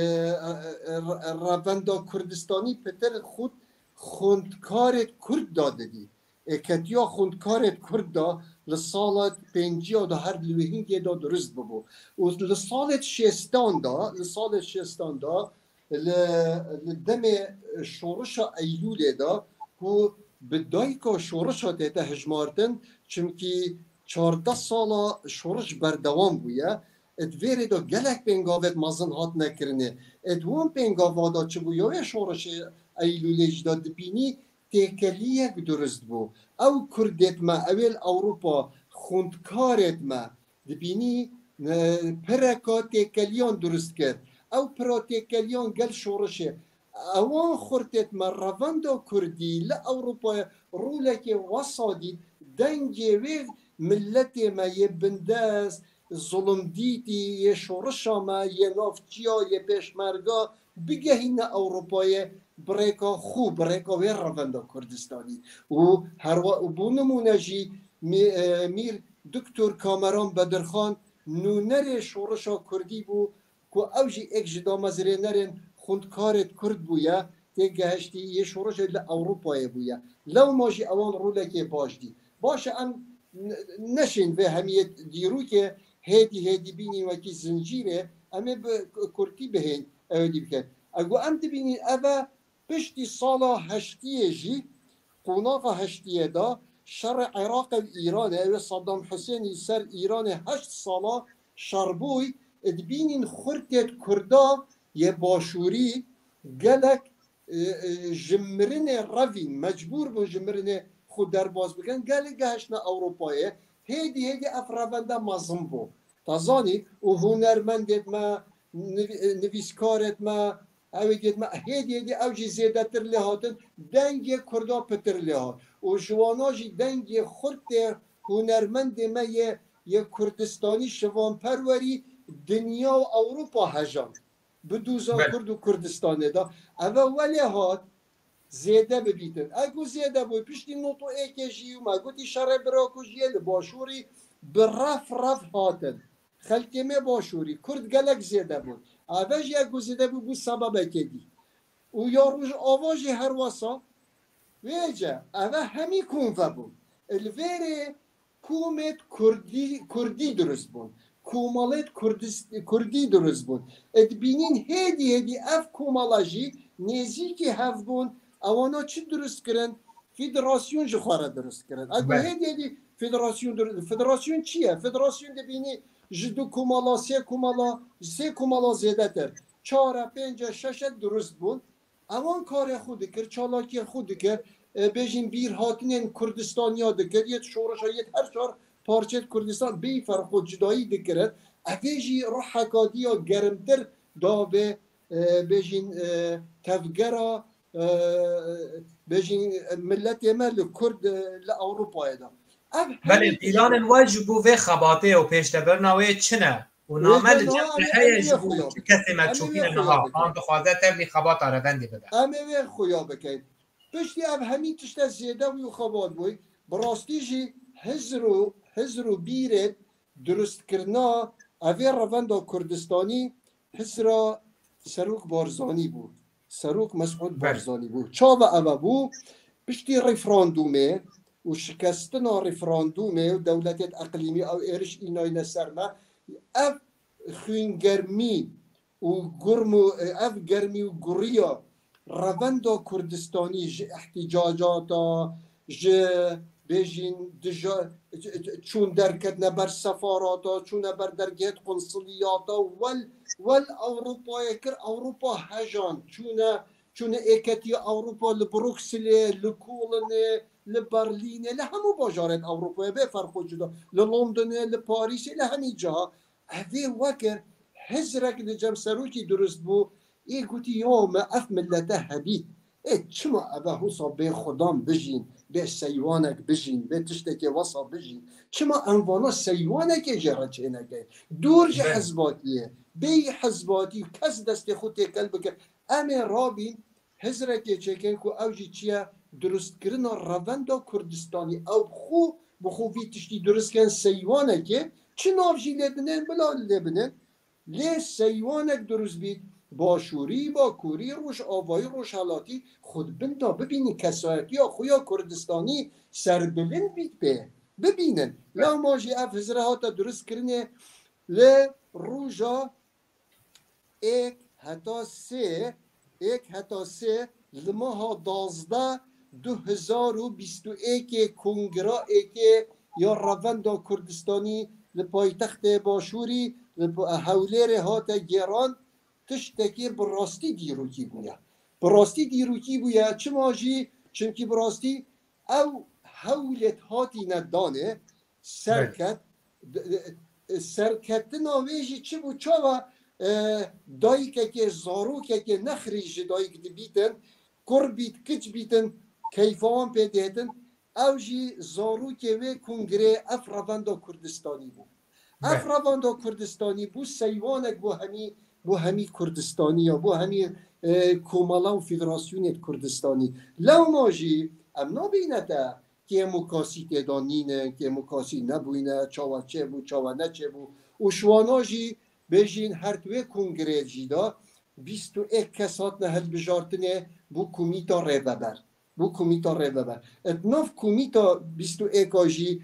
re-, revenda Kurdistanî pitir xud xwendkarê Kurd da didî. Êketiya xwendkarê Kurd da li sala pêncî ya de her li wê hingê de durust bibû. Û li salê şêstan de, li salê şêstan de li, li demê şorişa Eylûlê de ku bi dayika şorişa tête hijmartin, çimkî çardeh sala şoriş berdewam bûye. Di vê rê de gelek pêngavêt mezin hatine kirinê. Di wan pêngava de çi bû? Ya wê şorişê Eylûlê jî de dibînî têkeliyek durust bû. Ew Kurdêt me, ew ê li Ewropa xwendkarêt me, dibînî, e, pireka têkeliyan durust kir. Ew pira têkeliyan gel şorişê. Ewan xurtêt me revenda Kurdî li Ewropayê rolekê wesa dît, dengê wê miletê me yê bindest, zulmdîtî, yê şorişa me, yê navçiya, yê pêşmerga bigehîne Ewropayê bi rêka xwe, bi rêka wê revenda Kurdistanî. Û herwa, û bo nimûne jî Mî-, e, Mîr Doktor Kameran Bedirxan nûnerê şorişa Kurdî bû, ku ew jî êk ji damezrênerên xwendkarê Kurd bûye, têgehiştî yê şorişê li Ewropayê bûye. Lewma jî ewan rolekê baş dî. Baş e, em n-, neşên vê hemiyê dîrokê hêdî hêdî bînî wekî zincîrê, em ê bi kurtî bihên ew dî bikin. Ego em dibînîn eve piştî sala heştiyê jî, qonaxa heştiyê de şerê Iraqê û Îranê, ew ê Saddam Husênî ser Îranê heşt sala şer bûy, dibînîn xurtêt Kurda yê Başûrî gelek, e, e, ji mirinê revîn, mecbûr bûn ji mirinê xwe derbas bikin, gelê gehiştine Ewropayê, hêdî hêdî ev revende mezin bû. Te zanî, û hunermendêt me, niv-, e, nivîskarêt me, ew ê dêt me, hêdî hêdî ew jî zêdetir lê hatin, dengê Kurda pitir lê hat. Û ji wana jî dengê xurtê hunermendê me yê, yê Kurdistanî şivanperwerî dinya û Ewropa hejand. Bi dûza Belê. Kurd û Kurdistanê de. Eve welê hat zêde bibîtin. Ego zêde bû. Piştî nod û êkê jî û me gotî şerê Biraku jî yê li Başûrî bi ref ref hatin. Xelkê me başûrî, Kurd gelek zêde bûn. Eve jî ego zêde bû, bû sebebekê dî. Û ya Rojava jî her wesa. Vêce, eve hemî kom vebûn. Li vêrê komêt Kurdî, Kurdî dirust bûn. Komalêt Kurdis-, Kurdî dirust bûn. Dibînîn hêdî hêdî ev komala jî nêzîkî hev bûn. Ewana çi dirust kirin? Federasyon ji xwe re dirust kirin. Ego Be. hêdî hêdî federasyon dir-, federasyon çi ye? Federasyon dibînî ji du komala, sê komala, sê komala zêdetir. Çar e, pênc e, şeş e dirust bûn. Ewan karê xwe dikir, çalakiyê xwe dikir. E, bêjin bîr hatinên Kurdistaniya dikir, yêt şorişa, yêt her çar parçeyêt Kurdistan bêyî ferq û cudayî dikirin. Evê jî ruheka diya gerimtir da vê, e, bêjin, e, tevgera, e, bêjin, e, milletê me li Kurd, e, li Ewropayê de. Ev Belê, hemî planên we ji bo vê xebatê û pêşdevbirina wê çi ne? Û name li cem te heye ji bo çi kesê me çûkîne niha, an dixwaze tevlî xebata revendê bibe? Em ê vê xuya bikin. Piştî ev hemî tişte zêde bû û xebat bû. Bi rastî jî hizr û, hizr û bîrê durustkirina evê revenda Kurdistanî hizra Serok Barzanî bû. Serok Mesûd Barzanî bû. Çawa eve bû? Piştî referandûmê û şikestina referandûmê û dewletêt eqlîmî ew êriş înayne ser me, ev xwîngermî û gurm û, e, ev germî û guriya revenda Kurdistanî ji îhtîcacata, ji bêjin dija-, çûn derketine ber sefarata, çûne ber dergehêt qunsuliyata, wel, wel Ewropayê kir, Ewropa hejan, çûne, çûne êketiya Ewropa li Brukselê, li Kolinê, li Berlînê, li hemû bajarêt Ewropayê bê ferq û cuda, li Londonê, li Parîsê, li hemî ciha. Evê wekir hizrek li cem serokî durust bû. Ê gotî, ya me ev millete hebît. Ê çima eve husa bê xudan bijîn, bê seywanek bijîn, bê tiştekê wesa bijîn? Çima em vana seywanekê jê re çênekeyin? Dûr ji hizbatiyê, bêyî hizbatî û kes destê xwe têkel bike. Em ê rabîn hizrekê çêkin ku ew jî çi ye? Durustkirina revenda Kurdistanî. Ew bi xwe, bi xwe vî tiştî durust ken seywanekê, çi nav jî lê binin, bila lê binin. Lê seywanek durust bît, başûrî, bakurî, rojavayî, rojhelatî, xwe di bin de bibînin, kesayetiya xwe ya Kurdistanî serbilind bît pê. Bibînin. Lewma jî ev hizre hate durust kirinê li roja êk heta sê, êk heta sê li meha duwazdeh du hezar û bîst û êkê kongira êkê ya Revenda Kurdistanî li paytextê Başûrî, li Hewlêrê hate gêran, tiştekê bi rastî dîrokî bûye. Bi rastî dîrokî bûye. Çima jî? Çimkî bi rastî ew hewlêt hatîne danê, serket, serketina wê jî çi bû? Çawa, e, dayikekê, zarokekê nexirî ji dayik dibîtin, kur bît, kiç bîtin, keyfa wan pê dihêtin, ew jî zarokê wê kongrê ev Revenda Kurdistanî bû. Ev Revenda Kurdistanî bû seywanek bo hemî, bo hemî Kurdistaniya, bo hemî, e, komela û federasyonê Kurdistanî. Lewma jî em nabîne te kêmûkasî tê de nîne, kêmûkasî nebûyne, çawa çêbû, çawa neçêbû. Û şiwana jî bêjîn her di wê kongrê jî de bîst û êk kes hatine hilbijartinê bo komîta rêveber. Bo komîta rêveber. Di nav komîta bîst û êka jî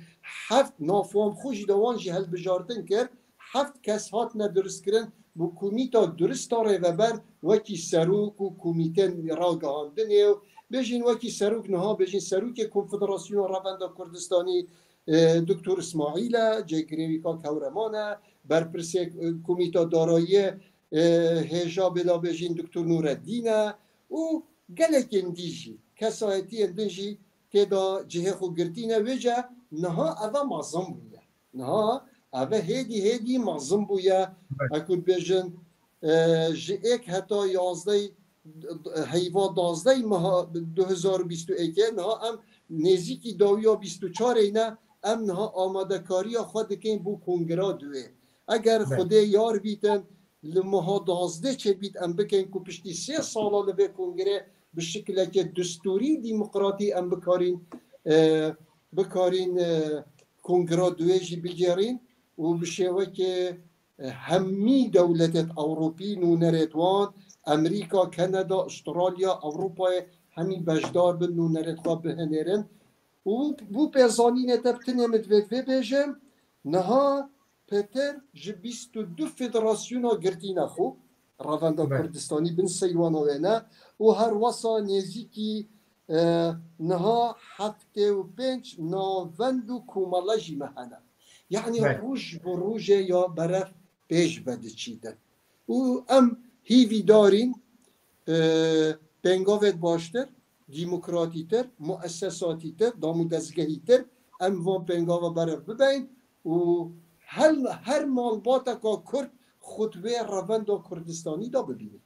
heft, nav wan xwe jî de wan jî hilbijartin kir, heft kes hatine durustkirin bo komîta durista rêveber wekî serok û komîtên ragihandinê û bêjin wekî serok niha bêjin serokê Konfederasyona Revenda Kurdistanî, e, Doktor Îsmaîl e, cêgirêwî Kak Hewreman e, berpirsê, e, komîta darayiyê, e, hêja bêla bêjin Doktor Nûreddîn e û gelekên dî jî, kesayetiyên din jî tê de cihê xwe girtîne. Wêce niha eve mezin bûye. Niha eve hêdî hêdî mezin bûye. Eku dibêjin, e, ji êk heta yazdeh heyva duwazdeh meha du hezar û bîst û êkê, niha em nêzîkî dawiya bîst û çarê ne, em niha amadekariya xwe dikin bo kongira duwê. Eger Xwedê yar bîtin, li meha duwazdeh çêbît, em bikin ku piştî sê sala li vê kongrê bi şikileke destûrî û demokratî em bikarîn, e, bikarîn, e, kongira duwê jî bigêrîn û bi şêwekê, e, hemî dewletêt Ewropî nûnerêt wan, Amerîka, Kanada, Astralya, Ewropayê hemî beşdar bin nûnerêt xwe bihinêrin. Û bû pêzanînê te bi tinê min divê divê bêjim, niha pêtir ji bîst û du federasyona girtîne xwe, Revenda Kurdistanî bin seywana wê ne, û her wesa nêzîkî, e, niha heftê û pênc navend û komele jî me hene. Yanî roj bi rojê ya berev pêş ve diçîtin. Û em hîvîdarîn, e, pêngavêt baştir, demokratîtir, muessesatîtir, damûdezgehîtir, em van pêngava berev bibeyn û her, her malbateka Kurd xwe di wê revenda Kurdistanî de bibînin.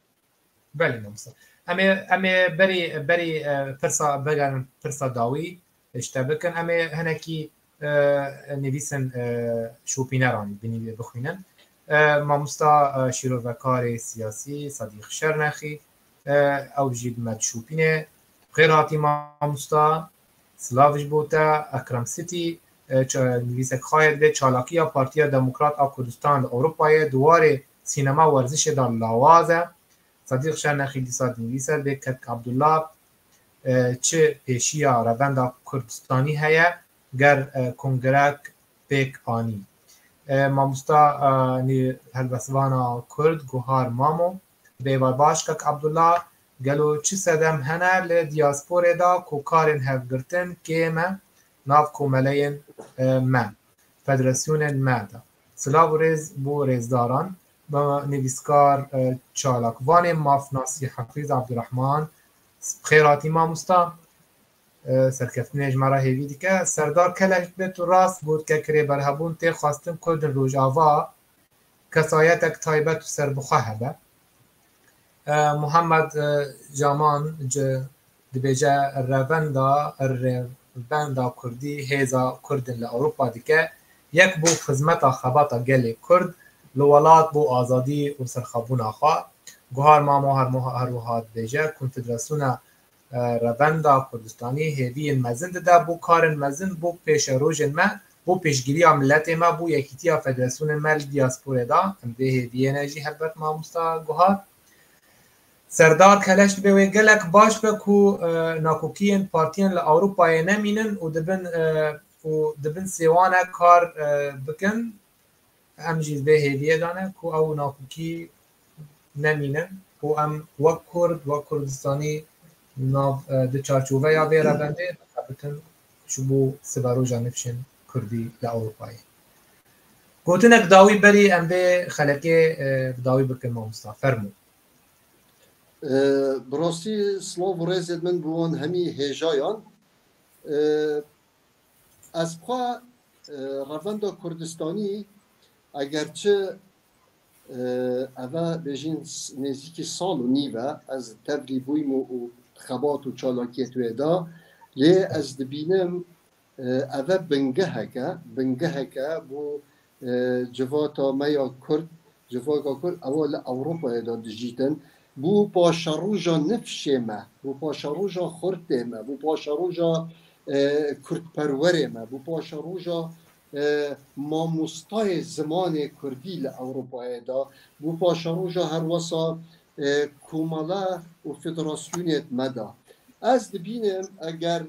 Belê mamosta. Em ê, em ê berî, berî, e, pirsa, vegerin pirsa dawî, e, ji te bikin. Em ê hinekî, e, nivîsin, e, şopîneran binî-, bixwînin. E, mamosta, e, şîrovekarê siyasî Sedîq Şernexî, e, ew jî bi me dişopîne. Xêr hatî mamosta, silav ji bo te, Ekrem Sitî, e, ça-, nivîsek xwe yê dibê, çalakiya Partiya Demokrat a Kurdistan li Ewropayê di warê sînema werzişê de lawaz e. Sedîq Şernexî dîsa dinivîse, dibê Kedk Abdullah, e, çi pêşiya revenda Kurdistanî heye ger, e, kongrek pêk anî? E, mamosta, e, nî-, helbestvana Kurd Guhar Mamo, dibê êvar baş Kak Abdullah, gelo çi sedem hene li diyasporê de ku karên hevgirtin kêm e nav komeleyên, e, me? Federasyonên me de. Silav û rêz bo rêzdaran, bi nivîskar, e, çalakvanê mafnasî Hafîz Abdurrahman, xêr hatî mamosta, e, serkeftinê ji me re hêvî dike. Serdar Keleş dibê tu rast got, ke kirêberhebûn tê xwestin Kurdin Rojava kesayetek taybet û serbixwe hebe. E, Muhammed, e, Caman ci dibêje, revenda, revenda Kurdî hêza Kurdin li Ewropa dike, yek bo xizmeta xebata gelê Kurd li welat bo azadî û serxwebûna xwe. Guhar Mamo her muha-, her wiha dibêje, Konfederasyona e, Revenda Kurdistanî hêviyên mezin dide bo karên mezin, bo pêşerojên me, bo pêşgiriya miletê me, bo yekîtiya federasyonên me li diyasporê de. Em vê hêviyê ne jî helbet mamosta Guhar. Serdar Keleş dibê wê gelek baş be ku, e, nakokiyên partiyên li Ewropayê nemînin û dibin, e, û dibin sêwane kar, e, bikin. Em jî vê hêviyê de ne ku ew nakokî nemînin û em wek Kurd, wek Kurdistanî nav, e, di çarçoveya vê revendê bixebitin ji bo siberoja nifşên Kurdî li Ewropayê. Gotinek dawî berî em vê xelekê, e, bi dawî bikin mamosta. Fermû. E, bi rastî silav û rêzêd min bi wan hemî hêjayan. E, Ez xwe, e, Revenda Kurdistanî, egerçi, e, eve bêjin s-, nêzîkî sal û nîv e, ez tevlî bûyim û, û xebat û çalakiyê wê de, lê ez dibînim, e, eve bingehek e, bingehek e bo, e, civata me ya Kurd, civaka Kurd, ewa li Ewropayê de dijîtin. Bo paşeroja nifşê me, bo paşeroja xurtê me, bo paşeroja, e, kurdperwerê me, bo paşeroja, e, mamostayê zimanê kurdî li Ewropayê de, bo paşeroja herwesa, e, komele û federasyonê me de. Ez dibînim eger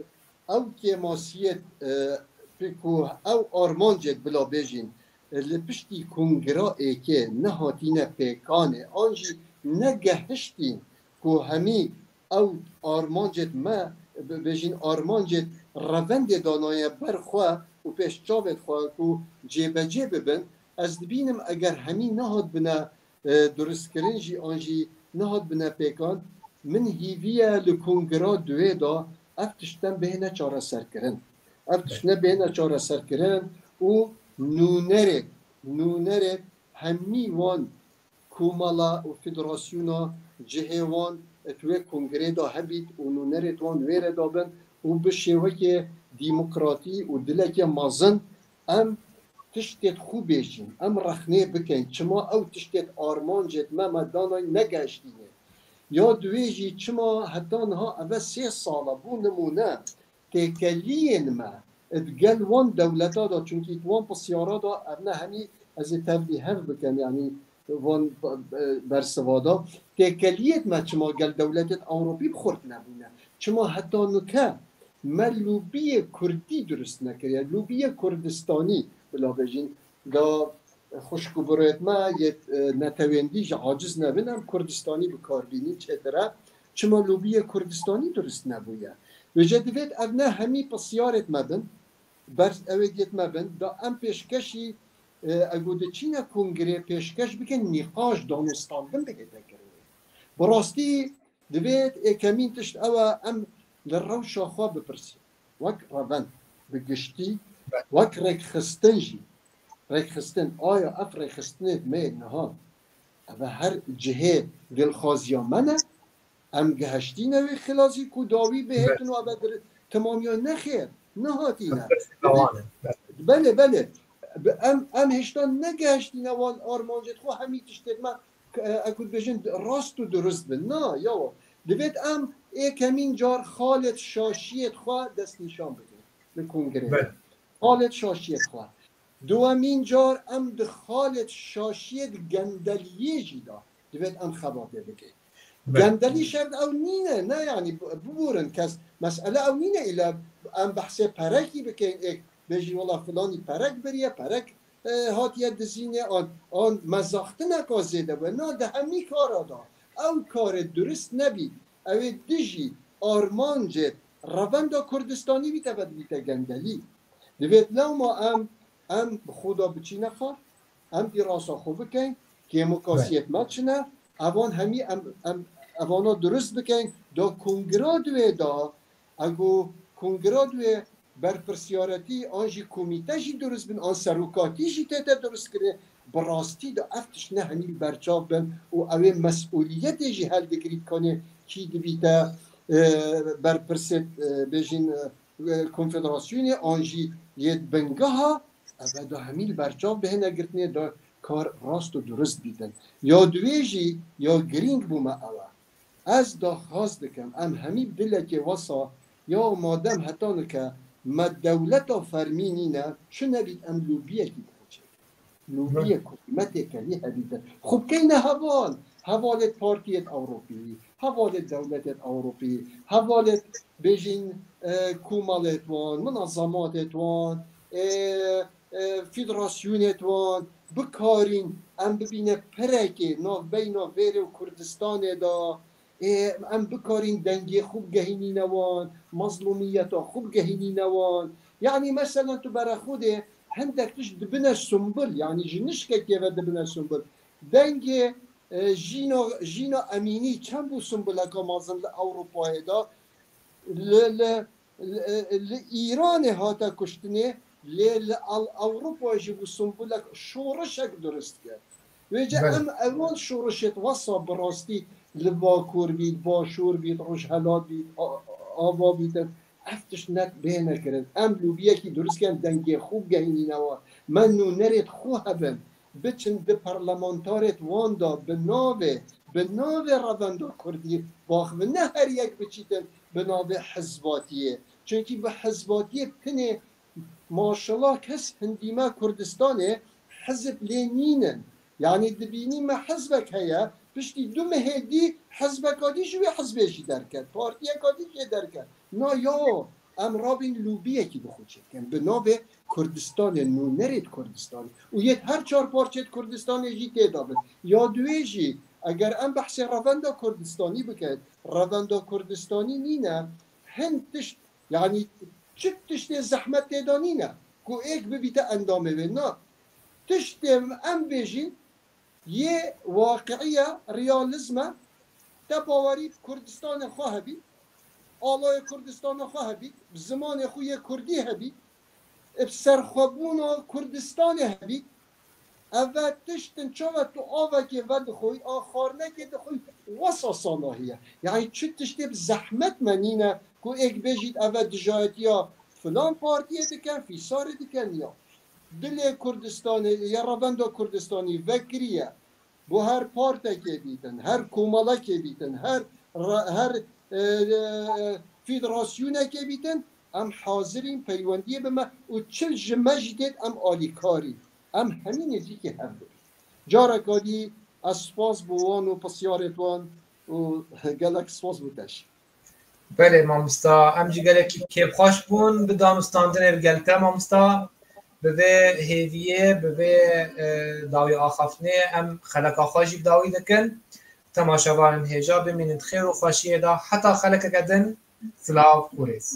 ew kêmasiyê, e, ku ew armancê bila bêjin, e, li piştî kongira êkê nehatîne pêkanê, an jî negehiştîn ku hemî ew armancêt me, bi-, bêjin armancêt revendê danaye ber xwe û pêş çavêt xwe ku cêbecê bibin, ez dibînim eger hemî nehat bine, e, durustkirin jî an jî nehat bine pêkan, min hîviye li kongira duwê de ev tişt ne bihêne çareserkirin. Ev tişt ne bihêne çareserkirin û nûnerê, nûnerê hemî wan komela û federasyona cihê wan di wê kongrê de hebît û nûnerê wan wê re de bin û bi şêwekê demokratî û dilekê mezin em tiştêt xwe bêjin, em rexnê bikin, çima ew tiştêt armancêt me, me danayîn negehiştîne. Ya duwê jî çima heta niha eve sê sal e, bo nimûne, têkeliyên me di gel wan dewleta de, çunkî di wan pisyara de ev ne hemî Ez ê tevlî hev bikim, yanî van, e, bersiva da. Têkeliyêt me çima gel dewletêt Ewropî bi xurt nebûne? Çima heta nuke me lobiyê kurdî durust nekiriye? Lobiyê Kurdistanî bila bêjin da xwişk û birêt me yê, e, netewendî jî aciz nebin, em Kurdistanî bi kar bînin çêtir e. Çima lobiyê Kurdistanî durust nebûye? Vêce divêt ev ne hemî pisyarêt me bin, ber ew ê diyêt me bin, da em pêşkeşî, e, ego diçîne kongrê pêşkeş bikin, nîqaş, danûstandin bihête kirinê. Bi rastî divêt êkemîn tişt ew e, em li rewşa xwe bipirsîn. Wek revend bi giştî, wek rêkxistin jî. Rêkxistin, aya ev rêkxistinê me niha, ev e her cihê dilxwaziya me ne? Em gihiştîne wê xilazî ku dawî bihêtin û ev e dir-, temamiya nexêr, nehatîne. Belê, belê. Bi-, em, em hêşta negihiştîne wan armancêt xwe, hemî tiştêt me, e, e, ku dibêjin rast û durust bin. Na, yawa. Divêt em êkemîn car xalêt şaşiyêt xwe destnîşan bikin li kongreyê. Belê. Xalêt şaşiyêt xwe. Duwemîn car em di xalêt şaşiyêt gendeliyê jî de divêt em xebatê bikin. Belê. Gendelî şert ew nîne, ne, yanî bi-, biborin kes. Mesele ew nîne île em behsê perekî bikin, êk bêjî wela filanî perek biriye, perek, e, hatiye dizînê, an, an mezaxtineka zêde be. Na, di hemî kara de ew karê durist nebî, ew ê dijî armancê revenda Kurdistanî bîte, ve dibîte gendelî. Divêt lewma em, em bi xwe de biçîne xar, em dîrasa xwe bikin, kêmokasiyêt me çi ne, evan hemî em, em evana durust bikin, da kongira duê da, ego kongira duê berpirsiyaretî an jî komîte jî durust bin, an serokatî jî tête durust kirin, bi rastî de ev tişt ne hemî li berçav bin û ew ê mesûliyetê jî heldigirî dikanê kî dibîte, e, berpirsê, e, bêjin, e, e, konfederasyonê an jî yê bingeha, ev e da hemî li berçav bihêne girtinê da kar rast û durist bîtin. Ya duê jî ya girîng bû me ew e. Ez daxwaz dikim, em hemî bilekê wesa ya madem heta nike me dewleta fermî nîne, çi nebît em lobiyekî bixwe çêkin. Lobiyê ku me têkelî hebîtin. Xwe bikeyne heval. Hevalêt partiyêt Ewropî, hevalêt dewletêt Ewropî, hevalêt bêjin, e, komalêt wan, munazematêt wan, e, e, federasyonêt wan, bikarîn em bibîne pirekê navbeyna vêrê û Kurdistanê de, ê, em bikarîn dengê xwe bigehînîne wan, mezlûmiyeta xwe bigehînîne wan. Yanî, meselen, tu berexwe dê hindek tişt dibine sumbul, yanî ji nişkekê ve dibine sumbul. Dengê, e, Jîna, Jîna Emînî çend bû sumbuleka mezin li Ewropayê de, li, li, li, li Îranê hate kuştinê, lê li Al-, Ewropa jî bû sumbulek, şorişek durist kir. Vêce Belê. Em ewan şorişêt wesa bi rastî li Bakur bît, Başûr bît, Rojhelat bît, a-, ava bîtin. Ev tişt net bêne kirin. Em lobiyekî durist kin, dengê xwe bigehînîne wan. Me nûnerêt xwe hebin. Biçin di parlamentarêt wan de bi navê, bi navê Revenda Kurdî baxivin. Ne her yek biçîtin bi navê hizbatiyê. Çunkî bi hizbatiyê tinê maşallah kes hindî me Kurdistanê hizb lê nînin. Yanî dibînî me hizbek heye, piştî du mehê dî hizbeka dî ji wê hizbê jî derket, partiyeka dî jê derket. Na yo, em rabîn lobiyekî bi xwe çêkin. Bi navê Kurdistanê, nûnerêt Kurdistanê. Û yêt her çar parçêt Kurdistanê jî tê de bin. Ya duê jî, eger em behsê Revenda Kurdistanî bikin, Revenda Kurdistanî nîne, hin tişt, yanî çi tiştê zehmet tê de nîne, ku êk bibîte endamê wê. Na, tiştê em bêjîn, yê waqiî ye, realîzm e, te bawerî bi Kurdistanê xwe hebî, alayê Kurdistana xwe hebî, bi zimanê xwe yê Kurdî hebî, bi serxwebûna Kurdistanê hebî, ev e tiştin çawa tu avekê vedixwî, a xwarinekê dixwî, wesa sanahî ye. Yanî çi tiştê bi zehmet me nîne ku êk bêjît ev e dijayetiya filan partiyê dike, fîsarê dike, niya. Dilê Kurdistanê, ya Revenda Kurdistanî vekiriye. Bo her partekê bîtin, her komelekê bîtin, her re-, her, e, e, federasyonekê bîtin, em hazirîn peywendiyê bime û çil ji me jî têt em alîkarî. Em hemî nêzîkî hev dibin. Careka dî ez spas bo wan û pisyarê wan û gelek spas bo te jî. Belê mamosta, em jî gelekî kêfxweş bûn bi danûstandinê bi gel te mamosta. Bi vê hêviyê, bi vê e, dawî axaftinê em xeleka xwe jî bi dawî dikin. Temaşevanên hêja bimînin di xêr û xweşiyê de heta xelekeke din silav û rêz.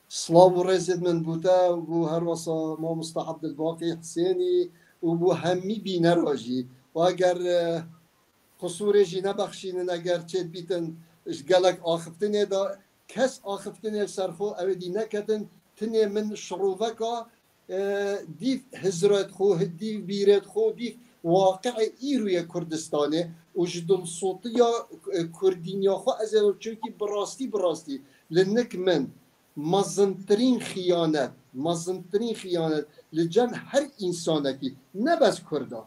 Silav û rêzê min bo te û her wesa mamosta Abdulbaqî Hisênî û bo hemî bînera jî. Û eger e, qisûrê jî nebexşînin, eger çêdibîtin ji gelek axiftinê de, kes axiftinê li ser xwe ew ê dî neketin, tinê min şiroveka e, dîv hizret xwe, dîv bîret xwe, dîv waqi'ê îro yê Kurdistanê û ji dilsotiya e, kurdîniya xwe ez ê çimkî bi rastî, bi rastî li nik min mezintirîn xiyanet, mezintirîn xiyanet li cem her însanekî, ne bes kurda.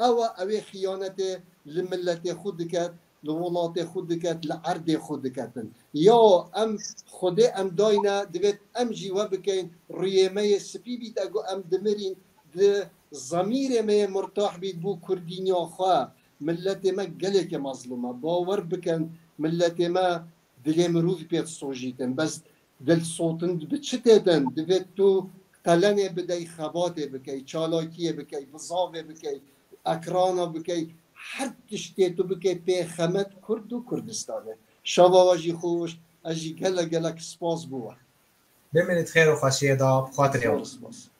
Ew e, ew ê xiyanetê li miletê xwe diket, li welatê xwe diket, li erdê xwe diketin. Ya em Xwedê em dayne, divêt em jî we bikeyn, rûyê me yê spî bît, ego em dimirîn, di zemîrê me yê murtah bît bo kurdîniya xwe. Miletê me gelekê mezlûm e. Bawer bikin, miletê me dilê mirovî pê disojîtin. Bes dilsotin bi çi têtin? Divêt tu qelenê bidey, xebatê bikey, çalakiyê bikey, bizavê bikey, ekrana bikey, her tiştê tu bikey pê xemet Kurd û Kurdistanê. Şeva we jî xweş, ez jî gelek gelek spas bo we. Bimînit xêr û xweşiyê de, bi xatirê we. Spas.